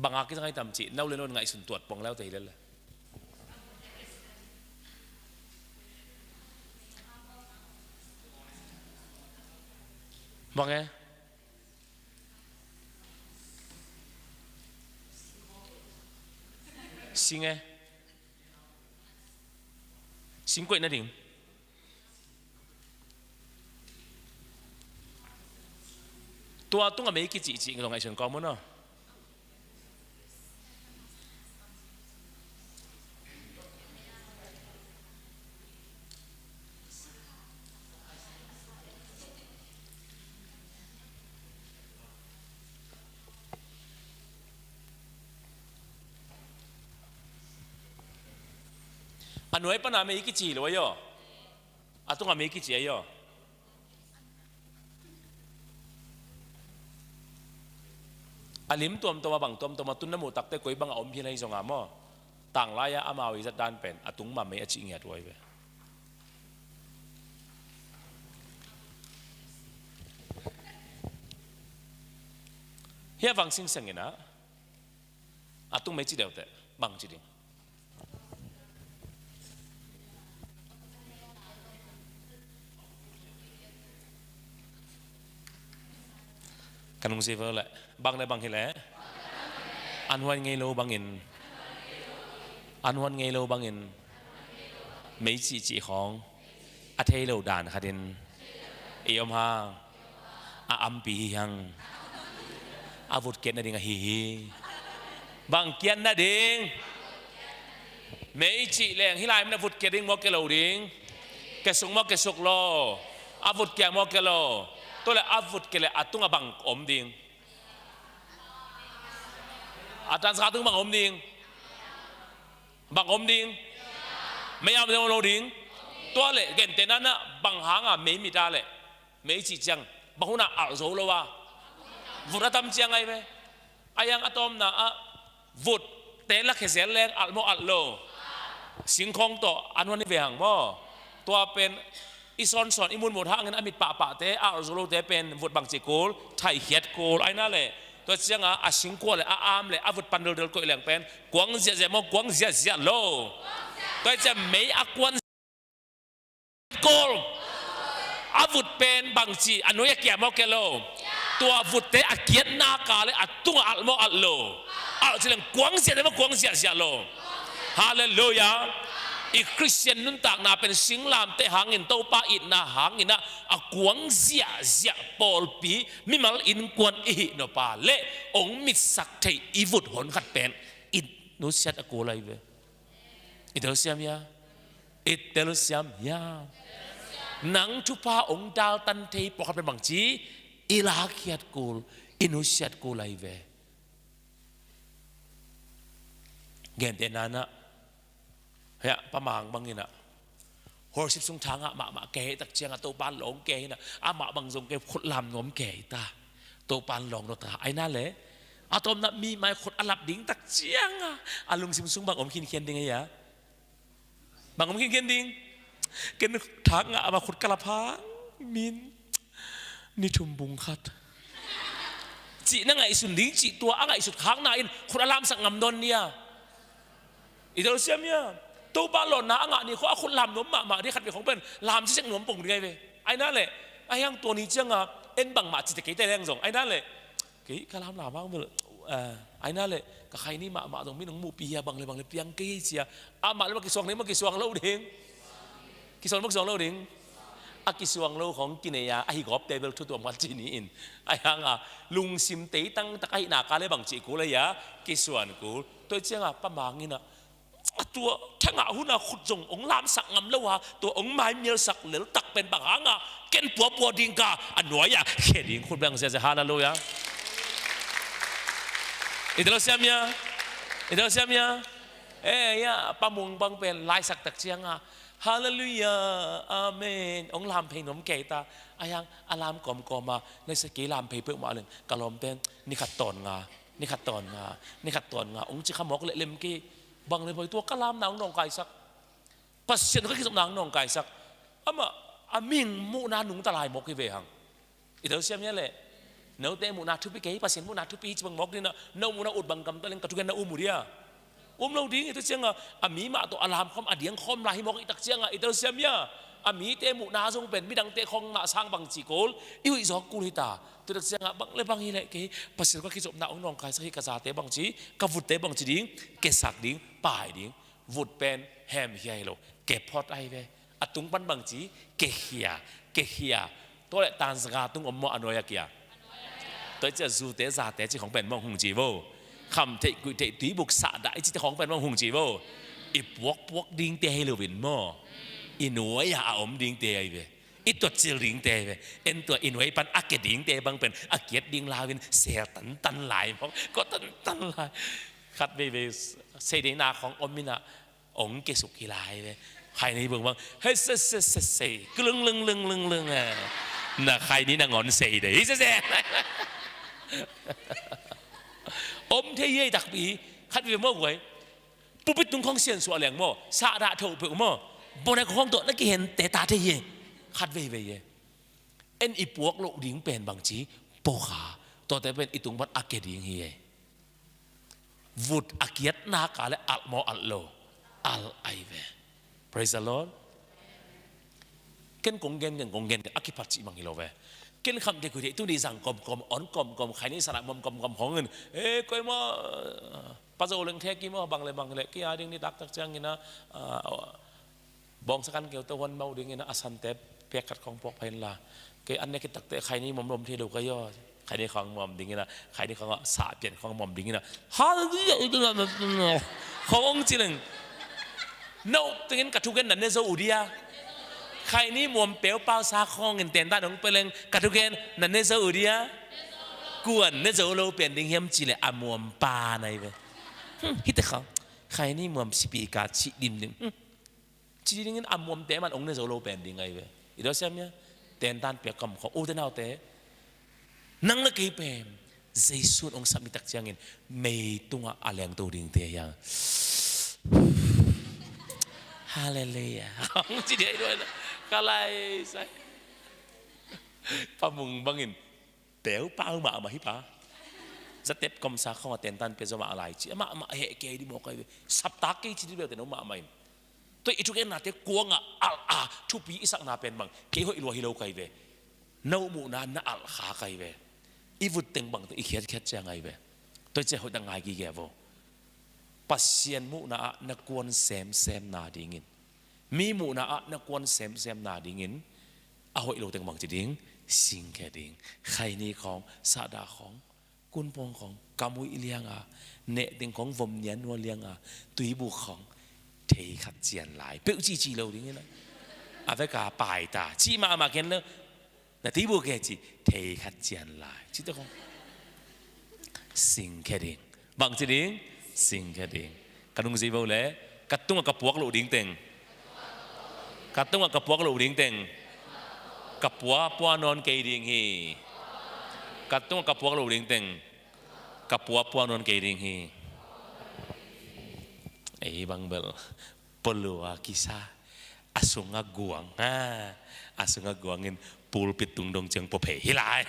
S1: banga ki ngai tam chi nau le non ngai sun tuat pong leo te hi le le bang e Sing e sing koi na ding tua tung a mei ki chi chi ngong ai chen ko mo no Anuai pa na me iki chi lo yo atung ame iki chi ayo alim tuam toma bang tuam toma tun na mu takte koi bang om hi lai zonga mo tang laya amawi zat dan pen atung ma me achi ngiat wai ve Hi avang sing seng ina atung mei chi deuh te bang chi ding. Kanung si le bang le bang hi le an huan ngei lo bang in an huan ngei lo bang in mei chi chi khong a thei lo dan khatin i om ha a ampi hi hang a vut kian na ding a hi hi bang kian na ding mei chi leng hi lai na vut ke ding mo ke lo ding ke sung mo ke suk lo a vut ke mo ke lo to le a vut ke le atung a bang om ding atan sa tung bang om ding bang om ding mei am lo ding to le gen te na na bang hang a mei mi ta le mei chi chang bang huna al zo lo wa vut atam chiang ai ve ayang atom na a vut Te la khe zel leng al mo al lo. Singkhong to anwan ve hang mo. Tua pen i son son i mun mut hangin amit pa pa te a zolo te pen vut bang chi kul thai hiat kul ai na le to chianga a singkua le a am le a vut pandal del koi leng pen kuang zia zia mo kuang zia zia lo to cha mei a kuan kawl a vut pen bang chi a noi a kia mo ke lo tua vut te a kiat na ka le a tung al mo al lo al chi leng kuang zia mo kuang zia zia lo hallelujah i Christian nun tak na pen singlam te hangin to pa it na hangin a a kuang zia zia pawl pi mimal in kuan i no pa le ong mit sak thei i vut hon khat pen in nu siat a ko lai ve i tel siam ya i tel siam ya nang thu pa ong dal tan thei pokhat pe bang chi ila khiat kul inu siat ko lai ve gen te nana ya pamang bangina worship sung thanga ma ma ke tak chiang to pan long ke na ama bang zong ke khut lam nom ke ta to pan long no ta ai na le atom na mi mai khut alap ding tak chiang a alung sim sung bang om khin khian ding ya bang om khin khian ding ken thang nga ama khut kalapha min ni thum bung khat chi na ngai sun ding chi tua a ngai sut khang na in khut alam sak ngam don nia idol siam ya tu pa lon na anga ni kho a khut lam nom ma ma di khat ve khong pen lam chi sek nom pong ngai ve ai na le ai hang to ni chiang a en bang ma chi te ke te leng zong ai na le ke ka lam la bang ai na le ka khai ni ma ma dong mi nong mu pi ya bang le bang le piang ke chia a ma le ma ki suang ne ma ki suang lo ding ki suang ma ki suang lo ding a ki suang lo khong ki ne ya a hi gop table thu tuam chi ni in ai hang a lung sim te tang tak ai na ka le bang chi ku le ya ki suan ku toi chiang a pa mangin a tua thanga huna khut jong ong lam sak ngam lo ha tua ong mai mial sak lel tak pen bang hanga ken pua pua ding ka anuaya khe ding khut bang se se hallelujah italo siam ya italo siam ya eh ya pamung bang pen lai sak tak chiang a hallelujah amen ong lam phei nom ke ta ayang alam kom kom a nei se ke lam phei pe ma len kalom ten ni khat ton nga ni khat ton nga ni khat ton nga ong chi khamok le lem ki bang le boi tua kalam nang nong kai sak pasien ka ki nang nong kai sak ama aming mu na nung talai mok ki ve hang i tho siam ye le no te mu na thu pi ke pasien mu na thu pi chi bang mok ni na no mu na ut bang kam ta leng ka thu gen na u mu dia um lo ding ito chiang a mi ma to alam khom adiang khom la hi mok i tak chiang a ito siam ya a mi te mu na zong pen mi dang te khong na sang bang chi kol i hui zo kul hi ta tu tak chiang a bang le bang hi le ke pasil ka ki chop na ong nong kai sa hi ka za te bang chi ka vut te bang chi ding ke sak ding pai ding vut pen hem hiai lo ke phot ai ve atung pan bang chi ke hia ke hia to le tan ga tung om mo anoya kia tôiจะzu te za te chi khong pen mong hung chi vô kham te kui te tui buk sa dai chi khong pen mong hung chi vô i puak puak ding te hei lo win mo i nuai ya om ding te ai ve i tuat chil ding te ve en tua i nuai pan a ke ding te bang pen a kiet ding la win ser tan tan lai mong ko tan tan lai khat ve ve se de na khong om mina ong ke suk hi lai ve khai ni bang bang he se se se se klung lung lung lung lung à na khai ni na ngon se de se se om the ye tak bi khat ve mo quậy pu bit tung khong xian suwa leng mo sa da tho pe mo bo na khong to na ki hen te ta the ye khat ve ve ye en i puak lo ding pen bang chi po kha to te pen itung bat ake ding hi ye vut akiat na ka le al mo al lo al ai ve praise the lord ken kong gen ken kong gen akipat chi mang hi lo ve ken kham te ku tu ni sang kom kom on kom kom khai ni sara mom kom kom hong in e koi mo pa zo leng the ki mo bang le bang le ki a ding ni tak tak chang ina bong sakan keu to wan mau ding ina asan te pek khat khong pok phain la ke an ne ki tak te khai ni mom rom the lo ka yo khai ni khong mom ding ina khai ni khong sa pian khong mom ding ina ha khong chi leng no tingin ka thu gen nan ne zo udia khai ni mom peo pao sa khong in ten ta dong peleng ka thu gen nan ne zo udia kuan ne zo lo pian ding hiam chi le amuam pa nai ve hi te khong khai ni muam sipi ka chi dim ding chi ding in amuam te man ong ne zo lo pen ding ai ve i do siam ya ten tan pe kam kho u te nau te nang le ke pem Jesuh ong sami tak chiang in mei tungah a leng to ding te yang. Hallelujah. Chi dei doi kalai sai. Pamung bangin teu pau ma ma hi pa. Zatep kom sa khong ten tan pe zo ma lai chi ma ma he ke di mo kai sapta ke chi di be te no ma ma in. Toi itu ke na te kuanga al a thu pi isak na pen bang ke hoi lo hi lo kai ve. No mu na na al kha kai ve. I vut teng bang te i khiat khiat cha ngai ve. Toi che hoi dang ngai ki ge vo. Pasian mu na a na kuan sem sem na ding in. Mi mu na a na kuan sem sem na ding in a hoi lo teng bang chi ding sing ke ding khai ni khong sa da khong kun pong khong kamui liang a ne ding khong vom nian nuo liang a tui bu khong thei khat chian lai peu chi chi lo ding in a ve ka pai ta chi ma ma ken le na ti bu ke chi thei khat chian lai chi te khong sing ke ding bang chi ding sing ke ding kanung zi bo le katung ka puak lo ding teng katung ka puak lo ding teng ka pua pua non ke ding hi katung ka puak lo ding teng ka pua pua non ke ding hi ei bang bel pelua kisah asunga guang ha asunga guangin pulpit tung dong cheng po phe hi lai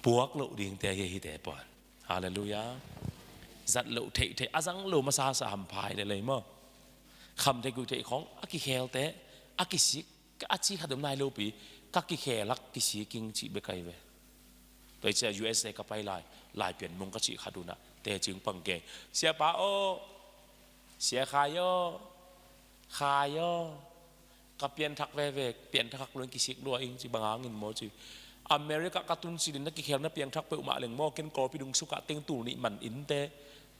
S1: puak lo ding te hi hi te pon hallelujah zat lo thei thei azang lo ma sa sa ham phai le le mo kham te ku te khong aki khel te aki sik ka achi khadum nai lo pi ka ki khelak ki si king chi be kai ve toi che USA ka pai lai lai pian mong ka chi khaduna te ching pang ke sia pa o sia kha yo kha yo ka pian thak ve ve pian thak luen ki sik lua ing chi banga ngin mo chi America ka tun si na ki khel na piang thak pe uma leng mo ken ko pi dung suka teng tu ni man in te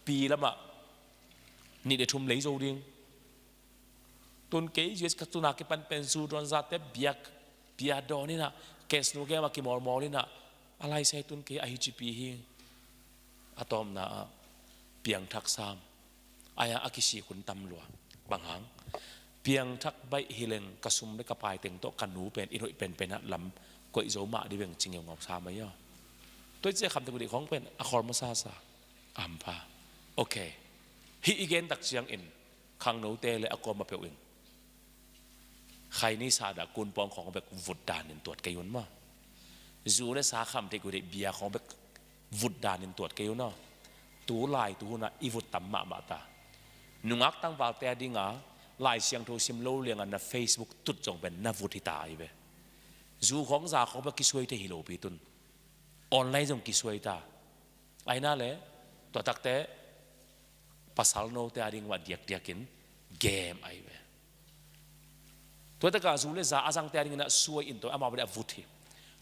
S1: pi lama ni de thum lei zo ding tun ke US ka tuna ke pan pen su don za te biak bia do ni na kes nu ke ma ki mol mol ni na alai sai tun ke a hi chi pi hi atom na piang thak sam aya akisi kun tam lua banghang piang thak bai hileng kasum le kapai teng to kanu pen inhoi pen pen lam koi zo ma di beng chingeu ngok sa mai yo tôi che kham te di khong pen a khor ma sa sa am pa okay hi igen tak chiang in khang no te le akom ma pe in khai ni sa da kun pong khong bek vut dan in tuat ke yun ma zu le sa kham te ku de bia khong bek vut dan in tuat ke yun no tu lai tu na i vut tam ma ma ta nungak tang wal te dinga lai siang tho sim lo liang na Facebook tut jong ben na vut hi ta ai ve zu khong za khong ba ki suai te hi lo pi tun online jong ki suai ta ai na le to tak te pasal no te ading wa diak diakin game ai ve to ta ka zu le za azang te ading na suai in to ama ba vut hi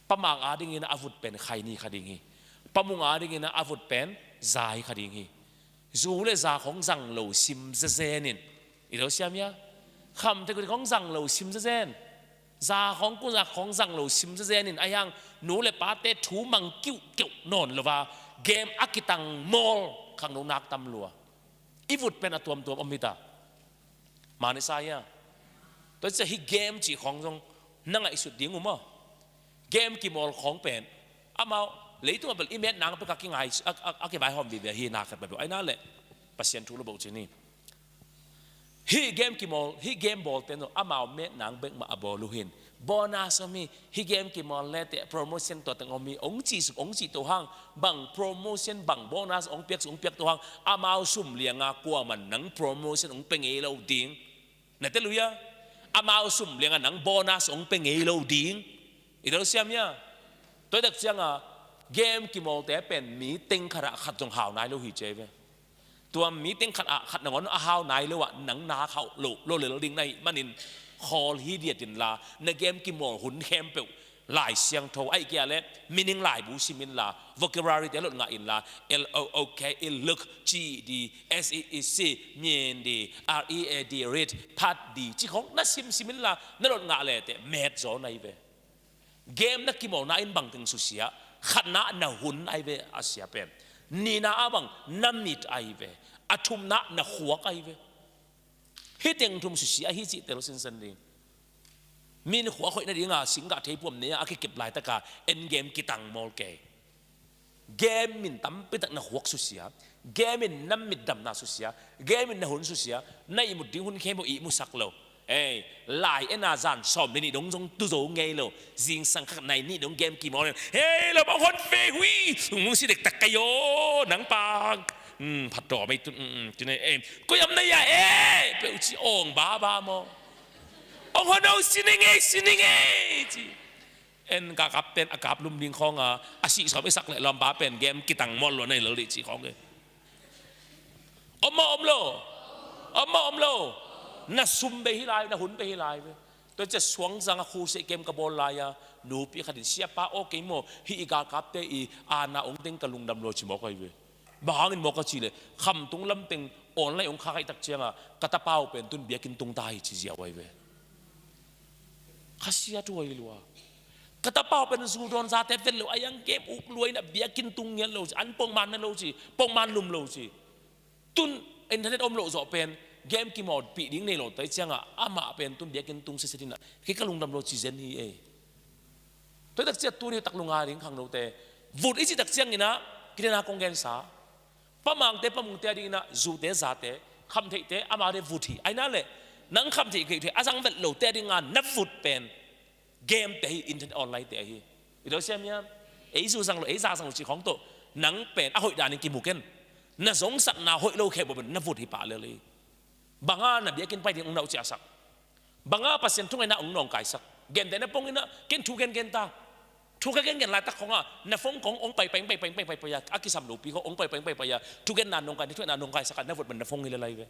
S1: pamang ading ina avut pen khai ni khading hi pamung ading ina avut pen zai khading hi zu le za khong zang lo sim ze zen in i lo siam ya kham te ku khong zang lo sim ze zen za khong ku za khong zang lo sim ze zen in ayang nu le pa te thu mang kiu kiu non lova game akitang mol khang no nak tam lua i vut pen atuam tuam omita mani sa ya to che hi game chi khong jong nanga isu ding uma game ki mol khong pen amao leitung bel imet nang pe ka ki ngai a ki vai hom vi ve hi na khat ba ai na le pasien thu lo bo chi ni hi game ki mol hi game ball ten amao met nang bek ma abo lu hin bonus mi hi game ki mol le te promotion to tang mi ong chi su ong chi to hang bang promotion bang bonus ong piak ong piak to hang amao sum lianga kwa man nang promotion ong pe ngei lo ding na te luya amao sum lianga nang bonus ong pe ngei lo ding i lo siam ya tôi đặc chiang à game ki mol te pen mi ting khara khat jong hao nai lo hi che ve tua mi ting khat a khat nang a hao nai lo wa nang na khau lo lo le lo ding nai manin khol hi diat in la na game ki mol hun khem pe lai siang tho ai kia le meaning lai bu simin la vocabulary te lot nga in la L O O K I look G D S E E C mien D R E A D read pat D chi khong na sim simin la na lot nga le te met zo nai ve game na kimo na in bang ting su sia khat na na hun ai ve asia pe ni na abang na mit ai ve athum na na huak ai ve hi teng thum su sia hi chi tel sin san ding. Min khua khoi na dinga singga thei puam ne a ki kip lai taka end game ki tang mol ke. Game min tampi tak na huak su sia. Game in nam mit dam na su sia. Game in na hun su sia. Na i mut ding hun khe mo i mu sak lo. Ei lai ena zan som ni dong jong tu zo ngei lo. Jing sang khak nai ni dong game ki mo. Hey lo ba hon fe hui. Ngung si dek tak kayo nang pang. ผัดดอไม่ตุนจุนเอ็มก็ยำในยาเอเปอุชิองบ้าบ้าโมองฮอนเอาสินิงเอสินิงเอจีเอ็นกะกับเป็นอากาบลุมดิงของอ่ะอาศิสอบไอสักเลยลำบาเป็นเกมกิตังมอลลในเลยจีของเลยอมมาอมโลอมมาอมโลน่าซุมไปฮิลายน่าหุ่นไปฮิลายไปตัวจะสวงจังคูเสเกมกบอลลายนูปีขัดินเสียป้าโอเกมโมฮิอีกากับเตอีอาณาองเต็งกะลุงดำโลชิมอกไอเวบางอินมอกจีเลยคำตุงลำเต็งออนไลน์องคาไอตักเจียงอ่ะกะตะเปาเป็นตุนเบียกินตุงตายจีเจียวไอเวข้าเสียตัวอีลัวกะตะเปาเป็นสูดอนซาเตเฟลโลอายังเก็บอุกรวยนะเบียกินตุงเงี้ยโลอันปองมันนั่นโลจีปองมันลุมโลจีตุนอินเทอร์เน็ตอมโลจอเป็นเกมกี่หมดปีดิ้งในโลตัยเจียงอ่ะอามาเป็นตุนเบียกินตุงเสสินะคิดกะลุงดำโลจีเซนฮีเอตัวตักเจียตัวนี้ตักลุงอาริงขังโลเตวุดอีจีตักเจียงนี่นะกินนากงเกนสาปะมังเตปะมุงเตดิ้งนะจูเตซาเตคำเทเตอามาเดวุดฮีไอ้นั่นแหละนังคำเทเกยอาสังเวทโลเตดิ้งงานนับวุดเป็นเกมเตฮีอินเทอร์เน็ตออนไลน์เตฮีอีโดเซียมียเอซูสังโลเอซาสังโลจีของโตนังเป็นอะหอยดานิกิมุเกนน่าสงสักนาหอยโลเคบ่เป็นนับวุดฮีปะเลยบางอันน่ะเบียกินไปที่องค์เราเจ้าสักบางอันเปอร์เซ็นต์ทุกไอ้น่ะองค์น้องกายสักเกนแต่น่ะปงนี่นะเกนทุกเกนเกนตาทุกเกนเกนลายตักของอ่ะน่ะฟงขององค์ไปไปไปไปไปไปไปยาอากิสัมโลปีเขาองค์ไปไปไปไปยาทุกเกนนานองค์กันทุกนานองค์กายสักน่ะวุดมันน่ะฟงนี่ละลายเว้ย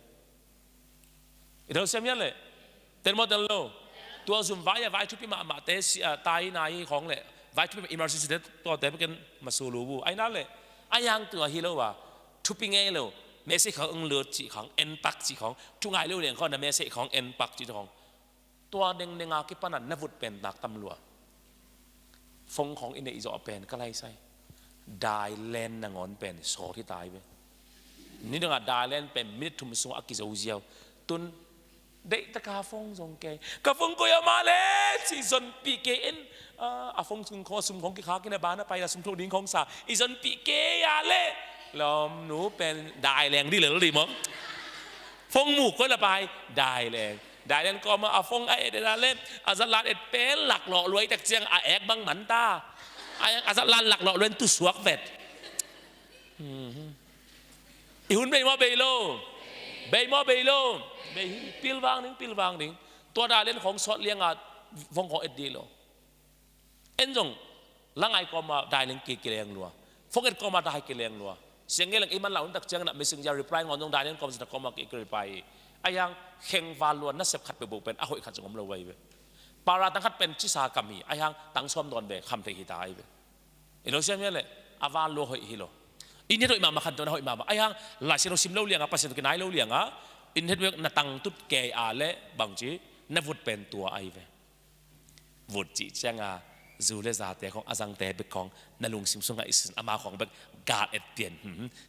S1: อีเดี๋ยวเสียมียเลยเต็มหมดเต็มโลตัวซุ่มไว้ไว้ทุกปีมามาเตสตายนายของเลยไว้ทุกปีอิมเมอร์เจนซี่ตัวเตเป็นมาสูลูบูไอ้นั่นเลยไอ้ยังตัวฮีโร่ว่าทุกปีไงเลยเมสขององเลือดจีของเอ็นปักจีของทุกไงเรื่องเรื่องของนะเมสของเอ็นปักจีของตัวเด้งเด้งอากิปนันนวุฒเป็นนักตำรวจฟงของอินเดียจอเป็นก็ไล่ใส่ได้เลนนางอนเป็นโสที่ตายไปนี่เรื่องอะได้เลนเป็นมิถุมสุงอากิโซเซียวตุนเด็กตะกาฟงจงเกกาฟงก็ยามาเลยสิจนปีเกเอ็นอาฟงซุงขอซุมของกิขากินบ้านไปละซุมทุกดิ้งของสาอีจนปีเกยาเลยลมหนูเป็นได้แรงดีเหลือหรือมั้งฟงหมูก็ระบายได้แรงได้แรงก็มาอาฟงไอเดนาเล่อาจารย์เอ็ดเป็นหลักหล่อรวยแต่เจียงอาแอกบังหมันตาอาจารย์หลักหล่อรวยตุสวกเวทอีหุ่นเบย์มอเบย์โลเบย์มอเบย์โลเบย์ปิลวางนิ่งปิลวางนิ่งตัวดาเล่นของสอดเลี้ยงอ่ะฟงของเอ็ดดีโลเอ็นจงลังไอก็มาได้เล่นเกลียงลัวฟงเอ็ดก็มาได้เกลียงลัวเสียงเงี้ยหลังอีมันเหล่านั้นตักเจียงน่ะไม่ซึ่งจะรีプライงอนตรงได้เล่นก็จะก็มาเกรีไปอายังเข่งวาลวนน่าเสียบขัดไปบุกเป็นอหอยขัดจงอมเราไว้เวปาราตั้งขัดเป็นชิสากามีอายังตั้งซ้อมดอนเบคำเทหิตายเวอินโดนีเซียเนี่ยแหละอาวาลัวหอยฮิโลอินเทอร์มามาขัดตัวหอยมาอายังหลายเซโนซิมเล่าเลียงอ่ะปัสเซนตุกินไอเล่าเลียงอ่ะอินเทอร์เวกน่ะตั้งตุดเกยอาเล่บางจีน่ะวุดเป็นตัวไอเววุดจีเจียงอ่ะจูเลซาเตของอาจังเตเบของนลุงซิมซุงไอซินอามาของเบกกาดเอ็ดเตียน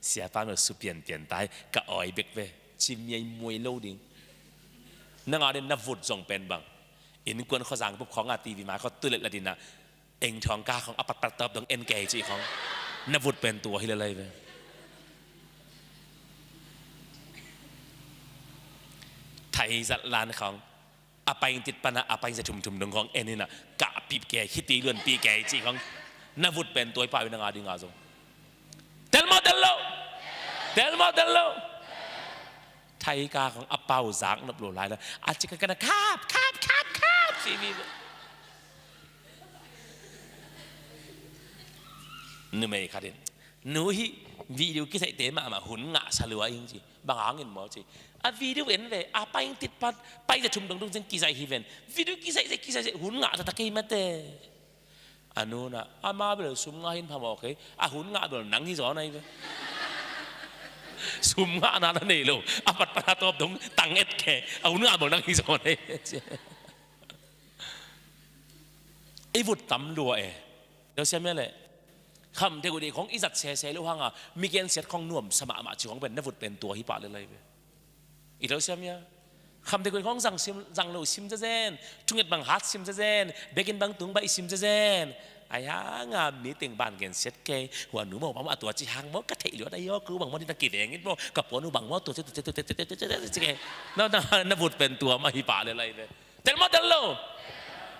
S1: เสียป้าเนสุเปียนเตียนตายกะออยเบกเวชิมยัยมวยโลดิงนั่งอาเดนนับวุดจงเป็นบังอินกวนข้อสั่งปุ๊บของอาตีวีมาเขาตุเลละดินะเอ็งทองกาของอปัตตตบดงเอ็นเกจีของนับวุดเป็นตัวฮิเลเลยเวไทยจัดลานของอภัยติดปนะอภัยจะชุมชุมดงของเอ็นนี่นะกะปีแกคิดตีเลื่อนปีแกจีของนับวุดเป็นตัวไปเป็นงาดิงาจงเตลมาเตลโลเตลมาเตลโลไทยกาของอเปาจางนับโลลายแล้วอาจจะกันนะคาบคาบคาบคาบสีมีนึกไม่ขาดหนูฮิวิดีโอกิใส่เตมามาหุ่นงะสลัวอิงจีบางอันมอจีอ่ะวิดีโอเอ็นเลยอ่ะไปติดปัดไปจะชุมดงดงจังกิใส่ฮิเวนวิดีโอกิใส่กิใส่หุ่นงะจะตะกี้มาเตอันนู้นอ่ะอามาเบลสุมงะหินพามอเคอ่ะหุ่นงะเบลหนังที่สอนไอ้เบสุมงะนั่นนี่ลูกอ่ะปัดปัดตัวดงตังเอ็ดแค่เอาหุ่นงะเบลหนังที่สอนไอ้ไอ้วุฒิตำรวจเอเดี๋ยวเสียไม่เลยคำเทกุดีของอิจัดเสเสลูกฮังอ่ะมีเกณฑ์เสียของน่วมสมะมาจีของเป็นนวุฒิเป็นตัวฮิปะเลยเลยอีเดี๋ยวเสียมี Kham te kong zang sim zang lo sim zen thunget bang hat sim zen bekin bang tung bai sim zen aya nga meeting ban gen set ke wa nu mo ma tua chi hang mo ka thei lo dai yo ku bang mo ni ta ki veng it mo ka po nu bang mo tu tu tu tu tu tu tu ke na na na vut pen tua ma hi pa le lai ve tel mo tel lo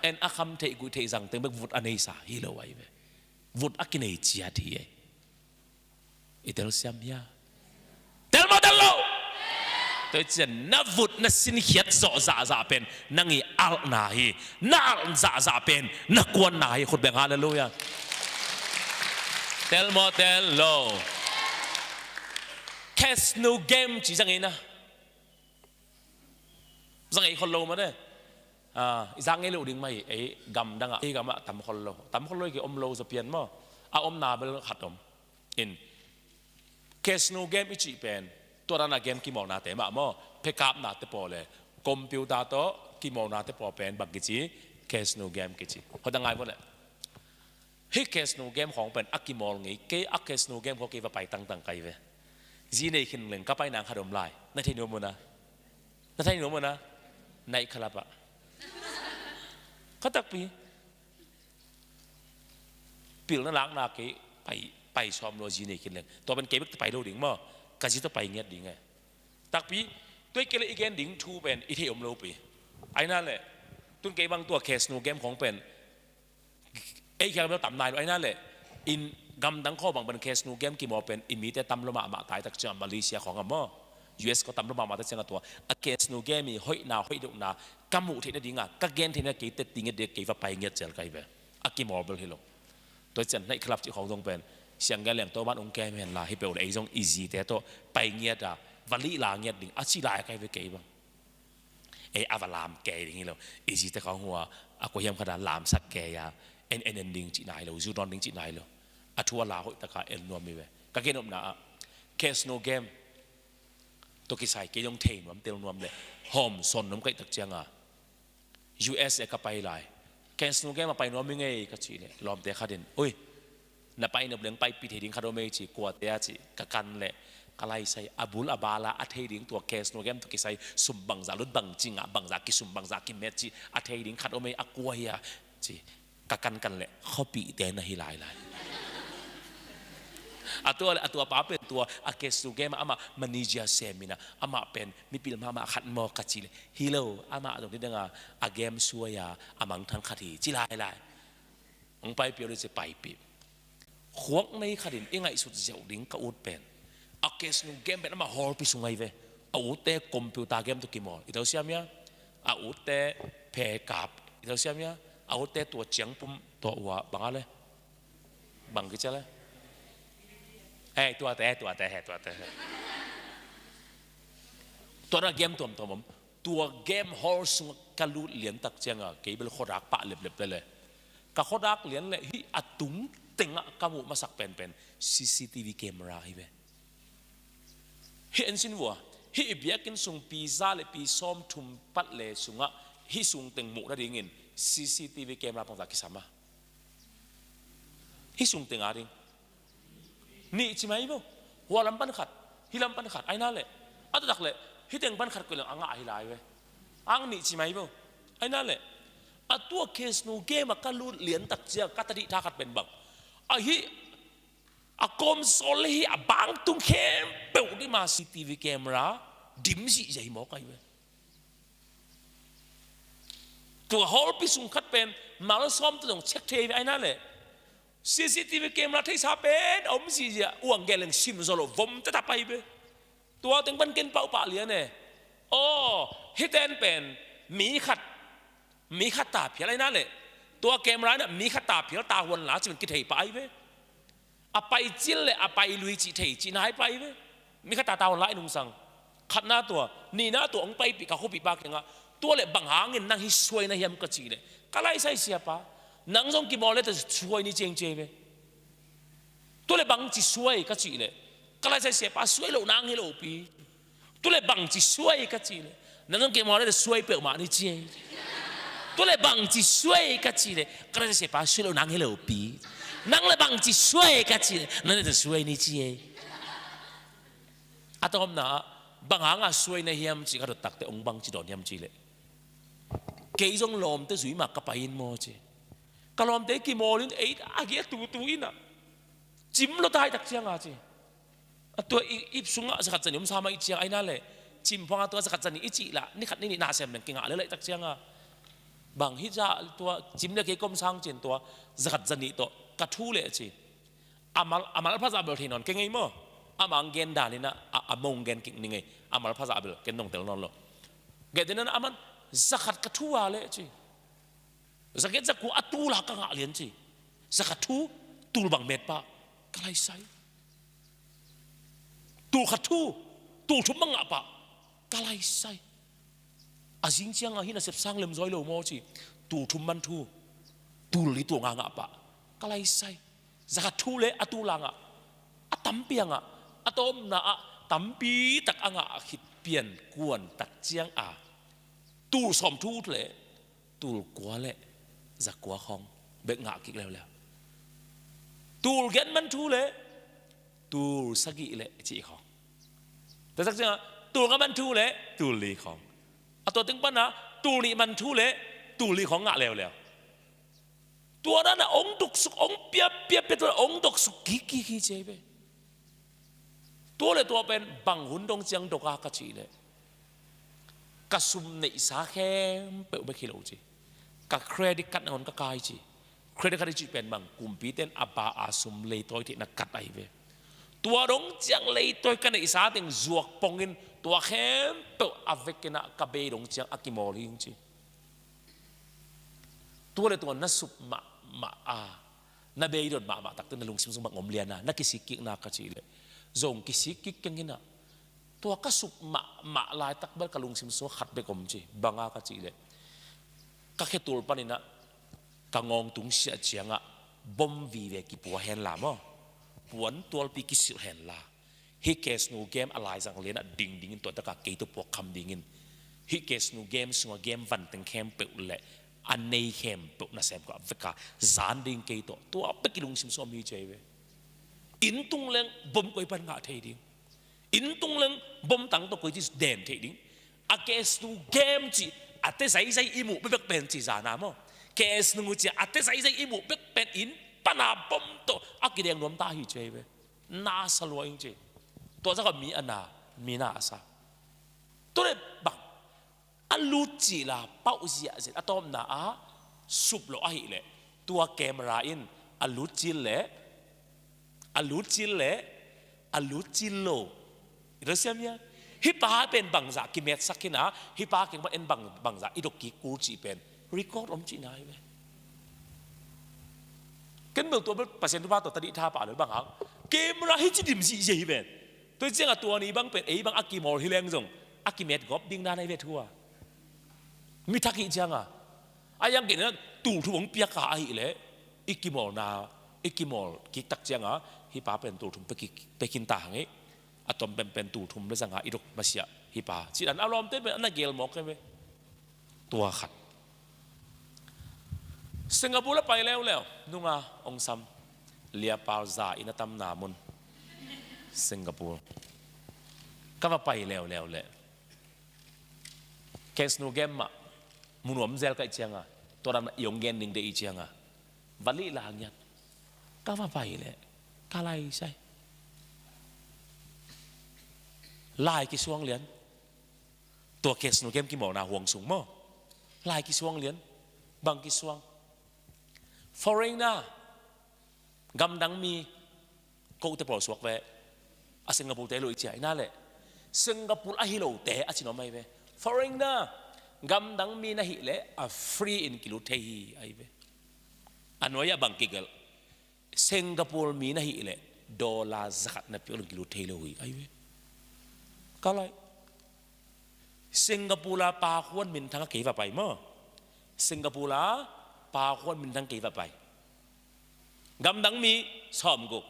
S1: en a kham thei ku thei zang teng bek vut anei sa hi lo ai ve vut akinei chia thi e i tel siam ya tel mo tel lo toi chen na vut na sin hiat zo za za pen nangi al na hi na al za za pen na kuan na hi khut beng hallelujah tel mo tel lo cash no game chi zang ina zang ei khol lo ma de zang ei lo ding mai ei gam danga ei gam a tam khol lo tam khol lo ki om lo za pian mo a om na bel khat om in casino game i chi pen to rana game ki mo na te ma mo pekap na te po le computer to ki mo na te po pen bang ki chi casino game ki chi ho da ngai bo le hi casino game ของเป็นอักกิมอลงี้เกอัก casino game เขาเกว่าไปตั้งตั้งไกลเวจีในขินเหลงก็ไปนางขนมลายในที่นู้นนะในที่นู้นนะในคลับอะเขาตักปีปีนั้นล้างนาเกไปไปซ้อมโลจีในขินเหลงตัวเป็นเกมไปโลดิ่งมั้กะจิตัวไปเงียดดิ่งไงตักปีตัวเกลอีเกนดิ่งทูเป็นอีเทียมโลปีไอ้นั่นแหละตุนเกบางตัวเคสโนเกมของเป็น ไอ้แค่เราต่ำนายไอ้นั่นแหละอินกำดังข้อบางเป็นเคสนูเกมกี่มอเป็นอิมีแต่ตำละมามาตายตักเจียมาเลเซียของอมอ US ก็ตำละมามาตักเจียงตัวอเคสนูเกมีหอยนาหอยดุนากำมุที่นั่นดีงะกักเกนที่นั่นกี่เตติงเด็กกี่ว่าไปเงียเจลไกเวอากิมอเบลฮิโลตัวเจนในครับที่ของตรงเป็นเสียงแกเหลี่ยงตัวบ้านองแกเห็นลาฮิเปลไอ้จงอีซีแต่ตัวไปเงียดอ่ะวันลีลาเงียดดิ่งอาชีลายไกเวเกบัง เออาวลามแกอย่างนี้เราอีจีแต่ของหัวอากูยมขนาดลามสักแกยาเอ็นเอ็นเอ็นดิ่งจีนายเราจูดอนดิ่งจีนายเราอาทัวลาหุตะกาเอ็นนัวมีเวกะเกนอมนาเคสโนเกมตัวกิใส่เกยงเทนวมเตลนวมเลยหอมสนน้ำไก่ตักเจียงอ่ะ US เอกไปหลายเคสโนเกมมาไปนัวมีไงกะจีเลยลอมเตะขาดินอุ้ยน่ะไปนับเลี้ยงไปปีเทดิงคาโดเมจีกลัวเตะจีกะกันเลย kalai sai abul abala a thei ding tua kes no gem to ki sai sum bang za lut bang chinga bang za ki sum bang za ki met chi a thei ding khat ome akua ya chi ka kan kan le khopi te na hi lai lai อะตัวอะตัวป้าเป็นตัวอะเกสุเกมอามามันนิจาเซมินะอามาเป็นมีปิลมามาขัดมอกะจิเลฮิโลอามาตรงนี้ดังอะเกมสัวยาอามังทั้งขัดฮีจิลายลายองไปเปียวเลยจะไปปีขวงในขัดินยังไงสุดเจ้าดิ้งกะอุดเป็น a kes nu game ben ama hall pi sungai ve a u te computer game to kimol i tau siam ya a u te phe kap i tau siam ya a u te tua chiang pum to wa banga le bang ki chale hey tua te tua te he tua te heตัวนั้นเกมตัวตัวผมตัวเกมฮอลสุงกะลุเหรียญตักเจียงอ่ะเกเบลขดักปะเล็บเล็บเลยกะขดักเหรียญเลยฮิอตุงเต็งอ่ะกะมุมาสักเป็นเป็น CCTV camera ฮิเว hi en sin wa hi biakin sung pi za le pi som thum pat le sunga hi sung teng mu na ding in CCTV camera pang ta ki sama hi sung teng a ding ni chi mai bo wa lam pan khat hi lam pan khat ai na le a tak le hi teng pan khat ko le anga hi lai we ang ni chi mai bo ai na le a tua case nu game ka lut lian tak chia ka ta di tha khat ben bang a hi a console hi a bang tung khem pe di ma CCTV camera dim si jai mo kai we tua hall pi sung khat pen mal som tu dong check the ai na le CCTV camera thei sa pen om si ya uang geleng sim zolo vom ta ta pai be tua teng ban ken pau pa lia ne o hiten pen mi khat mi khat ta phial ai na le tua camera na mi khat ta phial ta huan la chi ki thei pai ve a pai chil le a pai lui chi thei chi nai pai ve mi khat ta ta huan lai nung sang khat na tua ni na tua ong pai pi ka khu pi pa kenga tua le bang hangin nang hi suai na hiam ka chi le kalai sai sia pa nang zong ki mo le ta suai ni cheng che ve tua le bang chi suai ka chi le kalai sai sia pa suai lo nang hi lo pi tu le bang chi suai ka chi le nang zong ki mo le suai pe ma ni che tu le bang chi suai ka chi le kalai sai sia pa suai lo nang hi lo pi nang le bang chi suai ka chi le nang le suai ni che atom na Banga nga suai na hiam chi ka tak te ong bang chi don hiam chi le. Kei zong lom te zui ma ka pain mo chi. Ka lom te ki molin ei a ge tu tu ina. Chim lo tai tak chiang a chi. Atua ip sunga zakhat chan um sama i chiang ai na le chim phong atua zakhat chan i chi la ni khat ni ni na sem nang kinga le le tak chiang a bang hi ja tua chim le ke kom sang chin tua zakhat chan ni to ka thu le chi amal amal pha za bel thinon ke ngei mo amang gen dan ina among gen king ni ngei amal pha za bel ken nong tel non lo ge den aman zakhat ka thu wa le chi zaket zaku atu la ka nga lian chi zakhat thu tul bang met pa kalai sai tu khat thu tu thum mang pa kalai sai a jing chiang a hin a sep sang lem zoi lo mo chi tu thum man thu tu li tu nga nga pa kalai sai zakhat thu le atu la nga a tampi anga atom na a tampi tak anga a khit pian kuan tak chiang a tu som thu le tul kwa le zakua khong bek nga kik leo leo tul gen man thu le tul sagi le chi khong ta sak chang tul nga man thu le tul li khong a to ting pan na tul ni man thu le tul li khong nga leo leo tua na na ong duk suk ong pia pia pia tua ong duk suk ki ki ki che be tua le tua pen bang hun dong chiang doka ka chi le ka sum neih sa khem pe be khi lo chi ka credit card ngon ka kai chi credit card chi pen bang kumpi ten aba asum lei toy thi na kat ai ve tua dong chiang lei toy ka nei sa ting zuak pongin tua khem pe avekena ka be dong chiang akimol hing chi tua le tua na sup ma ma a na be don ma ma tak tu na lungsim sung bang om liana na kisi ki na ka chi le zong kisi ki kengina tua ka sup ma ma lai tak bel ka lungsim so khat be kom chi banga ka chi le ka khetul panina ka ngong tung sia chianga bom vi ve ki pua hen la mo puan tual pi ki sil hen la hi kes nu game alai jang le na ding ding in to ta ka ke to pok kham ding in hi kes nu game sunga game van teng khem pe le an nei khem pe na sem ka veka zan ding ke to tua pe ki lungsim so mi che ve in tung leng bom koi pan nga thei ding in tung leng bom tang to koi chi den thei ding a kes nu game chi ate zai zai imu be bek pen chi zana mo kes nu chi ate zai zai imu bek pen in pana bom to akideng nom ta hi che ve na salwa ing chi to za ka mi ana mi na asa to le bang alu chi la pau zia zet atom na a sup lo a hi le tua camera in alu chi le alu chi le alu chi lo rasiam ya hi pa pen bang za ki met sakina hi pa king en bang bang za idok ki ku chi pen record om chi nai ve ken mel to bel pasien tu pa to tadi tha pa le bang hang camera hi chi dim si je hi ven tôi chiang a tua ni bang pen ei bang aki mol hi leng zong aki met gop ding na nai ve thua mi thaki chiang a ayang ke na tu thu bong pia ka hi le ikimol na ikimol ki tak chiang a hi pa pen tu thum pe ki pe kin ta hangi atom pen pen tu thum le zanga iruk masia hi pa chi an alom te an gel mok ke tua khat Singapore pai leo leo nunga ong sam lia pal za ina tam na mun Singapore ka va pai leo leo le kes nu gem ma munuam zel kai chianga toram yong gen ning de i chianga vali la ngiat ka va pai le ka lai sai lai ki suang lian tua kes nu gem ki mo na huang sung mo lai ki suang lian bang ki suang foreigner gam dang mi ko te por suak ve a Singapore te lo i chia ina le Singapore a hi lo te a chinom ai ve foreigner gam dang mi na hi le a free in kilo the hi ai ve anoya bang kigel Singapore mi na hi le dollar zakat na piol kilo the lo hi ai ve kalai Singapore la pa khuan min thang ke va pai mo Singapore la pa khuan min thang ke va pai Gam dang mi som guk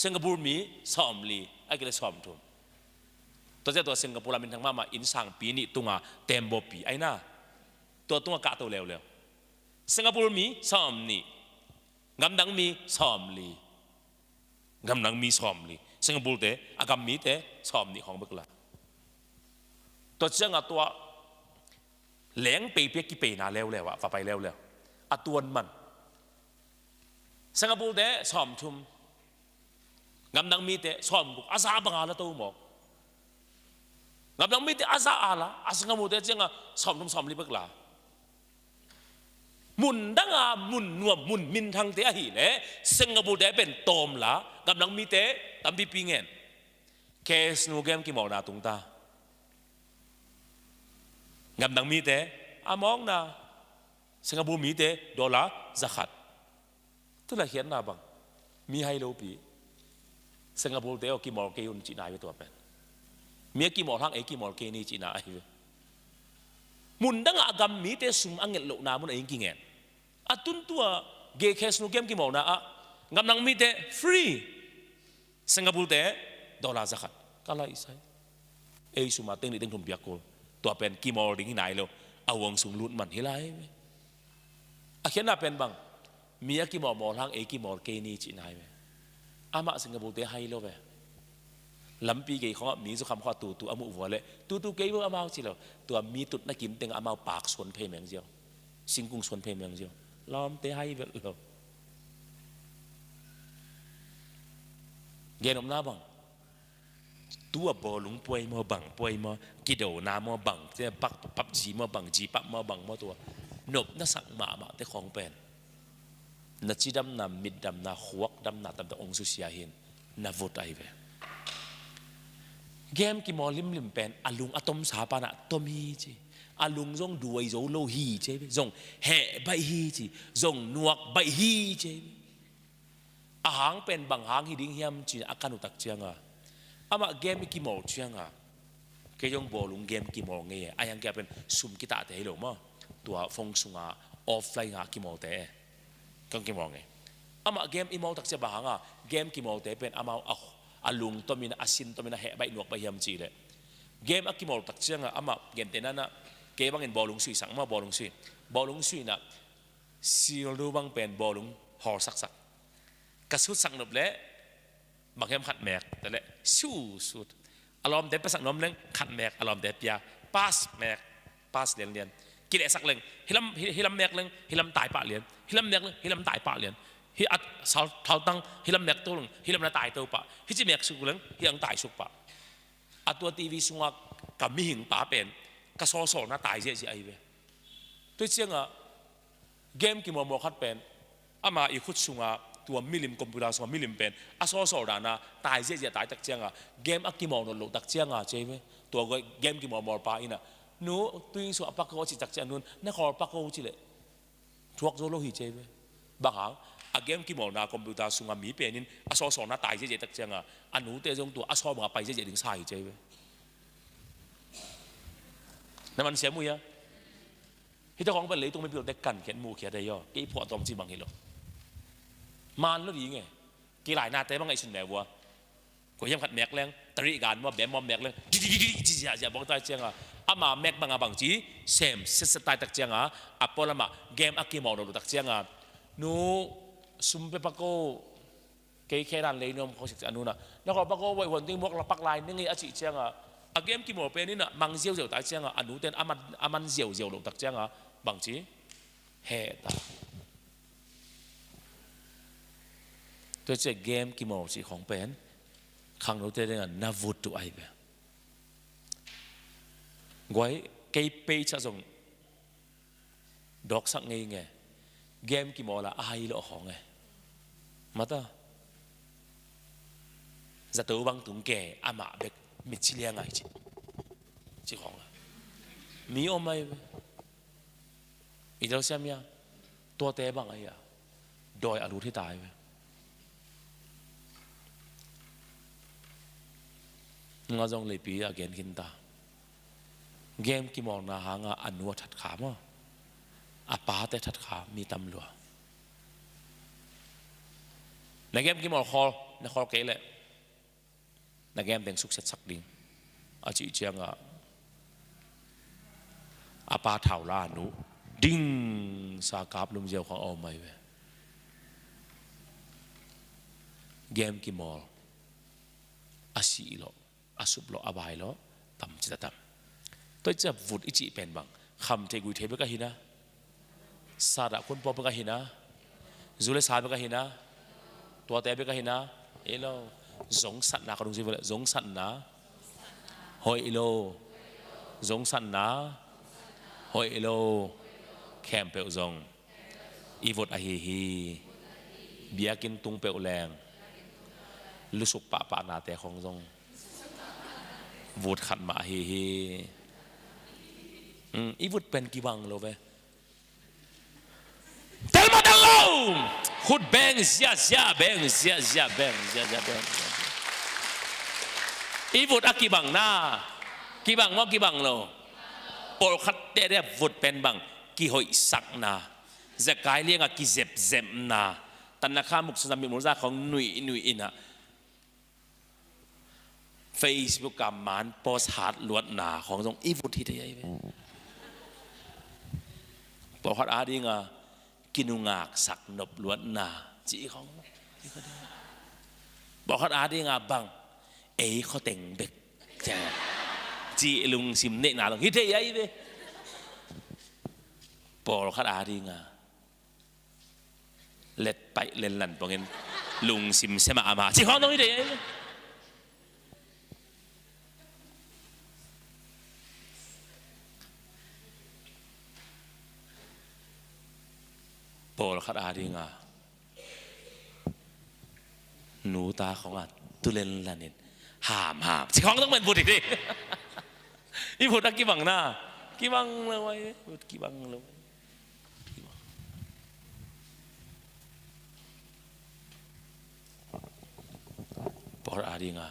S1: Singapore mi som li ai kile som thum to je to Singapore la min thang ma ma in sang pi ni tunga tembo pi ai na to tunga ka to leo leo Singapore mi som ni gam dang mi som li gam dang mi som li Singapore te agam mi te som ni khong bek la To chiang a tua leng pe pe ki pe na leo leo ah fa pai leo leo a tuan man Singapore te som thum ngam dang mi te som buk aza banga la to mo ngam dang mi te aza ala a Singapore te chiang a som thum som li bak la mun dang a mun nuam mun min thang te a hi le Singapore te pen tom la ngam dang mi te tampi pi ngen case nu game ki mo na tung ta ngam dang mi te among na Singapore mi te dollar zakhat tu la hian na bang mi hai lo pi Singapore te o ki mor ke un chi na to pen mi ki mor hang e ki mor ke ni chi na ai mun dang a gam mi te sum angel lo na mun ai ki ngen atun tua ge khes nu kem ki mor na a ngam nang mi te free Singapore te dollar zakhat kala isai ei suma teng ni teng thum biak ko tua pen ki mor ding nai lo awang sung lut man hilai a khian na pen bang mi a ki mor mor hang ei ki mor ke ni chi nai ve ama Singapore te hai lo ve lampi ke kho mi zu kham kho tu tu amu vo le tu tu ke bo amao chi lo tua mi tut na kim teng amao pak suan phe meng jiao singkung suan phe meng jiao lom te hai ve lo gen om na bang tua bolung puai mo bang puai mo kido na mo bang te pak pap ji mo bang ji pap mo bang mo tua nop na sak ma ma te khong pen na chi dam na mit dam na huak dam na tam ta ong su sia hin na vot ai ve game ki mo lim lim pen alung atom sa pa na tom hi chi alung zong duai zo lo hi che zong he bai hi chi zong nuak bai hi che a hang pen bang hang hi ding hiam chi akanu tak chianga ama game ki mo chianga ke yong bolung game ki mo nge ayang ke pen sum ki ta te lo mo tua phong sunga offline nga ki mo te kang ki mo nge ama game i mo tak che ba hanga game ki mo te pen ama alung tomina asin tomina he bai nuak bai hiam chi le game a ki mo tak chianga ama game te na na ke bangin bolung sui sang ma bolung sui bolung sui na sil lu bang pen bolung hor sak sak ka sut sak nop le bang hem khat mek te le su sut alom te pasak nom leng khat mek alom te pia pass mek pass lian lian ki le sak leng hilam hilam mek leng hilam tai pa lian hilam mek leng hilam tai pa lian hi at sal thal tang hilam mek to leng hilam na tai to pa hi chi mek su leng hi ang tai suk pa atua TV sunga ka mi hing pa pen ka so so na tai je ji ai ve tôi chiang a game ki mo mo khat pen ama i khut sunga tua milim computer sunga milim pen a so so da na tai je je tai tak chiang a game a ki mo no lo tak chiang a che ve tua go game ki mo mo pa ina nu tuing su apak ko chi tak chiang nun na khor pak ko chi le thuak zo lo hi che ve bang hang a game ki mo na computer sunga mi penin a so so na tai je je tak chiang a anu te jong tu a so ma pai je je ding sai che ve na man sia mu ya hi ta kong ban leitung mi pil te kan khen mu khia de yo ke pho tom chi bang hi lo man lo di nge ki lai na te bang ai sun me wa ko yam khat mek leng tari gan mo be mo mek leng di di di di ja ja bong tai chiang a ama mek bang a bang chi sem se se tai tak chiang a apolama game akimo no tak chiang a nu sum pe pa ko kei khe ran lei nom ko sik anu na na ko pa ko wai hon ding mok la pak lai ni ngi a chi chiang a a game ki mo pe ni na mang ziu ziu tai chiang a anu ten aman aman ziu ziu lo tak chiang a bang chi he ta tôi che game ki mo chi khong pen khang lo te ding na vut tu ai be goi kei pe cha zong dok sak ngei nge game ki mo la ai lo ho nge mata zato bang tung ke ama bek mit chi lia ngai chi chi khong mi om mai i lo siam ya to te bang ai ya doi alu thi tai ve nga jong le pi again kin ta game ki mong na hanga anua that kha mo apa te that kha mi tam lua na game ki mong khol na khol ke le na game deng suk set sak ding a chi chiang a apa thau la nu ding sa kap lum jiao khong om mai ve game ki mol asi lo asup lo abai lo tam chi tam. Toi cha vut i chi pen bang kham the gui the be ka hina sa da kun po be ka hina zule sa be ka hina tua te be ka hina elo zong sat na ka rung si zong sat na hoi ilo zong sat na hoi ilo khem pe zong i vot a hi hi biakin tung pe leng lusuk pa pa na te khong zong vut khat ma hi hi i vut pen ki bang lo ve tel ma tel lo khut beng zia zia beng zia zia beng zia zia beng i vut a ki bang na ki bang mo ki bang lo pol khat te re vut pen bang ki hoi sak na zakai liang a ki zep zem na tan na kha muk sa mi mu za khong nui nui ina Facebook ah maan post hat luat na khong zong i vut hi te ai ve. Pakhat a ding a kinungak sak nop luat na chi khong. Pakhat a ding a bang ei kho teng bek cha chi lung sim ne na long hi te ai ve. Por khat a ding a let paih len lan bangin lung sim sema ama chi hong dong i de Paul khat a dinga nu ta khong a tulen lanin ham ham chi hong dong men bu di i bu ki bang na ki bang lo wai ki bang lo Por a ringa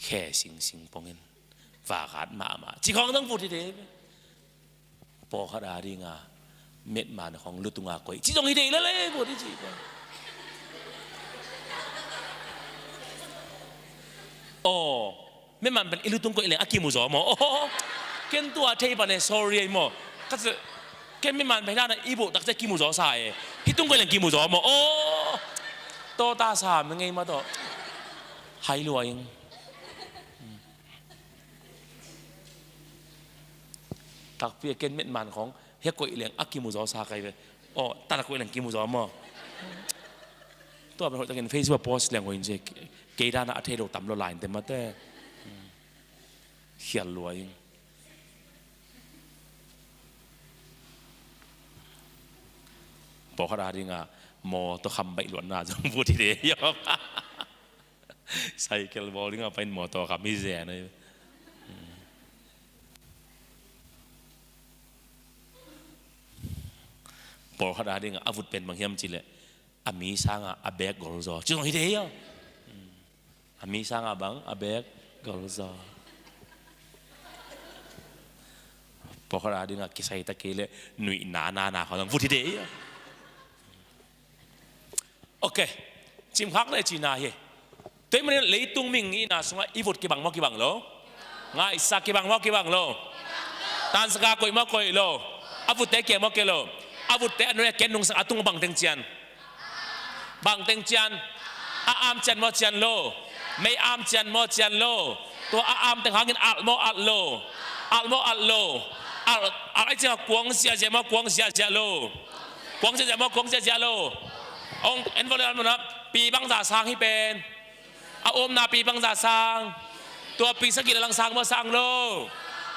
S1: khe sing sing pongin va gat ma ma chi khong dang pu ti de po khat a ringa met ma na khong lutunga koi chi dong hi de le le pu ti chi oh me man ban ilutung ko ile akimu zo mo oh ken tua thei ba ne sorry mo ka ken me man na ibu tak che kimu zo sa e hitung ko ile kimu zo mo oh to ta sa me ngei ma to hai lua ing tak pi ken met man khong he ko ile akimu zo sa kai ve oh ta ko ile kimu zo mo ตัวเป็นคนจะเห็น Facebook post แรงหัวจริงเกดานะเทโดตำโลลายเต็มมาแต่เขียนรวยบอกเขาดาดิงะมอตัวคำใบหลวนนาจงพูดทีเดียวใส่เกลบอลดิงะเป็นมอตัวคำมิเสียเลยบอกเขาดาดิงะอาวุธเป็นบางเฮียมจิเลย a mi sang ah a bek gol zo chu hi de yo a mi sang ah bang a bek gol zo pokhara ding a kisai ta ke le nui na na na kho vu thi de yo okay chim khak le chi na hi te man leitung ming ni na sunga i vot ki bang mo ki bang lo ngai sa ki bang mo ki bang lo tan saka koi mo koi lo avut te ke mo ke lo avut te anu ke nung sang atung bang teng chian bang teng chian a am chian mo chian lo mei am chian mo chian lo to a am teng hangin al mo al lo al mo al lo al al ai chiang kuang sia sia mo kuang sia sia lo kuang sia sia mo kuang sia sia lo ong en vo le na pi bang za sang hi pen a om na pi bang za sang tua pi sa ki lang sang mo sang lo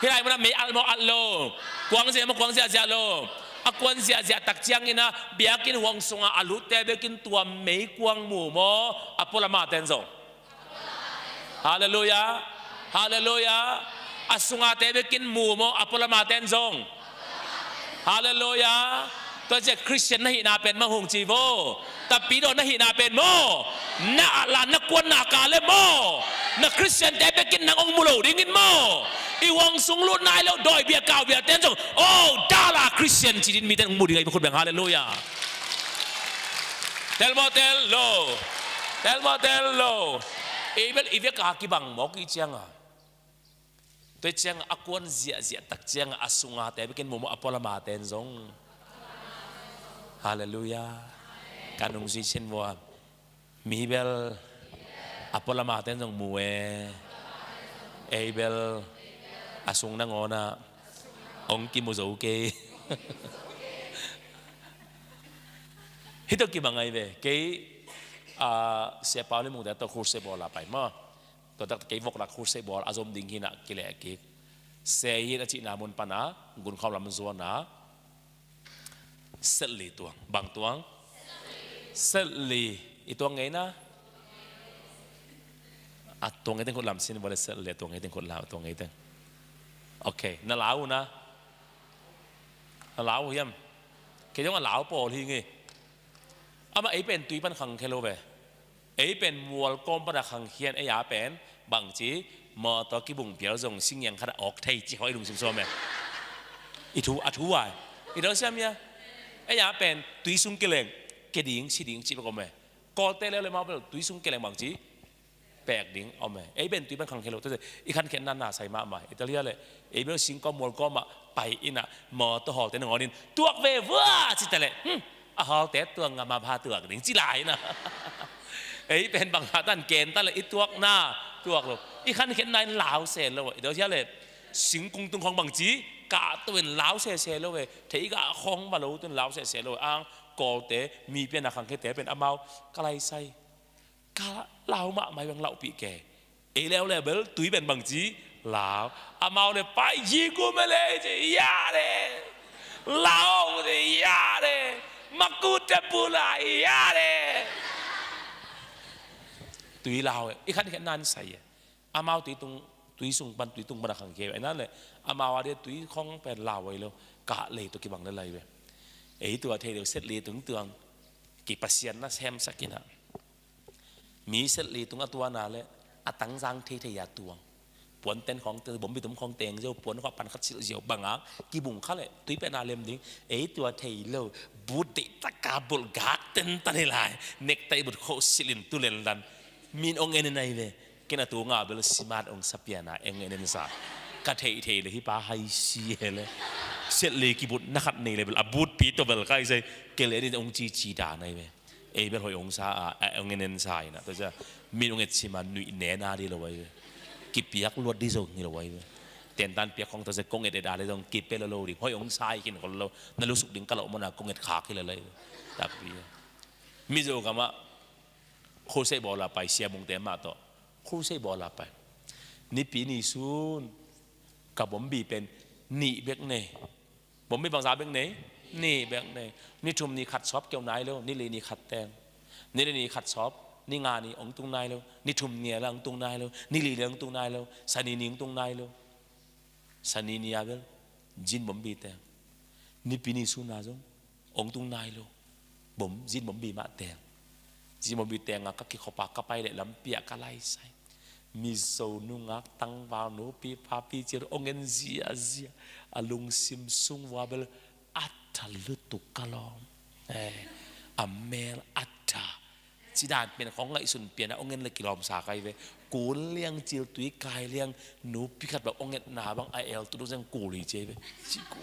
S1: hi lai mo na me al mo al lo kuang sia mo kuang sia sia lo a kuan sia sia tak chiang ina biakin huang sunga alu te bekin tua mei kuang mu mo apola ma ten zo hallelujah hallelujah asunga te bekin mu mo apola ma ten zong hallelujah ตัวจะคริสเตียนนะหินาเป็นมะหงจีโวแต่ปีโดนะหินาเป็นโมนะลานนะกวนนากาเลโมนะคริสเตียนแต่ไปกินนางองมุโลดิ้งกินโมอีวังสุงลุนายแล้วดอยเบียกาวเบียเต้นจงโอ้ดาราคริสเตียนจีดินมีแต่องมุดิ้งไอ้คนแบ่งฮาเลลูยาเทลโมเทลโลเทลโมเทลโลเอเวลอีเวกากิบังมอกีเจียงอ่ะ Toi chiang a kuan zia zia tak chiang a sunga te bikin momo apola ma ten zong. Hallelujah. Kanung si chen mo mi bel apola ma ten zong mue. Abel A sung na ngo na ong ki mu zo ke. Hi to ki bangai ve ke a se pa le mung da to khur se bola pai ma to tak ke vok la khur se bol azom ding hi na ki le ki se hi na chi na mun pana gun khom lam zo na sel li tuang bang tuang sel li i tuang ngai na a tuang ngai teng khot lam sin bole sel le tuang ngai teng khot lam tuang ngai teng okay na lau na na lau hiam ke jong a lau pol hi nge ama ei pen tui pan khang khelo ve ei pen mual kom pa khang hian ei ya pen bang chi mo to ki bung pial zong sing yang khat ok thei chi hoi lung sim so me i thu a thu wai i do siam ya ei ya pen tui sung ke leng ke ding si ding chi ba ko me ko te le le ma bel tui sung ke leng bang chi pek ding om ei ben tui ban khang khelo te i khan khen na na sai ma ma italia le ei bel sing ko mol ko ma pai ina mo to hol te ngonin tuak ve vua chi te le a hol te tuang nga ma pha tuak ding chi lai na ei pen bang ha tan ken ta le i tuak na tuak lo i khan khen nai lao se lo do sia le sing kung tung khong bang chi ka tuen lao se se lo we thei ga khong ba lo tuen lao se se lo ang kol te mi pen na khang khe te pen amao kalai sai ka lau ma mai bang lau pi ke e leo le bel tui ben bang chi lao amao le pai ji ku me le chi ya le lao le ya le makute pula ya le tui lao i khan khen nan sai amao tui tung tui sung pan tui tung ban khang ke nan le amao a de tui khong pen lao wai lo ka le to ki bang le lai ve ei tua the de set li tung tuang ki pasian na sem sakina mi set li tung atua na le atang jang the the ya tuang puan ten khong te bom bi tum khong teng zo puan kho pan khat sil zio banga ki bung kha le tui pe na lem ding ei tua thei lo but de ta ka bul gak ten ta ne lai nek tai but kho silin tulen lan min ong en nai ve kena tu nga bel simat ong sapiana eng en sa ka thei thei le hi pa hai si hele set le ki but na khat nei le bel abut pi to bel kai sai ke le ni ong chi chi da nai ve ei bel hoi ong sa a ong en sai na to cha min ong et sima nui ne na di lo wai ki piak luat di zo ni lo wai ten tan piak khong to se kong et da le dong ki pe lo lo di hoi ong sai kin ko lo na lu suk ding ka lo mo na kong et kha ki le le tak pi mi zo ka ma khu se bo la pai sia mung te ma to khu se bo la pai ni pi ni sun ka bom bi pen ni bek ne bom bi bang za bek ne ni bek ne ni thum ni khat sop keu nai lo ni li ni khat teng ni li ni khat sop ni nga ni ong tung nai lo ni thum nia la ong tung nai lo ni li le ong tung nai lo sani ni ong tung nai lo sani ni abel jin bom bi teng ni pi ni su na zong ong tung nai lo bom jin bom bi ma teng jin bom bi teng a ka ki khopa ka pai le lam pia ka lai sai mi so nu ngak tang vào nu pi pa pi chir ong en zia zia alung sim sung wa bel atha lutuk kalom eh amel atha chi dan pen khong ngai sun pian ong en le kilom sa kai ve kul liang chil tui kai liang nu pi khat ba ong en na bang ai el tu dong ku li che ve chi ku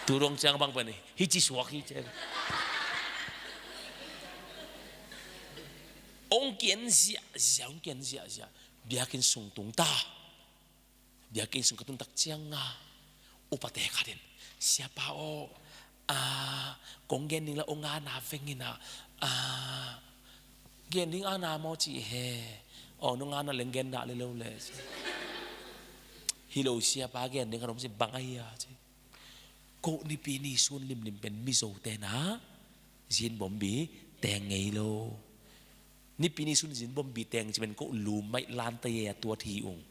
S1: tu dong chang bang pa ni hi chi suak hi che ong kian zia zia ong kian zia zia biakin sung tung ta biakin sung katun tak chiang nga upate khaden siapa o a kong gen ding la ong nga na vengina a gen ding a na mo chi he o no nga na leng gen na le lo le hi lo sia pa gen ding karom si bangai ya chi ko ni pi ni sun lim lim pen mi zo te na zin bom bi teng ngei lo ni pi ni sun zin bom bi teng chi men ko lu mai lan te ye tua thi ung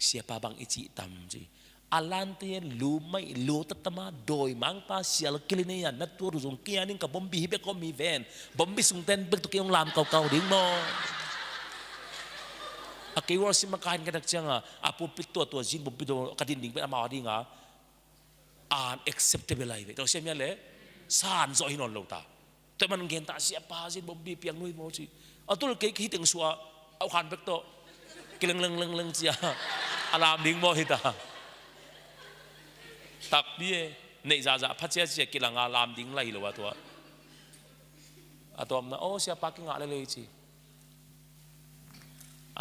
S1: sia pa bang ichi tam chi alan te lu mai lu tatama doi mang pa sial kiline ya na tu rung kia ning ka bom bi be ko mi ven bom bi sung ten bek tu kyong lam kau kau ding mo a ke war sim ka ka dak changa apu pit tua tua zin bom bi do ka din ding pe ama ding a unacceptable ai ve to sem ya le san zo hin on lo ta te man gen ta sia pa zin bom bi piang nui mo chi atul ke khi teng suwa au khan bek to kileng leng leng leng chia alam ding mo hi ta tak bi nei za za pha chia chia kilanga lam ding lai lo wa to atom na o sia pa ki nga le le chi.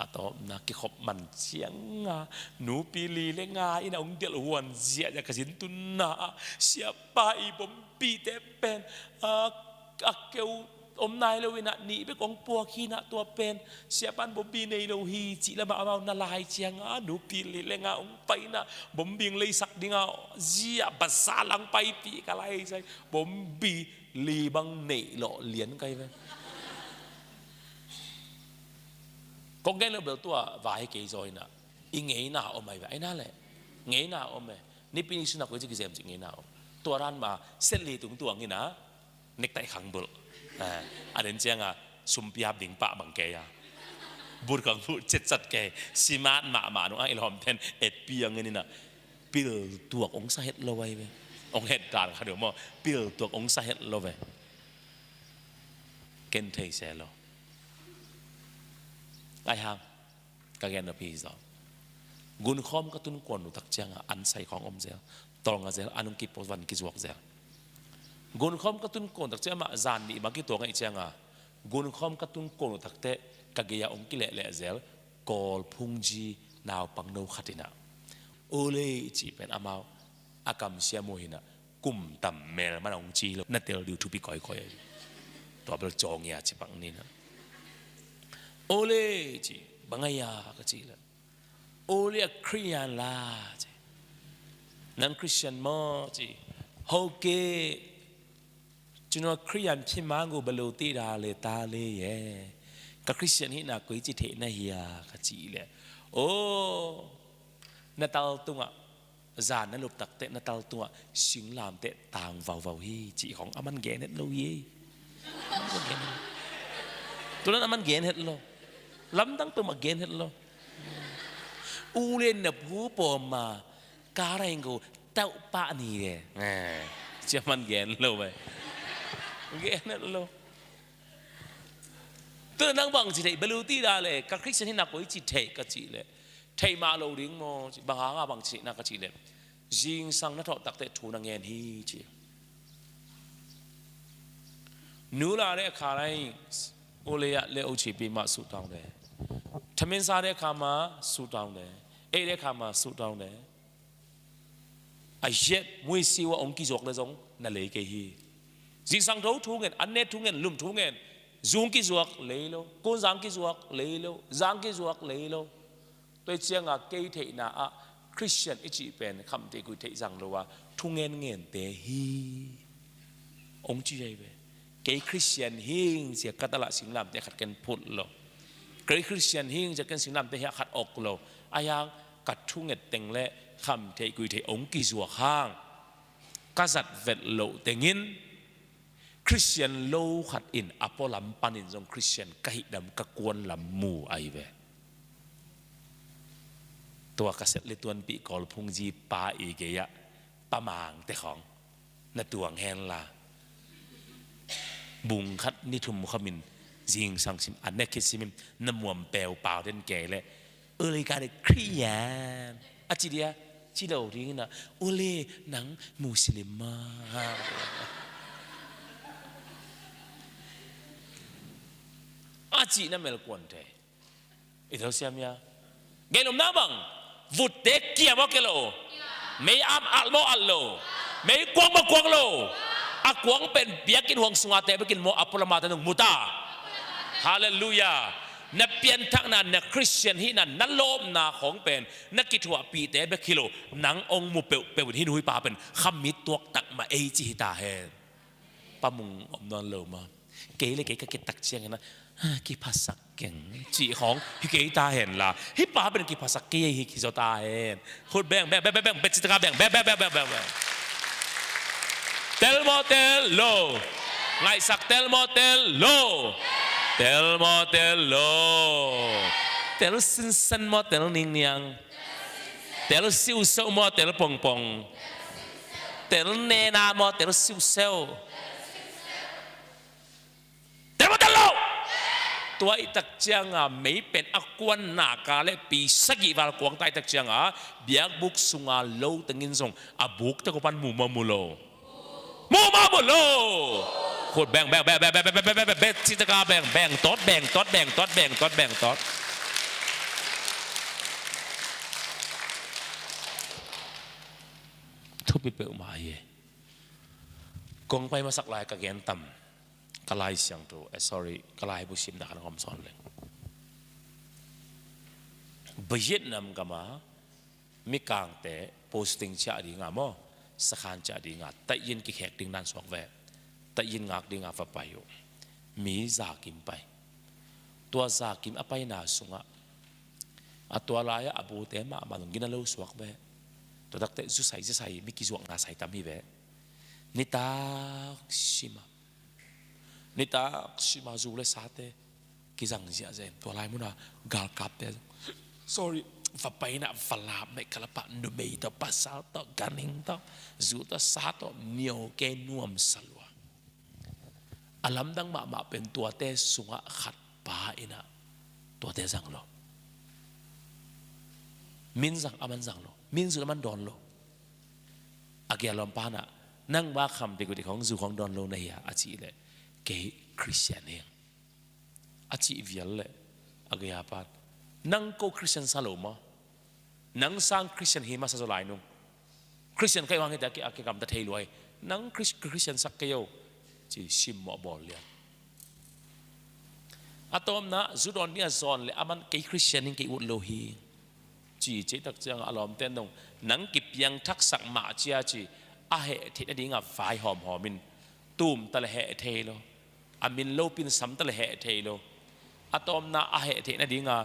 S1: A to na ki khop man chiang nga nu pi li le nga in ong del huan zia ja ka zin tun na sia pa i bom pi te pen a a keu om nai lo ina ni be kong pua khi na tua pen sia pan bom bi nei lo hi chi la ma mau na lai chiang a nu pi li le nga ong pai na bom bing lei sak dinga zia basalang pai pi ka lai sai bom bi li bang nei lo lian kai ve 講緊你不都話話係幾在呢？伊ngei na om ai ai na le ngei na om e ni pin su na ko ji ki zem ji ngei na om tua ran ma set li tung tuang ina nek tai khang bul a den chiang a sum piap ding pa bang ke ya bur kang bu chet chat ke simat ma ma nu a ilhom ten et piang ni na pil tuak ong sa het lo wai ve ong het dar kha do mo pil tuak ong sa het lo ve ken thei se lo ai hang ka gen na pi zo gun khom ka tun kon nu tak chiang an sai khong om zel tong a zel anung ki po van ki zuak zel gun khom ka tun kon tak chiang ma zan ni ma ki to ngai chiang a gun khom ka tun kon nu tak te ka ge ya ong ki le le zel kol phung ji naw pang no khatina ole chi pen amao akam sia mo hina kum tam mel man ong chi lo na tel du thu pi koi koi to bel chong ya chi pang ni na ole chi bangaya ka chi la ole a Christian la chi nang Christian mo chi ho ke ကျွန်တော်ခရိယန်ဖြစ်မှန်းကိုဘလို့သိတာလေတားလေးရဲ့ကခရစ်ယာန်ဟိနာကွေးကြည့်ထေနဟီယာကကြည့်လေအိုးနတောက်တုံး zan na lup tak te na tal tua sing lam te tang vào vào hi chịของaman gen het lo ye tulan aman gen het lo lam dang tu ma gen het lo u len na phu po ma ka reng go tau pa ni de เจ้ามันแกนโลไปแกนโลตัวนั่งบังจิเทบลูตีดาเลยกับคริสเตียนนักวิจิเทกจิเลยเทมาโลดิงโมบางหางบังจินักจิเลยยิงสังนัทตักเตทูนังเงินฮีจินูลาเรคาไรโอเลยเลโอชีปีมาสุตองเลยทมินซาเรคามาสุตองเลยเอเรคามาสุตองเลย အရက်မွေစီဝအောင်ကီဇောကလေဇုံနလေကေဟီဇင်းဆောင်တော့ထူငင်အနေထူငင်လုံထူငင်ဇုံကီဇောကလေလောကွန်ဇန်ကီဇောကလေလောဇန်ကီဇောကလေလော对这样啊，给体那啊，Christian 一起边看地鬼体上了啊，突然眼得希，องจีไว้เกคริสเตียนหิงเสียกัตละสิงลำเตขัดกันพุดโลเกคริสเตียนหิงจะกันสิงลำเตขัดออกโลอายังกัดทุ่งเงเต็งและคำเทกุยเทองกีสัวข้างกษัตริย์เวทโลเตงินคริสเตียนโลขัดอินอโปลัมปานินจงคริสเตียนกะหิดำกะกวนลำมูไอเวตัวกษัตริย์เลตวนปีกอลพุงจีปาอีเกียปะมางแต่ของนตวงแฮนลาบุงคัดนิทุมขมินจิงสังสิมอันเนคิสิมิมน้ำมวมเปลวเปล่าเด่นแก่เลยเอเลยการคริยานอาจิเดียจิโลริงนะโอเลหนังมุสลิมมาอาจินั่นเมลกวนเทอิทเซียมยาเกลมน้าบังวุฒเตเกียมเกลโอไม่อามอัลโมอัลโลไม่กวงมากวงโลอากวงเป็นเบียกินห่วงสงาเตไปกินโมอัปลมาตนุมุตาฮาเลลูยานับเปลี่ยนทักนั้นนักคริสเตียนที่นั่นนั่นโลมนาของเป็นนักกิจวัตรปีเตเบคิโลหนังองมูเปเปวที่นุยปาเป็นคำมิตตัวตักมาเอจิตาเฮปะมุงอมนอนเลมาเกเลยเกก็เกตักเชียงนะกิภาษาเก่งจีของฮิเกตาเห็นละฮิปาเป็นกิภาษาเกยฮิคิโซตาเห็นพูดแบ่งแบ่งแบ่งแบ่งเป็นจิตกาแบ่งแบ่งแบ่งแบ่งแบ่งแบ่งเตลโมเตลโลไงสักเตลโมเตลโลเตลโมเตลโลเตลซินซันโมเตลนิงเนียงเตลซิวเซลโมเตลปองปองเตลเนนาโมเตลซิวเซลเตลโมเตลโลตัวอิตักเจียงอ่ะไม่เป็นอากวนนากาเลปีสกิวาลกวงใต้ตักเจียงอ่ะเบียกบุกสุงาโลตังอินซงอาบุกตะกุปันหมู่มามูโลมูมามูโลโคตรแบ่งแบ่งแบ่งแบ่งแบ่งแบ่งแบ่งแบ่งแบ่งจิตกาแบ่งแบ่งตอดแบ่งตอดแบ่งตอดแบ่งตอดแบ่งตอด Thupi pe uma ye. Kong pai masak lai ka gen tam. Ka lai siang tu. Eh, sorry, ka lai bu sim da kan ngom son le. Vietnam kama mi kang te posting cha di nga mo sakhan cha di nga ta yin ki khek ding nan sok ve ta yin ngak ding a fa pai yo mi za kim pai tua za kim apai na sunga a tua lai a bu te ma ma gina lo suak ve to dak te zu sai zu sai mi ki zuak na sai tam hi ve ni tak sima ni tak sima zu le sa te ki zang zia zen to lai muna gal kap te sorry va pai na valap me kalapa nu mei to pasal to ganing to zu to sa to nio ke nuam salwa alam dang ma ma pen tua te sunga khat pa ina tua te zang lo min zang aman zang lo min zu aman don lo agia lom pa na nang ba kham te ku ti khong zu khong don lo na ya achi le ke Christian heng achi vial le agia pa nang ko Christian sa lo ma nang sang Christian hi ma sa zo lai nung Christian kai wang ta ki ki kam ta thei luai nang Christian sak ke yo chi sim mo bol lian atom na zudon ni azon le aman ke Christian ning ke ut lo hi chi che tak chang alom ten dong nang ki piang thak sak ma chia chi a he thi na ding a vai hom homin tum ta le he the lo amin lo pin sam ta le he the lo atom na a he the na ding a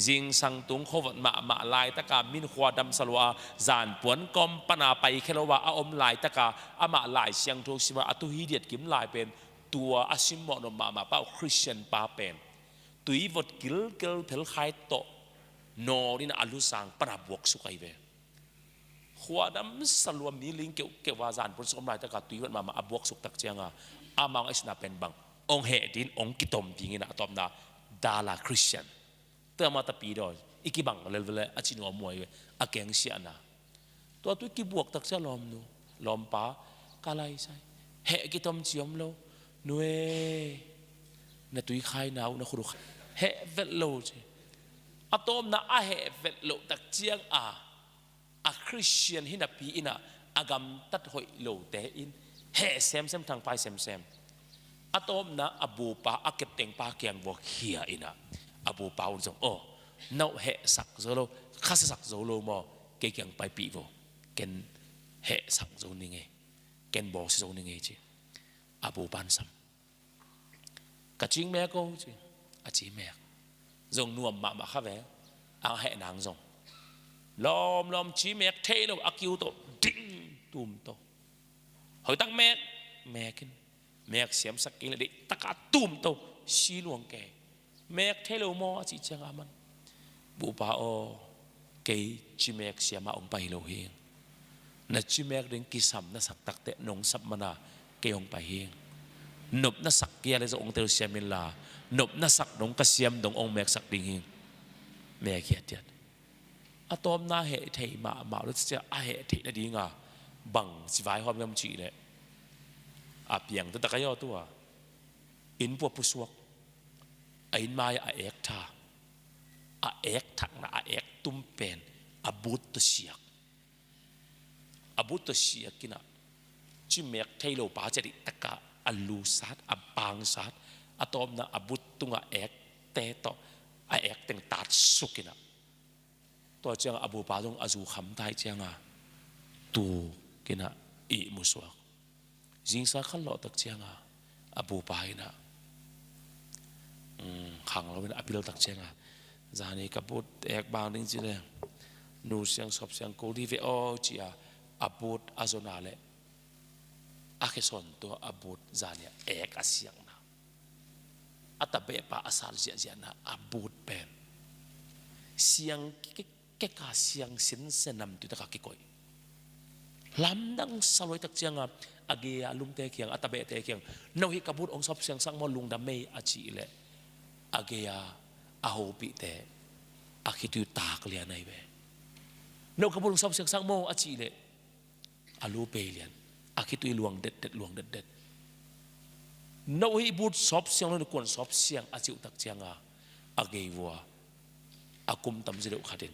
S1: jing sang tung khowat ma ma lai taka min khwa dam salwa zan puan kom pana pai khelowa a om lai taka ama lai siang tho sima atu hi diet kim lai pen tua asim mo no ma ma pa Christian pa pen tui vot kil kel phel khai to no rin alu sang para buak su kai ve khua dam salwa mi ling ke ke wa zan pun som lai taka tui wat ma ma abuak suk tak chianga amang isna pen bang ong he din ong kitom ding ina atom na dala Christian te ma ta pi do iki bang lel vele achinu amuai akeng sia na to tu ki buak tak cha lom nu lom pa kalai sai he kitom chiom lo nue na tui khai nau na khuru he vet lo che atom na a he vet lo tak chiang a a Christian hi na pi ina agam tat hoi lo te in he sem sem thang pai sem sem atom na abu pa akep teng pa kyang wo khia ina abu pa un jong o no he sak zo lo khas sak zo lo mo ke kyang pai pi wo ken he sak zo ni nge ken bo si zo ni nge chi abu pan sam ka ching me ko chi a chi mek zong nuam ma ma kha ve ang he nang zong lom lom chi mek the lo akiu to ding tum to hoi tak mek mekin mek siam sak ki le di taka tum to si luang ke mek the lo mo chi chang aman bu pa o ke chi mek siama ong pai lo hing na chi mek ding ki sam na sak tak te nong sap mana ke ong pai hing nop na sak kia le zo ong tel siamin la nop na sak dong ka siam dong ong mek sak ding hing mek hiat tiat atom na he thei ma ma lo cha a he thei na dinga bang chi vai hom yam chi le a piang ta ta yo tua in pu pu suak a in mai a ek tha a ek thak na a ek tum pen a but to siak a but to siak kina chi mek thei lo pa chari taka a lu sat a bang sat a tom na a but tunga ek te to a ek teng tat sukina to chiang abu pa dong azu kham tai chianga tu kina i musuak jing sa khal lo tak chianga abu pa ina khang lo in apil tak chianga zani ka but ek bang ding chi le nu siang sop siang ko di ve o chi a abut azona le akheson to abut zani ek asiang na atabe pa asal zia zia na abut pen siang ke ke ka siang sin senam tu ta ka ki koi lam dang saloi tak chianga age alum te khiang atabe te khiang no hi kabut ong sop siang sang mo lung da mei achi le age a aho pi te akhitu tak lian ai ve no kabut ong sop siang sang mo achi le alu pe lian akhitu luang det det luang det det no hi but sop siang lo kuan sop siang achi tak chianga age wa akum tam zero khatin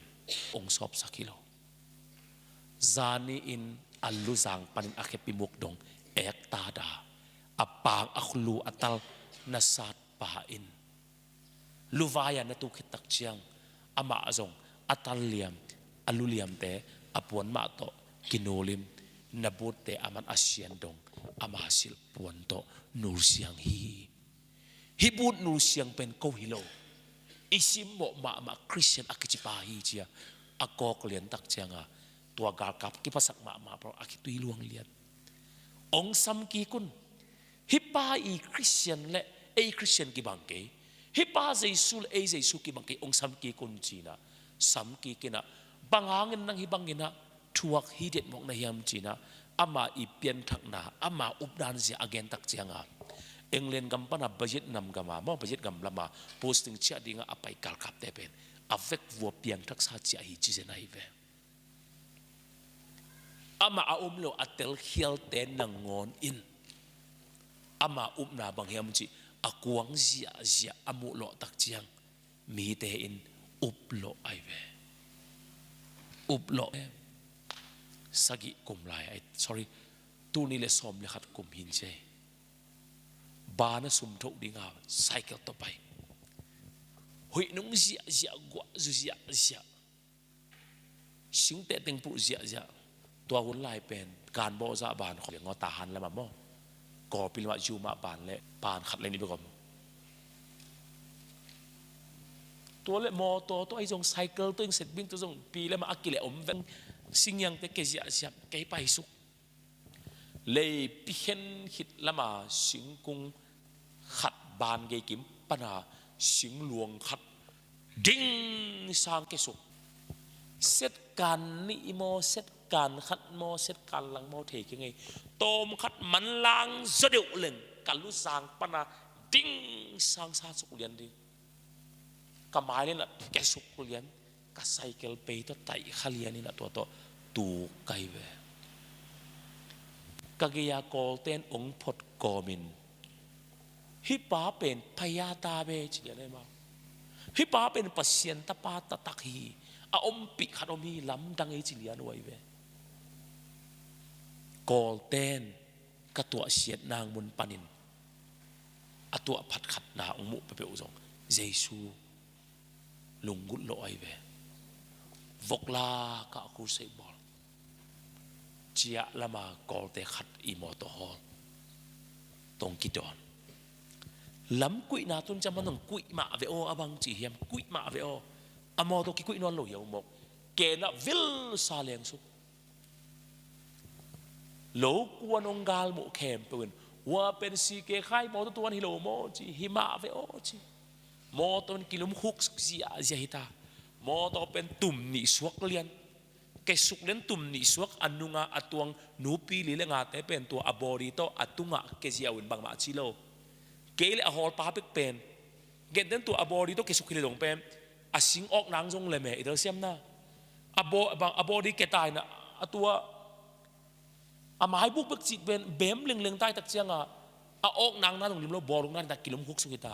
S1: ong sop sakilo zani in Alu zang panin a khepi muk dong ek ta da a pang a khlu a tal na sat pa in luvaya na tu khit tak chiang ama zong a tal liam alu liam te a puan ma to kinolim na but te aman asian dong ama sil puan to nur siang hi hi but nur siang pen ko hi lo isim mo ma ma Christian akichipa hi chia akok lian tak chianga tua gal kap ki pasak ma ma pro aki tui luang lian ong sam ki kun hi pa i Christian le ei Christian ki bang ke hi pa Jesu le ei Jesu ki bang ke ong sam ki kun china sam ki kina bangangin nang hi bangina thuak hi det mok na hiam china ama i pian thak na ama updan zia again tak chianga England gam pana budget nam gama mo budget gam lama posting chia dinga apai kal kap te pen avek vua piang thak sa chia hi chi zen ai ve Amah a um lo a tel hial te nang ngon in amah um na bang hiam chi a kuang zia zia amu lo tak chiang mi te in up lo ai ve up lo sagi kum lai ai sorry tu ni le som le khat kum hin che ba na sum tho ding a cycle to pai hui nung zia zia gwa zu zia zia Sing te ting pu zia zia tua hun lai pen kan bo za ban kho ngo ta han le ma mo ko pil ma ju ma ban le pan khat le ni be kom tua le mo to to ai zong cycle to ing set bing to zong pi le ma akile om ven sing yang te ke zia zia ke pai suk lei pi hen hit lama sing kung khat ban ge kim pana sing luang khat ding sang ke suk set kan ni mo set kan khat mo set kan lang mo the ke ngei tom khat man lang zo deuh leng kalu sang pana ding sang sa suk lian ding ka mai len ke suk lian ka cycle pe to tai khalian ina to to tu kai ve kagia kol ten ong phot komin hi pa pen phaya ta be chi le ma Hi pa pen Pasian ta pa ta tak hi a om pi khat om hi lam dang ei chi lian uai ve. Kawl ten ka tuah siat nang mun panin a tuah phat khat na ong mu pe pe zong Jesu lunggut lo ai ve. Vokla ka ku sei bol. Chia lama kawl te khat i mo to hol. Tong ki don. Lam kuih na tun cham manong kuih ma ve o abang chi hiam kuih ma ve o amo to ki kuih non lo yo mok ke na vil sa leng su lo kuan ong gal mo khem peun wa pen si ke khai mo to tuan hi lo mo chi hi ma ve o chi mo ton kilum huk zia zia hita mo to pen tum ni suak lian ke suk len tum ni suak anunga atuang nupi li le nga te pen tua abori to atunga ke ziawin bang ma chi lo ke le a hol pa pek pen gen den tu abori to ke suk dong pen a sing ok nang jong le me idol siam na abo bang abori ke tai na atua a mai buk bek chi pen bem leng leng tai tak chianga a ok nang na dong lim lo borung nan ta kilum khuk sukita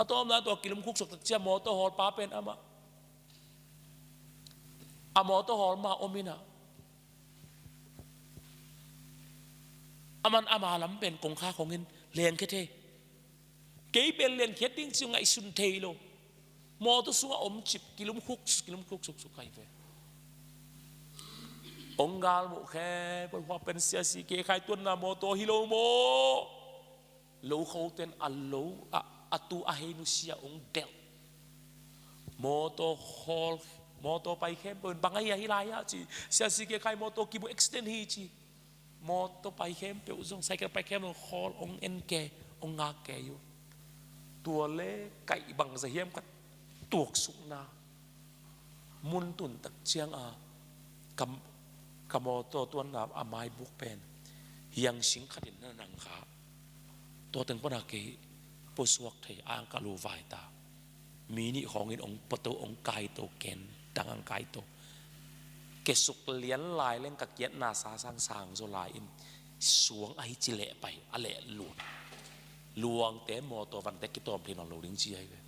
S1: atom na to kilum khuk suk tak chia mo to hol pa pen ama A maw to hol ma omina aman ama lam pen kong kha khong in len khe the kei pen len khe ding chu ngai sun thei lo mo to sunga om chip kilum khuk kilum khuk suk suk kai ve onggal mu khe pol hwa pen sia si ke khai tuan na mo to hi lo mo lo kho ten a lo a atu a he nu sia ong del Motor hall motor pai khem pun bangai ya hi lai ya chi sia si ke khai motor ki bu accident hi chi motor pai khem pe uzong cycle pai khem hall ong en ke ong nga ke yu tua le kai bang za hiam ka tuak suk na mun tun tak chiang a kam ka motor tuan na amai buk pen yang sing khatin na nang kha to teng pona ke po suak thei ang ka lu vai ta Mi nih hawng in ong pato ong kai to ken dang ang kai to ke suk lian lai leng ka kiat na sa sang sang zo lai in suang ai chi le pai a le luan luang te mo to van te ki tom thin lo ding chi ai ve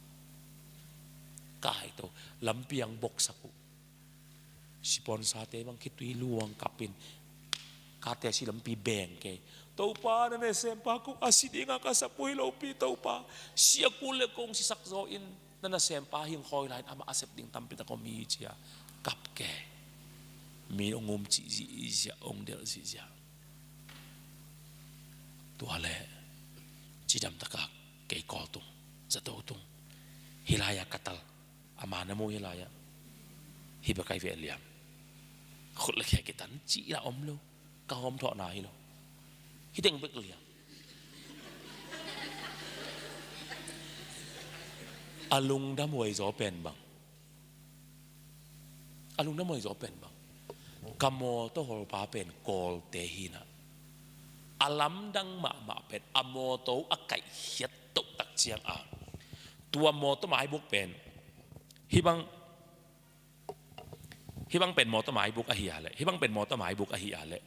S1: kai to lampiang bok saku Siponsa te bang khi tui luang kap in ka te si lampi beng ke topa na ne sem pa ko asi dinga ka sa pui lo pi topa sia kul le kong si sak zo in na na sem pa hing hoi lain ama asep ding tampi ta ko mi chia kap ke mi ongum chi zi zia ong del zi zia tua le chidam taka ke ko tung zato tung hilaya katal ama na mu hilaya hi ba kai ve liam khut le khe ke tan chi la om lo ka hom tho na hi lo hi teng bek liam alung dam wei zo pen bang alung dam wei zo pen bang kamo to hol pa pen kol te hi na alam dang ma ma pen amo to akai hiat to tak chiang a tua mo to mai buk pen hi bang hi bang pen mo to mai buk a hi a le hi bang pen mo to mai buk a hi a le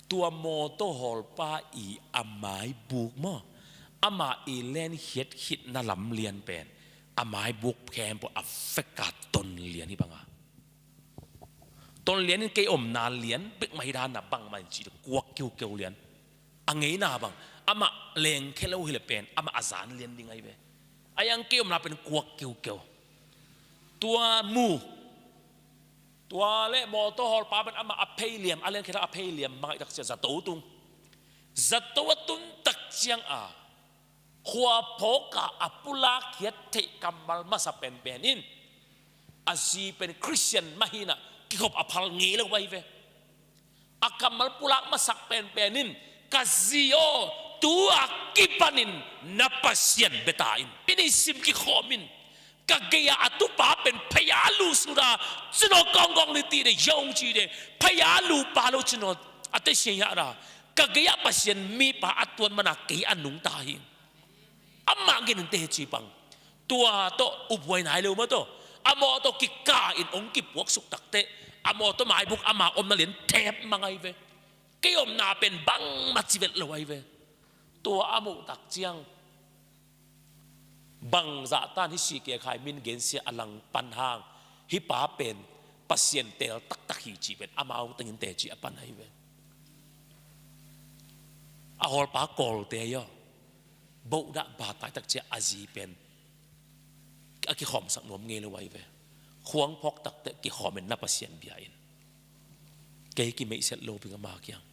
S1: tua mo to hol pa i amai buk mo ama i len hiat hit na lam lian pen amai buk khem po a feka ton lian hi banga ton lian in ke om na lian bik mai da na bang mai chi kuak kiu keu lian a ngei na bang ama leng khelo hi le pen ama azan lian ding ai ve ayang ke om na pen kuak kiu keu tua mu tua le mo to hol pa ban ama a phei liam a len khela a phei liam mangai tak sia za to tung za to tun tak chiang a khua pho ka apula khiat the kamal masa pen pen in azi pen Christian mahina ki khop aphal nge lo wai ve akamal pulak masak pen pen in kazio tu a kipanin na pasien beta in pini sim ki khomin ka geya atu pa pen phaya lu sura chino kong kong ni ti de yong chi de phaya lu pa lo chino ate she ya ra ka geya pasien mi pa atuan mana ke anung ta hi amma gin te chi pang tua to ubuai nai lo ma to amo to ki ka in ong ki puak suk tak te amo to mai buk ama om na lien thep mangai ve ke om na pen bang ma chi vet lo ai ve tua amu tak chiang bang za tan hi si ke khai min gen sia alang pan hang hi pa pen pasien tel tak tak hi chi pen amau tengin te chi apan hai ve a hol pa kol te yo bo da ba tai tak che azi pen a ki khom sak nuam nge lo wai ve khuang phok tak te ki khom in na pasien bia in ke ki mei set lo pinga ma kyang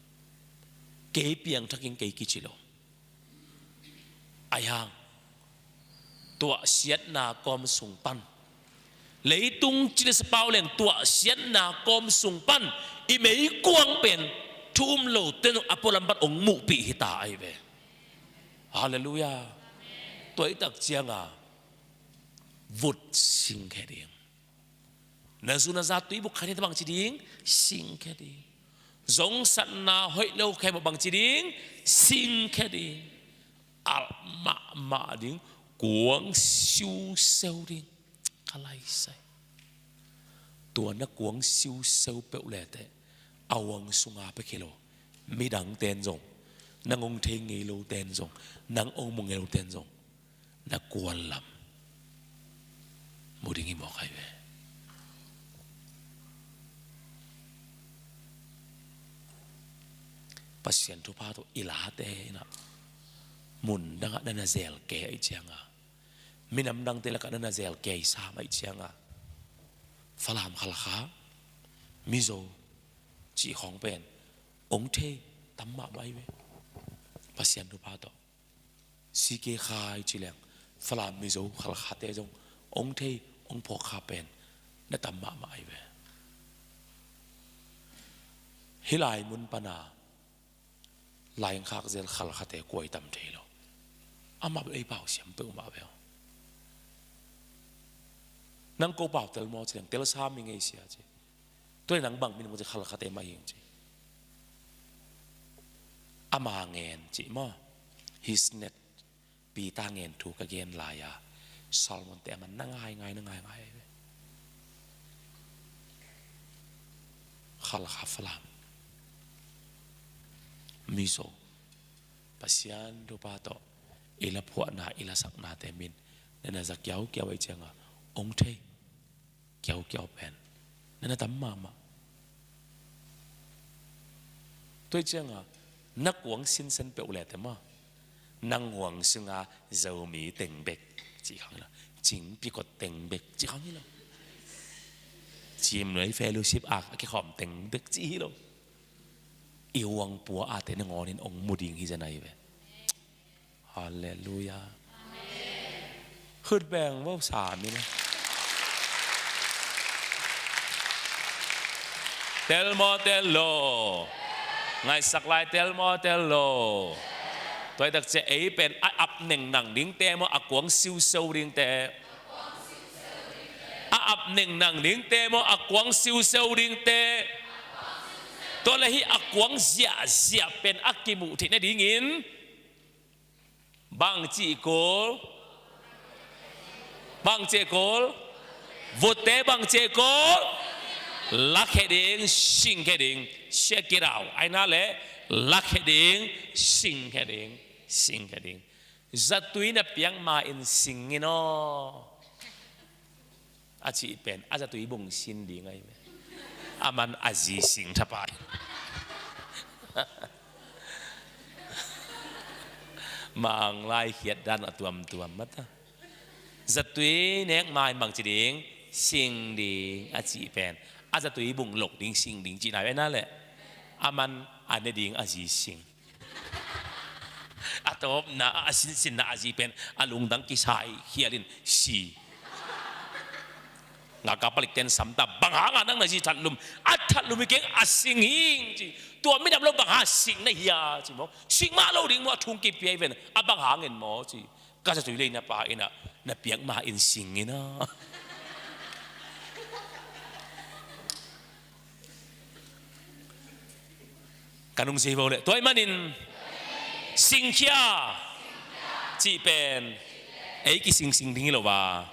S1: ke piang thakin ke ki chi lo ayang tua siat na kom sung pan leitung chile pau leng tua siat na kom sung pan i mei kuang pen thum lo ten apolam bat ong mu pi hi ta ai ve Hallelujah. Tuổi tak chiang à vụt sinh khe ding. Na zu na za tui buk khani bang chi ding sing khe ding. Zong sat na hoi lo khe mo bang chi ding sing khe ding. Al ma ma ding kuang siu seu ding. Kalai sai. Tua na kuang siu seu pe le te awang sunga pe khelo midang ten zong nang ong the ngei lo ten zong nang ong mo ngei lo ten zong na kuan lam mo ding i mo kai ve pasien thu pa to ila te na mun danga na na zel ke ai chianga minam dang te laka na na zel ke sa mai chianga falam khal kha mizo chi khong pen ong the tam ma mai ve pasian nu pa to CK khai chi leng falam mizo khal kha te jong ong the ong pho kha pen na tam ma mai ve hilai mun pana lai khak zel khal kha te koi tam the lo ama ei pau siam pe ma ve nang ko pau tel mo chi leng tel sa mi ngei sia chi tôi nang bang min mo chi khal kha te ma ying chi ama ngen chi mo his net pi ta ngen thu ka gen la ya Solomon te man na ngai ngai na ngai ngai khal kha falam miso pasian do pa to ila phua na ila sak na te min na na za kiao kiao ai changa ong the kiao kiao pen na na tam ma ma. Toi chianga na kuang sin sen pe ule te ma nang nguang singa zomi teng bek chi khang la ching pi kot teng bek chi khang hi lo chim noi fellowship ak ki khom teng bek chi hi lo i wang pua a te na ngon in ong muding hi janai ve. Hallelujah. Hut beng vo sa mi na. Tel mo tel lo. Ngai sak lai tel mo tel lo. Toi tak che ei pen a ap neng nang ding te mo a kuang siu seu ding te. A ap neng nang ding te mo a kuang siu seu ding te. To le hi a kuang zia zia pen a kimu thi na ding in bang chi kawl bang che kawl vote bang che kawl lak he ding sing he ding shake it out ai na le lak he ding sing he ding sing he ding zatui na piang ma in sing in o a chi pen a zatui bung sin ding ai aman azi sing thapa mang lai hiat dan a tuam tuam mat zatui nek mai bang chi ding sing ding a chi pen a zatui bung lok ding sing ding chi nai na le aman ane ding azi sing a top na a sin sin na azi pen a lung dang ki sai hialin si nga ka palik ten sam ta bang ha nga nang na ji that lum a that lum keng a sing hing chi tua mi dam lo bang ha sing na hiya chi mo sing ma lo ding mo thung ki pi ven a bang ha ngen mo chi ka sa tui le na pa ina na piang ma in sing ina Kanung si bo le toy manin singkhia chi pen ei ki sing sing ding lo ba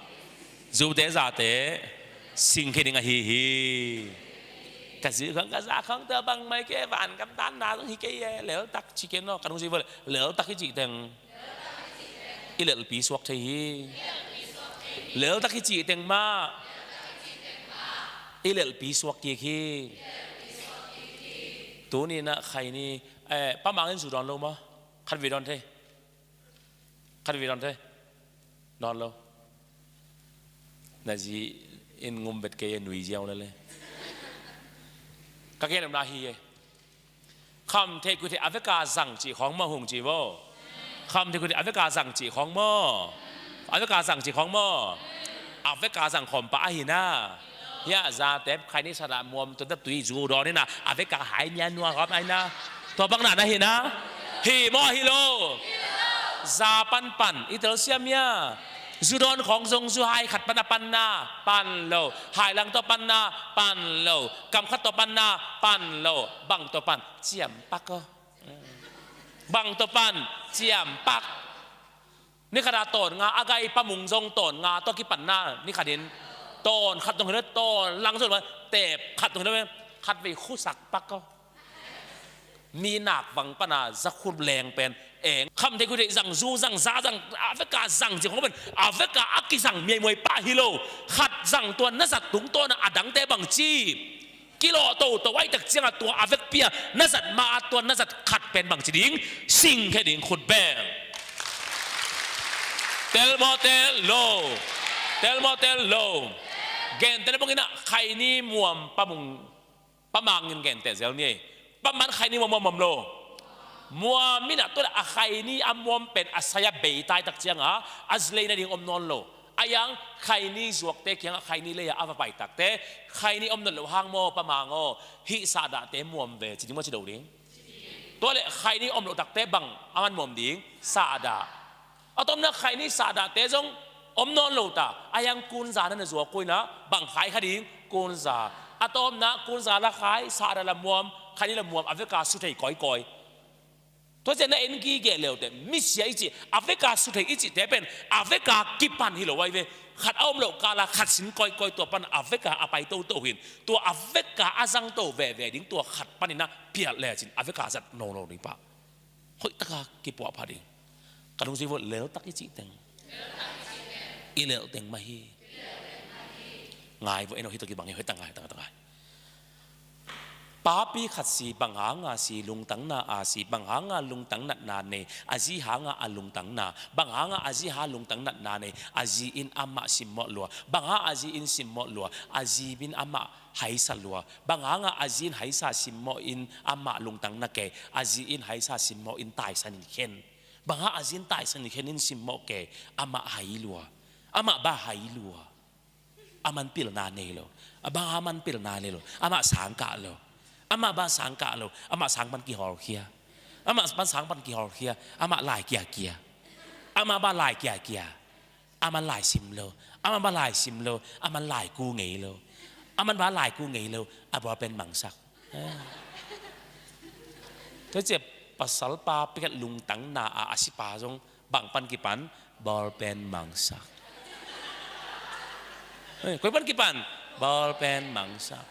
S1: zu te za te sing khi ding a hi hi ka zi khang ka za khang te bang mai ke van kam tan na hi ke ye lel tak chi ke no kanung si bo le lel tak hi chi teng i lel pi suak thei hi lel tak hi chi teng ma i lel pi suak ki khi tu ni na khai ni eh pa mang in su don lo ma khat vi don the khat vi don the don lo na ji in ngum bet ke nui jiao le le ka ke na hi ye คำเทกุเทอเฟกาสั่งจีของมหุงจีโวคำเทกุเทอเฟกาสั่งจีของมออเฟกาสั่งจีของมออเฟกาสั่งขอมปะหินะยะซาเตปใครนี่สระมวมจนตะตุยจูรอนี่นะอเฟกาหายเนียนัวครับไอ้นะตัวบังหนานะหินะฮีมอฮิโลซาปันปันอิตาเซียมยาจูดอนของทรงจูไฮขัดปันปันนาปันโลหายลังตัวปันนาปันโลกำขัดตัวปันนาปันโลบังตัวปันเจียมปักก็บังตัวปันเจียมปักนี่ขนาดตนงาอากายปะมุงทรงตนงาตัวกิปันนานี่ขดินตนขัดตรงนี้ตนลังสุดว่าเตบขัดตรงนี้ไหมขัดไปคู่สักปักก็มีหนักบังปนาสักคุณแรงเป็นเองคำที่คุณสั่งซูสั่งซาสั่งอาเฟกาสั่งจริงของมันอาเฟกาอักกิสั่งเมียมวยปาฮิโลขัดสั่งตัวนัสัตตุงตัวนะอดังเตบังจีกิโลโตตัวไว้ตักเจียงตัวอาเฟกเปียนัสัตมาตัวนัสัตขัดเป็นบังจีดิงสิ่งแค่ดิงขุดแบงเตลโมเตลโลเตลโมเตลโลเกนเตลบงนะใครนี่มวมปะมุงปะมังเงินเกนแต่เซลนี่ปะมันใครนี่มวมมวมโลมัวมินะตัวอะใครนี่อมวมเป็นอาศัยเบยตายตักเจียงอ่ะอัสเลนะดิงอมนอนโลอายังใครนี่จวกเตเคียงใครนี่เลยอาไปตักเตใครนี่อมนอนโลห้างโมปะมังโอฮิซาดะเตมวมเวจริงว่าจะดูดิงตัวเลยใครนี่อมโลตักเตบังอามันมวมดิงซาดะเอาตอมนะใครนี่ซาดะเตจงอมนอนโลตาอายังกุนซานั่นจวกกุยนะบังขายคดีกุนซาอาตอมนะกุนซาละขายซาดะละมวมใครนี่ละมวมอเฟกาสุดให้ก่อยก่อยตัวเจนเอ็นกีเกลเลวแต่มิเสียอีจีอเฟกาสุดให้อีจีแต่เป็นอเฟกากิปันฮิโลไว้เวขัดเอาโลกาลาขัดสินก่อยก่อยตัวปันอเฟกาอไปโตโตหินตัวอเฟกาอาซังโตเวเวดิ้งตัวขัดปันนี่นะเปียแลจินอเฟกาจัดโนโนนี่ปะเฮ้ยตะกากิปวะพาดิกันดูสิว่าเลวตักอีจีเต็งอีเลวเต็งมาฮีง่ายว่าเอ็นเอาฮิตกิบังเฮ้ยตั้งง่ายตั้งตั้งง่าย Papi khat si bangha nga si lungtang na a si bangha nga lungtang nat na ne azi ha nga a lungtang na bangha nga azi ha lungtang nat na ne azi in ama sim mo lua bangha azi in sim mo lua azi bin ama haisa lua bangha nga azi in haisa sim mo in ama lungtang na ke azi in haisa sim mo in tai san in khen bangha azi in tai san in khen in sim mo ke ama hai lua ama ba hai lua aman pil na nei lo abang aman pil na nei lo ama sang ka lo ama ba sang ka lo ama sang ban ki hor khia ama ban sang ban ki hor khia ama lai kia kia ama ba lai kia kia ama lai sim lo ama ba lai sim lo ama lai ku ngei lo aman ba lai ku ngei lo abo pen mang sak thế che pasal pa pikat lung tang na a asipa zong bang pan ki pan ball pen mang sak koi pan ki pan ball pen mang sak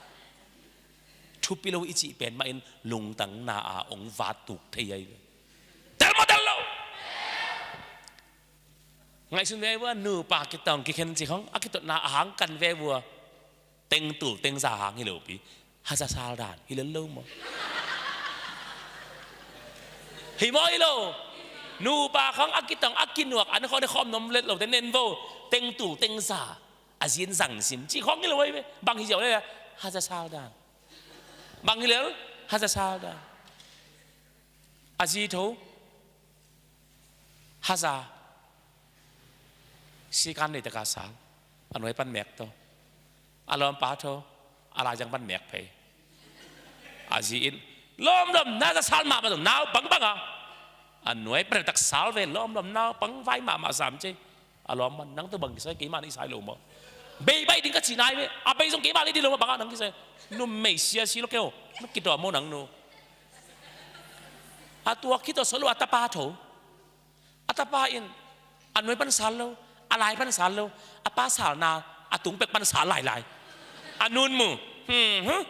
S1: thupi lo i chi pen ma in lungtang na a ong va tuk thei ai tel ma tel lo ngai sun ve wa nu pa ki tong ki khen chi khong a ki tot na hang kan ve vua teng tu teng za hang hi lo pi ha za sal dan hi len lo mo hi mo hi lo nu pa khong akitang akinuak an kho ne khom nom let lo te nen vo teng tu teng za a zin zang sim chi khong hi lo wei bang hi jiao le ha za sal dan bang hi le ha za sal dan a zi tho ha za si kan nei ta ka sal anoi pan mek to alom pa tho ala jang ban mek phei azi in lom lom na za sal ma ma nau bang bang a an nuai pre tak sal ve lom lom nau pang vai ma ma sam che alom man nang tu bang sai ke ma ni sai lo mo bei bai ding ka chi nai ve a bei zong ke ma ni di lo ma bang nang ki sai nu mei sia si lo keo nu ki to mo nang nu a tua ki to solo atapa tho atapa in an pan sal lo alai pan sal lo apa sal na atung pek pan sal lai lai anun mu hmm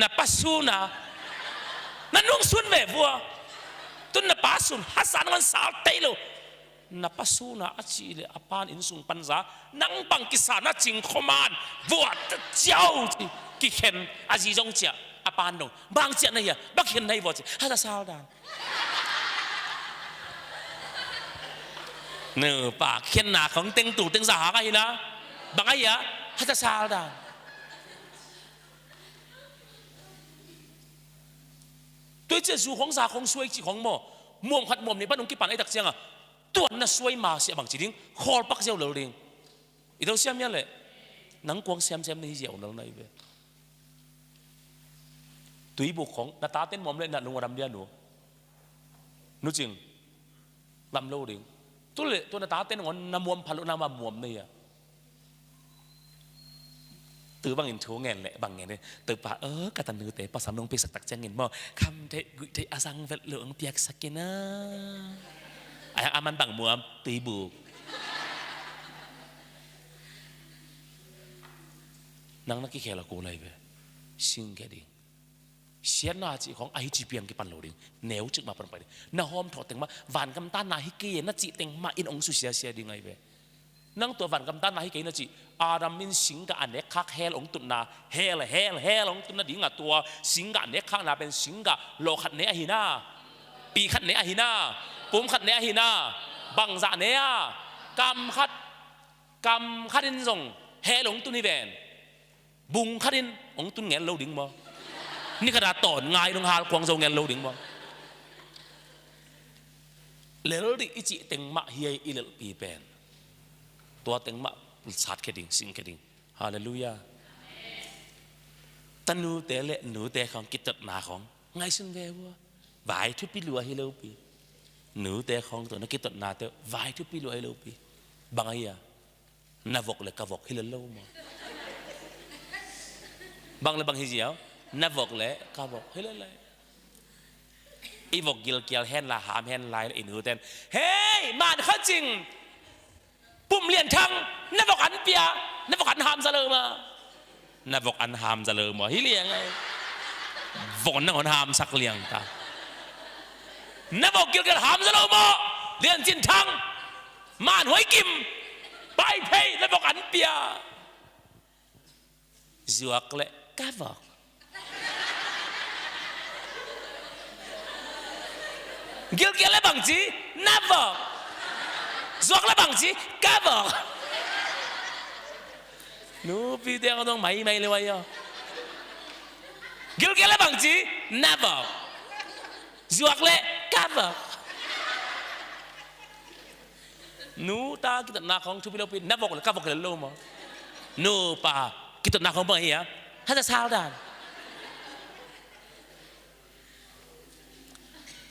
S1: na pasu na na nung sun ve vua tun na pa sun hasan ngan sal te lo na pasu na achi le apan in sung pan za nang bang ki sa na ching khoman vua ta chiao ki khen aji jong chia apan dong bang chia na ya bak khen nai vo chi ha sal dan nu pa khen na khong teng tu teng za ha ka hi na bang ai ya ha ta sal dan tôi che zu khong za khong suai chi khong mo muam khat muam ni ban ong ki pan ai tak chiang a tuan na suai ma se bang chi ding khol pak zeu lo ding i do siam ya le nang kuang siam siam ni zeu lo nai ve Tuibuk khong na ta ten mom le na lung ram dia nu nu ching lam lo ding tu le tu na ta ten ngon na muam phalu na ma muam nei ya từ bang in thu ngen le bang ngen từ pa ơ ka tan nu te pa sam nong pi sak tak chang in mo kham the gui the asang vet lượng piak sakina ai aman bang muam tùy buk nang na ki khela ko lai ve sing ke ding sian na chi khong ai chi piang ki pan lo ding neu chik ma pan pai na hom tho teng ma van kam ta na hi ke na chi teng ma in ong su sia sia ding ai ve nang to van kam ta na hi ke na chi adam min sing ka anek khak hel ong tun na hel hel hel ong tun na ding a tua sing ka nek khak na pen sing ka lo khat ne a hi na pi khat ne a hi na pum khat ne a hi na bang za ne a kam khat kam khat in zong he long tu ni ven bung khat in ong tun ngen lo ding mo ni kada ton ngai long hal kwang zo ngen lo ding mo lel di ichi teng ma hiai i lel pi pen tua teng ma sat ke ding sing ke ding hallelujah tanu te le nu te khong kitat na khong ngai sun ve wa vai thu pi lua hi lo pi nu te khong to na kitat na te vai thu pi lua hi lo pi bang ai à na vok le ka vok hi le lo ma bang le bang hi jiao na vok le ka vok hi le le i vok gil kial hen la ham hen lai le in hu ten hey man kha ching pum lian thang na vok an pia na vok an ham za lo ma na vok an ham za lo ma hi liang ai vok na on ham sak liang ta na vok gil kial ham za lo ma lian chin thang man hoi kim pai phei na vok an pia zuak le ka vok. Gilgel le bang ci na vok. Zuak le bang ci ka vok. Nu pi te dong mai mai le wai yo. Gilgel le bang ci na vok. Zuak le ka vok. Nu ta kita na khong thu pi lo pi na vok le ka vok le lo mo. Nu pa kita na khong bang hi ya. Ha sa sal dan.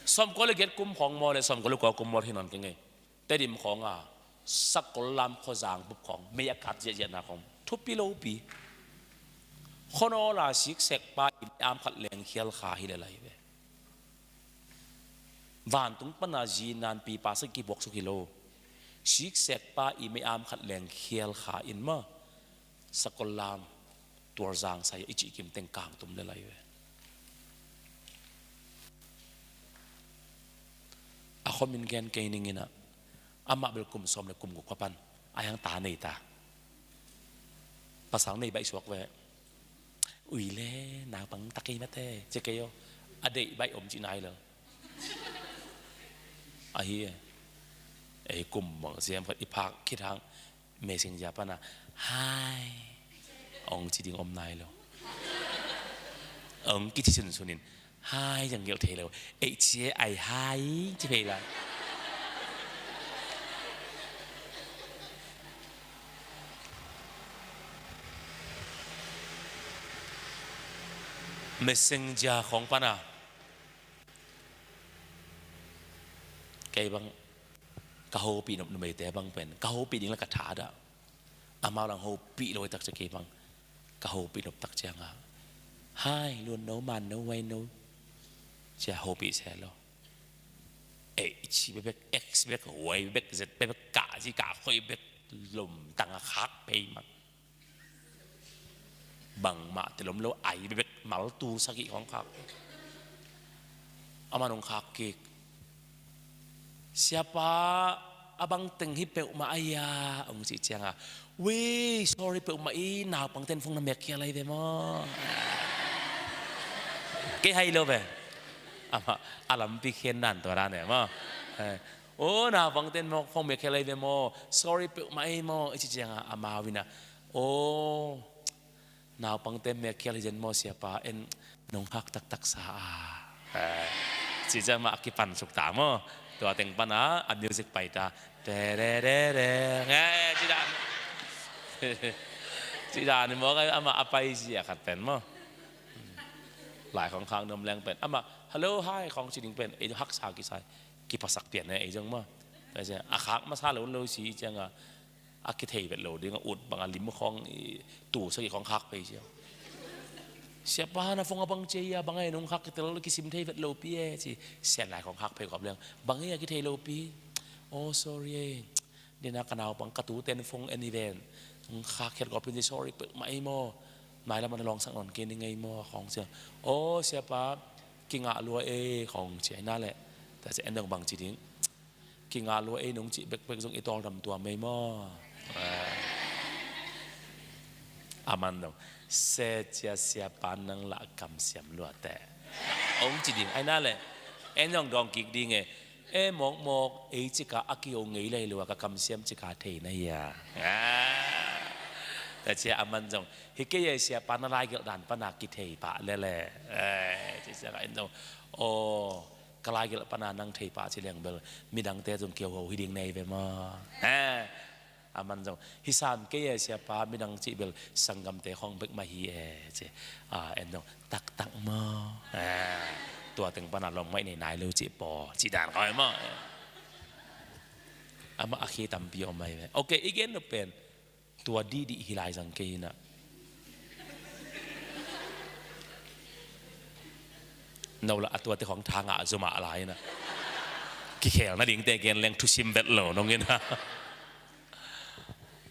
S1: Som ko le get kum khong mo le som ko le ko kum mo hi non ke ngai tedim khong a sakol lam kho zang bup khong me akat je je na khong thu pi lo pi khono la sik sek pa am khat leng khial kha hi le lai ve van tung pana ji nan pi pa sa ki bok su ki lo sik sek pa i me am khat leng khial kha in ma sakol lam tuar zang sai ichi kim teng kang tum le lai ve a khomin gen ke ning ina ama bel kum som le kum gu kwapan ayang ta nei ta pasal nei bai suak ve ui le na bang taki ma te che ke yo adei bai om chi nai lo a hi e kum bang siam khat i phak khi thang messenger pana hi ong chi ding om nai lo ong ki chi sun sunin hi chẳng hiểu thế lo ấy chia ai hi chi về là messenger khong pana kei bang ka ho pi nom mei te bang pen ka ho pi ding la ka tha da amao lang ho pi loi tak che ke bang ka ho pi nop tak che nga hai luôn nấu màn nấu quay nấu che ho pi se lo e chi be x be y be z be ka chi ka khoi be lum tang khak pe ma bang ma te lom lo ai be mal tu saki khong khak ama nong khak ki siapa abang teng hi pe ma aya ong chi chiang a we sorry pe ma i naw pang ten phong na mek kia lai ve mo ke hay lo ve ama alam pi khen nan to ra ne mo โอ้นาฟังเต้นมฟองเมคอะไรเวโม sorry เปมาไอโมไอจีงอามาวินะโอ้นาวปังเต้นเมคอะไรเจนโมเสียปาเอ็นนงฮักตักตักสาจีจะมากิปันสุกตามตัวเต็งปนะอันมิวสิกไปตาเดเดเดเดไงจีดานจีดานนี่มอก็อามาอไปเสียขัดเป็นมั้หลายของข้างนมแรงเป็นอามาฮัลโหลไฮของจีดิงเป็นไอ้ฮักสากิไซ ki pasak pian na ei jang ma ta che a khak ma sa lo lo si chang a a ki thei vet lo ding a ut bang a lim khong tu sa ki khong khak pe sia sia pa na phong bang che ya bang ai nong khak ki tel ki sim thei vet lo pi e chi sian lai khong khak pe khop leng bang ya ki thei lo pi oh sorry de na kanao bang ka tu ten phong any ven khak khet ko pin sorry pe mai mo mai la man long sang on ke ni ngai mo khong sia oh sia pa กิงะลัวเอของเจียน่าแหละแต่จะเอ็นดงบังจีดิ้งกิงะลัวเอนงจีเบกเบกจงอีตอลดำตัวไม่มออามันดงเสเจียเสียปานังละกำเสียมลัวแต่องจีดิ้งไอ้น่าแหละเอ็นยองดองกิกดิ้งเอเอมองมองเอจิกาอากิโองเงยเลยลัวกะกำเสียมจิกาเทนะยาแต่เชียอามันจงฮิเกยเสียปานลายเกลดันปนากิเทปะเลเลเอจิเสียกันจงโอ้กลายเกลปนานังเทปะจิเลียงเบลมีดังเตจงเกี่ยวหัวฮิดิงในเวมาเออามันจงฮิสามเกยเสียปามีดังจิเบลสังกำเตห้องเบกมาฮีเอเจอ่าเอ็นจงตักตักมาเอตัวตึงปนาลงไม่ในนายเลวจิปอจิดานคอยมาอามาอาคีตัมปีออกมาโอเคอีกเกนเป็นตัวดีดีฮิลายสังเกนะเราละตัวที่ของทางอะจุมาอะไรนะกิเขลนะดิ่งเตเกนเลี้ยงทุชิมเบ็ดโลน้องเงินนะ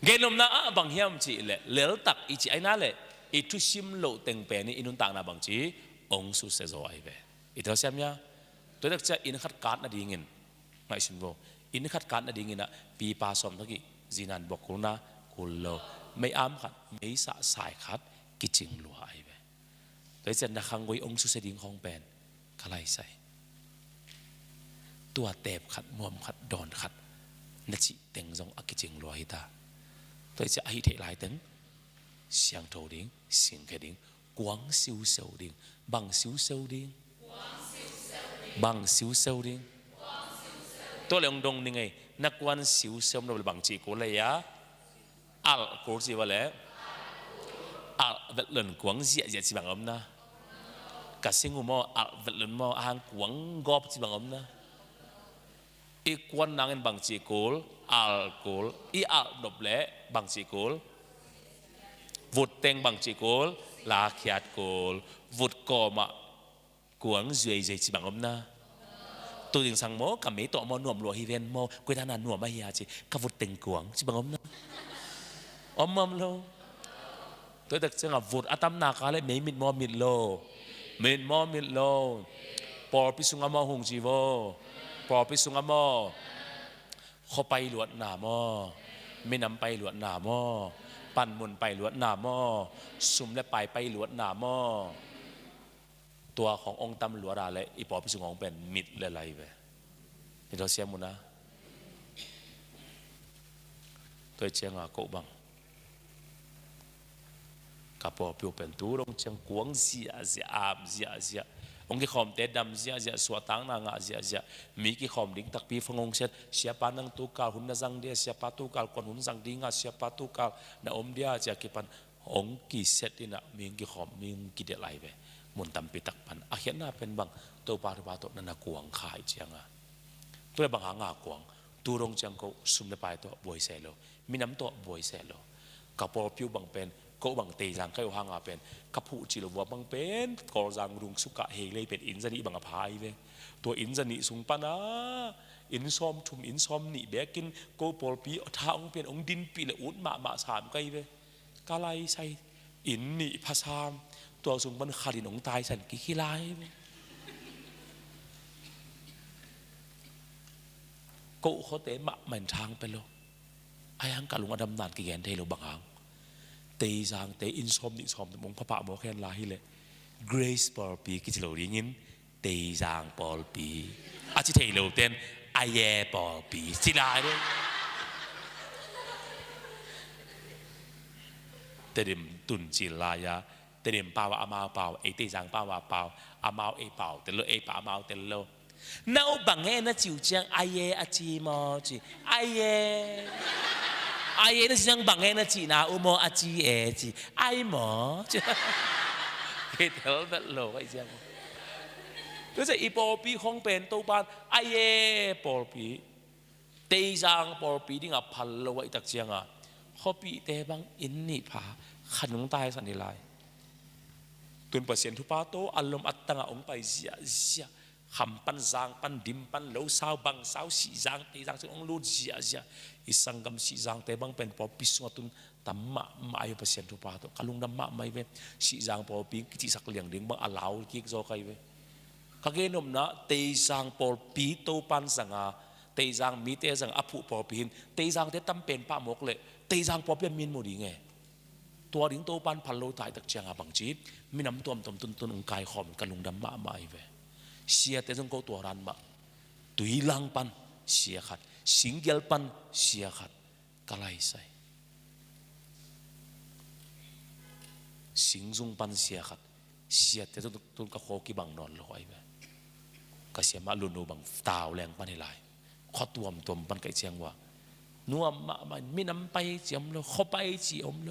S1: เกนลมนะบางเฮียมจีเละเลวตักอีจีไอ้นั่นแหละอีทุชิมโลเต็งเปนี่อินุนต่างนะบางจีองสุเซโซไอเวอีตัวเสียมยาตัวเด็กจะอินขัดการนะดิ่งเงินไม่ชินโวอินขัดการนะดิ่งเงินนะปีปาสมทักิจีนันบอกคุณนะกุลโลไม่อ้ำขัดไม่สะสายขัดกิจิงลัวไอเวตัวเจนนะคังกวยองสุเสดิงของเป็นขลายใส่ Tua tep khat muam khat don khat na chi teng zong a kiching lo hi ta. Toi cha a hi the lai teng siang tho ding sing khe ding kuang siu seu ding bang siu seu ding bang siu seu ding to leong dong ni ngei na kuan siu seu no bang chi ko le ya al ko chi wa le al vet lun kuang zia zia chi bang om na ka singu mo al vet lun mo hang kuang gop chi bang om na i kuan nang in bang chi kul al kul i al dop le bang chi kul vut teng bang chi kul la khiat kul vut ko ma kuang zuai zai chi bang om na tu ding sang mo ka me to mo nuam lo hi ven mo kwe ta na nuam ma hi a chi ka vut teng kuang chi bang om na om mom lo tôi tak changa vut atam na ka le me mit mo mit lo mit mo mit lo por pi sunga mo hung chi vo por pi sunga mo kho pai luat na mo minam pai luat na mo pan mun pai luat na mo sum le pai pai luat na mo ตัวขององค์ตำหลัวราและอีปอพิสุงองเป็นมิดและไรไปนี่เราเสียมุนะตัวเชียงอาโกบังกับปอปิวเป็นตูรงเชียงกวงเสียเสียอามเสียเสียองค์ที่ขอมเตดำเสียเสียสวตังนางาเสียเสียมีกี่ขอมดิ้งตักปีฟงงเสร็จเสียปานังตุกาลหุนสังเดียเสียปาตุกาลกวนหุนสังดิงาเสียปาตุกาลนาอมเดียเสียกิปันองค์กี่เซตนี่นะมีกี่ขอมมีกี่เดลัยไป mun tampi tak pan a hian na pen bang to pa pa to na na kuang khai chiang a tu bang ha nga kuang tu rong chiang ko sum le pai to boi se lo minam to boi se lo ka por piu bang pen ko bang te jang kai ha nga pen ka phu chi lo wa bang pen ko jang rung su ka he le pen in zani bang a phai veตัวอินจะนี่สุงปะนะอินซ้อมทุมอินซ้อมนี่เบกินโกปอลปีท้าองเป็นองดินปีละอุดมามาสามไกเวกาไลใส่อินนี่ภาษาตัวสูงมันขาดินองตายสันกิขี้ลายโกเขาเตะมะมันทางไปโลไอ้ฮังกะลุงอดำนานกี่แกนเทโลบังหังเตยจางเตยอินซ้อมนี่ซ้อมมงพระปะมอแคนลาฮิเล Grace ปอลปีกิจโลริงินเตยจางปอลปีอาจิเทโลเต็นไอเยปอลปีสิลายเลยเตดิมตุนจิลายาเตดิมปาวอามาเปาเอเตจางปาวาเปาอามาเอเปาเตโลเอปามาเตโล那我บังเอ那就将阿耶阿姊么子阿耶阿耶那是将บังเอ那姊那有么阿姊เอ子ไอ么子เฮเทลแบบโลไอ้เจ้าก็จะอีปอปีคงเป็นตัวบ้านไอเอปอปีเตจางปอปีที่งับพันโลไว้ตักเจียงอ่ะเขาปีเตบังอินนี่ผาขนมตายสันนิลายตุนเปอร์เซ็นต์ทุปาโตอารมณ์อัตตังองไปเสียเสียคำปันจางปันดิมปันโลสาวบังสาวสีจางเตจางซึ่งองลูดเสียเสียอีสังกำสีจางเตบังเป็นปอปีสวตุนตัมมะมาอยู่เปอร์เซ็นต์ทุปาโตกะลุงดัมมะไม่เวสีจางปอปีกิจิสักเลียงดิ้งบังอาลาวกิกโซไกเวกะเกนมนะเตจางปอปีโตปันสังอาเตจางมีเตจางอภุปอปีนเตจางเตตั้มเป็นปะมกเลยเตจางปอปีมีนโมดีไงตัวดิ้งโตปันพันโลตายตักเจียงอาบังจีมีน้ำตัวมตุนตุนองกายขอมกะลุงดัมมะไม่เวเสียแต่จงก็ตัวรันมาตุยลังปันเสียขัดสิงเกลปันเสียขัดกะไลใส่สิงซุงปันเสียขัดเสียแต่จงตุนกะโคกิบังนอนลอยไปกะเสียมาลุนูบังตาวแรงปันให้ลายข้อตัวมตัวปันไก่เชียงว่านัวมามันมีน้ำไปเจียมโลเข้าไปเจียมโล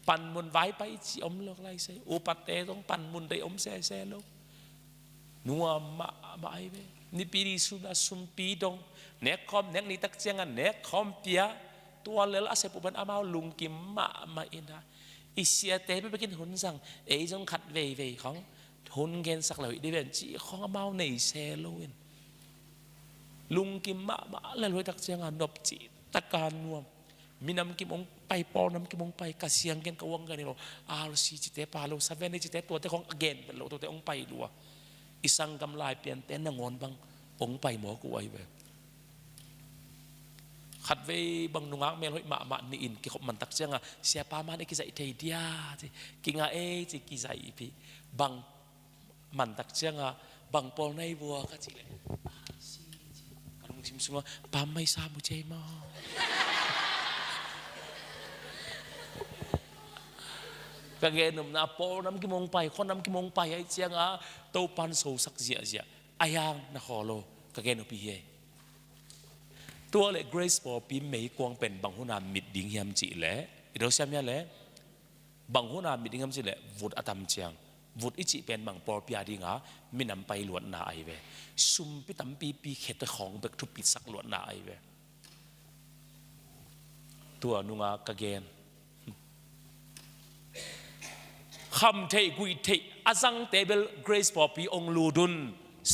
S1: ปันมุนไว้ไปเจียมโลไรใส่อุปเตต้องปันมุนได้อมแซ่แซ่โลนัวมามาไอเวนี่ปีนี้สุดาสุมปีดงเนคคอมเนคนี่ตักเจียงกันเนคคอมเปียตัวเลละเสปุบันอามาลุงกิมมามาอินฮะอีเสียเตไปกินหุ่นสั่งเอจงขัดเวเวของหุ่นเกณฑ์สักเหล่าดีเป็นจีของอามาในเซโลวินลุงกิมมามาเลยรวยตักเจียงกันนบจีตะการนวมมีน้ำกิมองไปปอน้ำกิมองไปกระเสียงเกณฑ์กระวงกันนี่เราอาร์ซีจิเตปาโลซาเวนจิเตตัวเตของเกณฑ์เป็นโลตัวเตองไปดัวอีสังกำลายเปลี่ยนเต้นงอนบังองไปหมอกูไว้แบบขัดไว้บังนุ่งอักเมลหอยมามานี่อินกิขบมันตักเจียงอ่ะเสียปามาในกิใจเทียจีกิงาเอจีกิใจพี่บังมันตักเจียงอ่ะบังปอในบัวก็จีเลย sim sunga pam mai sa mu che ma. Ka ge num na por nam ki mong pai khon nam ki mong pai ai chiang a to pan so sak zia zia ayang na kholo ka ge no pi he. Tua le Grace po pi mei kuang pen bang huna mit ding hiam chi le ido siam ya le bang huna mit ding hiam chi le vut atam chiang vut i chi pen bang por pia dinga minam pai luat na ai ve sum pi tam pi pi khet khong bek thu pi sak luat na ai ve tua nunga ka gen kham thei gui thei azang tebel Grace po pi ong lu dun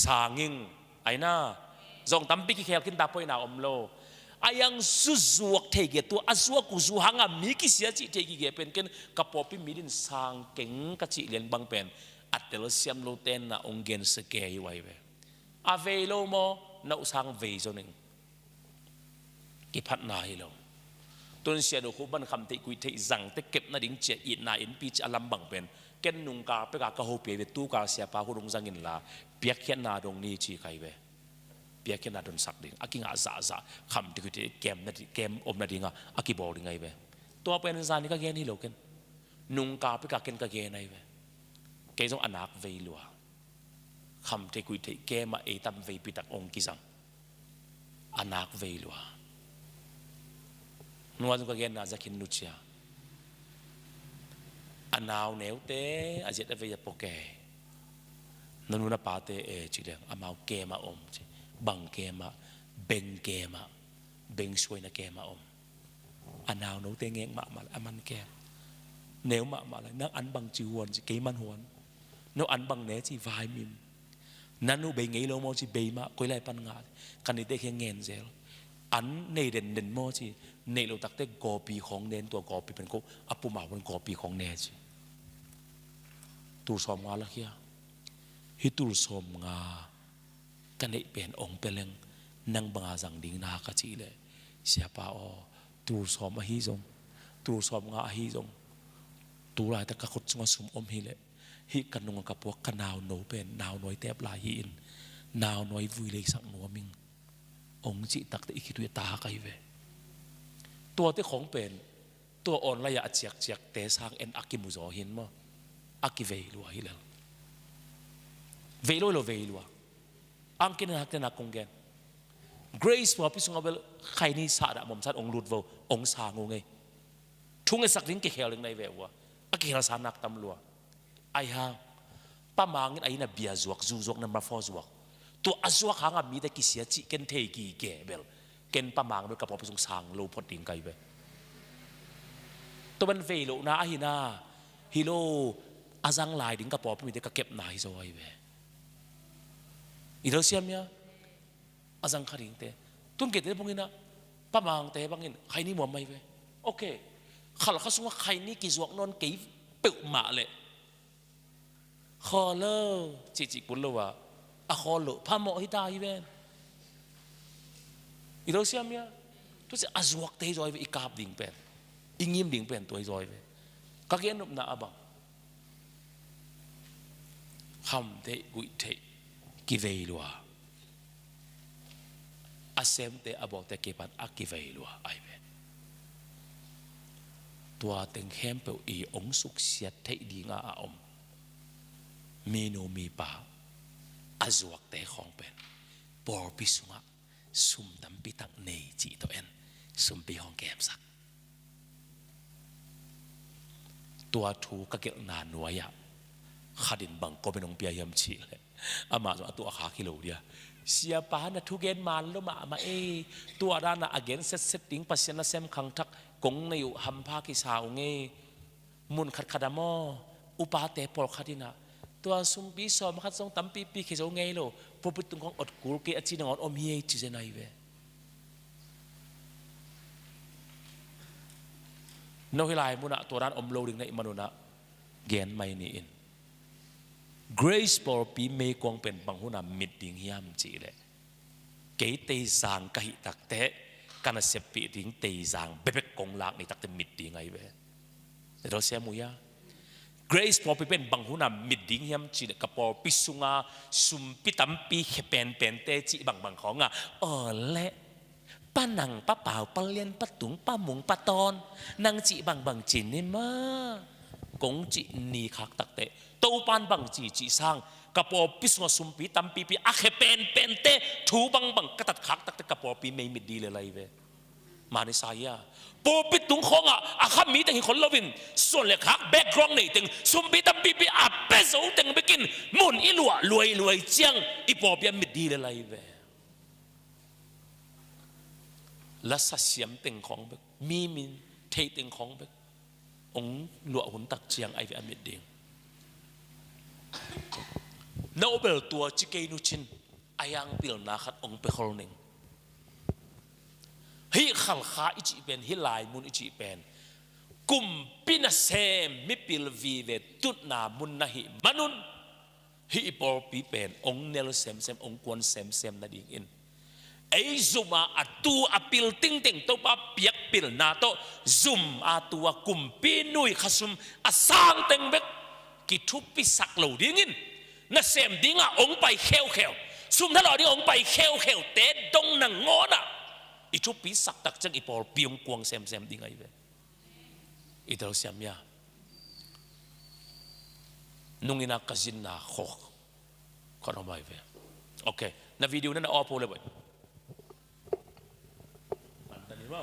S1: sanging aina zong tampi ki khel kin ta poi na om lo ayang su zuak thei ge tu azuak ku zu hanga mi ki sia chi thei ki ge pen ken ka popi mi din sang keng ka chi len bang pen atel siam lo ten na ong gen se ke hi wai ve a ve lo mo na usang ve zo ning ki phat na hi lo tun sia do khu ban kham te kui thei zang te kep na ding che i na in pi chi alam bang pen ken nung ka pe ka ka ho pe ve tu ka sia pa hu rung zang in la piak hian na dong ni chi kai ve piak hian na don sak ding akinga za za kham ti te kem na kem om na dinga aki bol ding ai ve to pen za ni ka gen hi lo ken nung ka pe ka ken ka gen ai ve ke jong anak ve lua kham te kui te ke ma e tam ve pi tak ong ki zang anak ve lua nuwa jong ka gen na zakin nu chia anau neu te ajet ve ya poke na nu na pa te e chi leng amau ke ma om chi bang ke ma beng ke ma beng suai na ke ma om anau no te ngeng ma ma aman ke nếu ma ma la nang an bang chi huan chi ke man huan no an bang ne chi vai mim nanu be ngei lo mo chi be ma koi lai pan nga kan ni te khe ngen zel an nei den den mo chi nei lo tak te go pi khong nen to go pi pen ko apu ma wen go pi khong ne chi tur som nga la khia hi tur som nga ka nei pen ong peleng nang banga jang ding na ka chi le sia pa o tur som a hi zong tur som nga a hi zong tu lai ta ka khut chunga sum om hi le hi kan nung ka puak ka nau no pen nau noi tep lai hi in nau noi vui le sak nuaming ong chi tak te ikhi tu ta kai ve tua te khong pen ตัวอ่อนระยะเจียกเจียกเตสางเอ็นอากิมุจอหินมั้อากิเวลัวฮิเลเวลัวโลเวลัวอังกินหักเตนักคงเกน Grace ว่าพิสุงเบลใครนี่สาดะมอมสัตองลุดเวองสางงไงทุงไอสักดิ้งเกเฮลิงในเววะอากิเฮลสานักตำลัวไอฮาป้ามางไอน่ะเบียจวกจูจวกนั่นมาฟอจวกตัวอจวกหางมีแต่กิเสียจิเกนเทกีเกเบลเกนป้ามางเบลกับพอพิสุงสางโลพอดิ้งไกเว ตัวมันเวโลนาหินาฮิโลอาจังลายดิ้งกับพอพิมีแต่กเก็บนายซอยเวอีเราเสียมยาอาจังขาดิงเตตุนเกตเตพงอินะป้ามางเตบังอินใครนี่มัวไม่เวโอเคขัลเขาสงว่าใครนี่กิจวกนอนเกยเปิวมาเลยขอเลจิจิกุลวะอะขอเลพามอฮิตาฮิเวนอีเราเสียมยาตัวจะอาจวกเตยจอยเวอีกาบดิ้งเป็น อิงิมดิ่งเป็นตัวจอยเวก็เกียนุบนาบังคำเตกุยเทกิเวลัวอาเซมเตอบอเตเกปันอากิเวลัวไอเวตัวเต็งเข้มเปอีองสุกเสียเทดีงาอมมีโนมีปาอาจวกเตของเป็นปอปิสุงะสุมตัมปิตักเนจิตัวเอ็นสุมปีของแกมสัก ตัวทูกะเกลนานวยะขัดินบังก็เป็นองเปียยมชีเลยอามาตัวขากิโลเดียเสียปานะทุเกนมันลมามาเอตัวด้านนะอเกนเซตเซตติงปัสยนะเซมขังทักกงในอยู่หัมภากิสาวเงมุนขัดขัดมออุปาเตปอลขัดินะตัวซุมปีสอมขัดทรงตั้มปีปีเขจงไงโลปุปิตุงของอดกูลเกอจีนงอนอมเฮจิเจนายเว โนฮิลายมุนะตัวด้านอมโลดิงในมนุนะเกนไม่นี่อิน Grace ปอปีเมกวงเป็นบังหุนามิดดิงยามจีเลยเกยเตจางกะหิตักเตะกันเสปีดิงเตจางเบเบกงลากนี่ตักเตมิดดิงไงเว้เราเสียมุยา Grace pawpi pen bang huna mit ding hiam chi le ka pawpi sunga sumpi tampi he pen pen te chi bang bang khonga ole panang pa pau palian patung pamung paton nang chi bang bang chin ni ma kong chi ni khak tak te to pan bang chi chi sang ka pawpi sunga sumpi tampi pi a he pen pen te thu bang bang ka tat khak tak te ka pawpi mei mit di le lai ve mani saya pulpit tung khong ah a kham mi teng hi khol lovin suan le khak background nei teng sumpi tampi pi a pe zo teng bikin mun i lua luai luai chiang i po pian mit di le lai ve la sa siam teng khong bek mi min thei teng khong bek ong lua hun tak chiang ai ve amit ding Nobel tua chikei nu chin ayang pil na khat ong pe khol ning Hi khalkha i ci pen hi lai mun i ci pen kum pina sem mi pil vi ve tut na mun na hi manun hi por pi pen ong nel sem sem ong kuan sem sem na ding in ei zuma atu apil ting ting to pa piak pil na to zum a tua kum pi nui khasum asang teng bek ki thu pi sak lo ding in na sem ding ah ong pai kheu kheu sum na lo ding ong pai kheu kheu te dong na ngon ah i thu pi sak tak chang i por piung kuang sem sem ding ai ve i dal siam ya nungina kazin na khok khon mai ve okay na video na na off le bai an tani ma.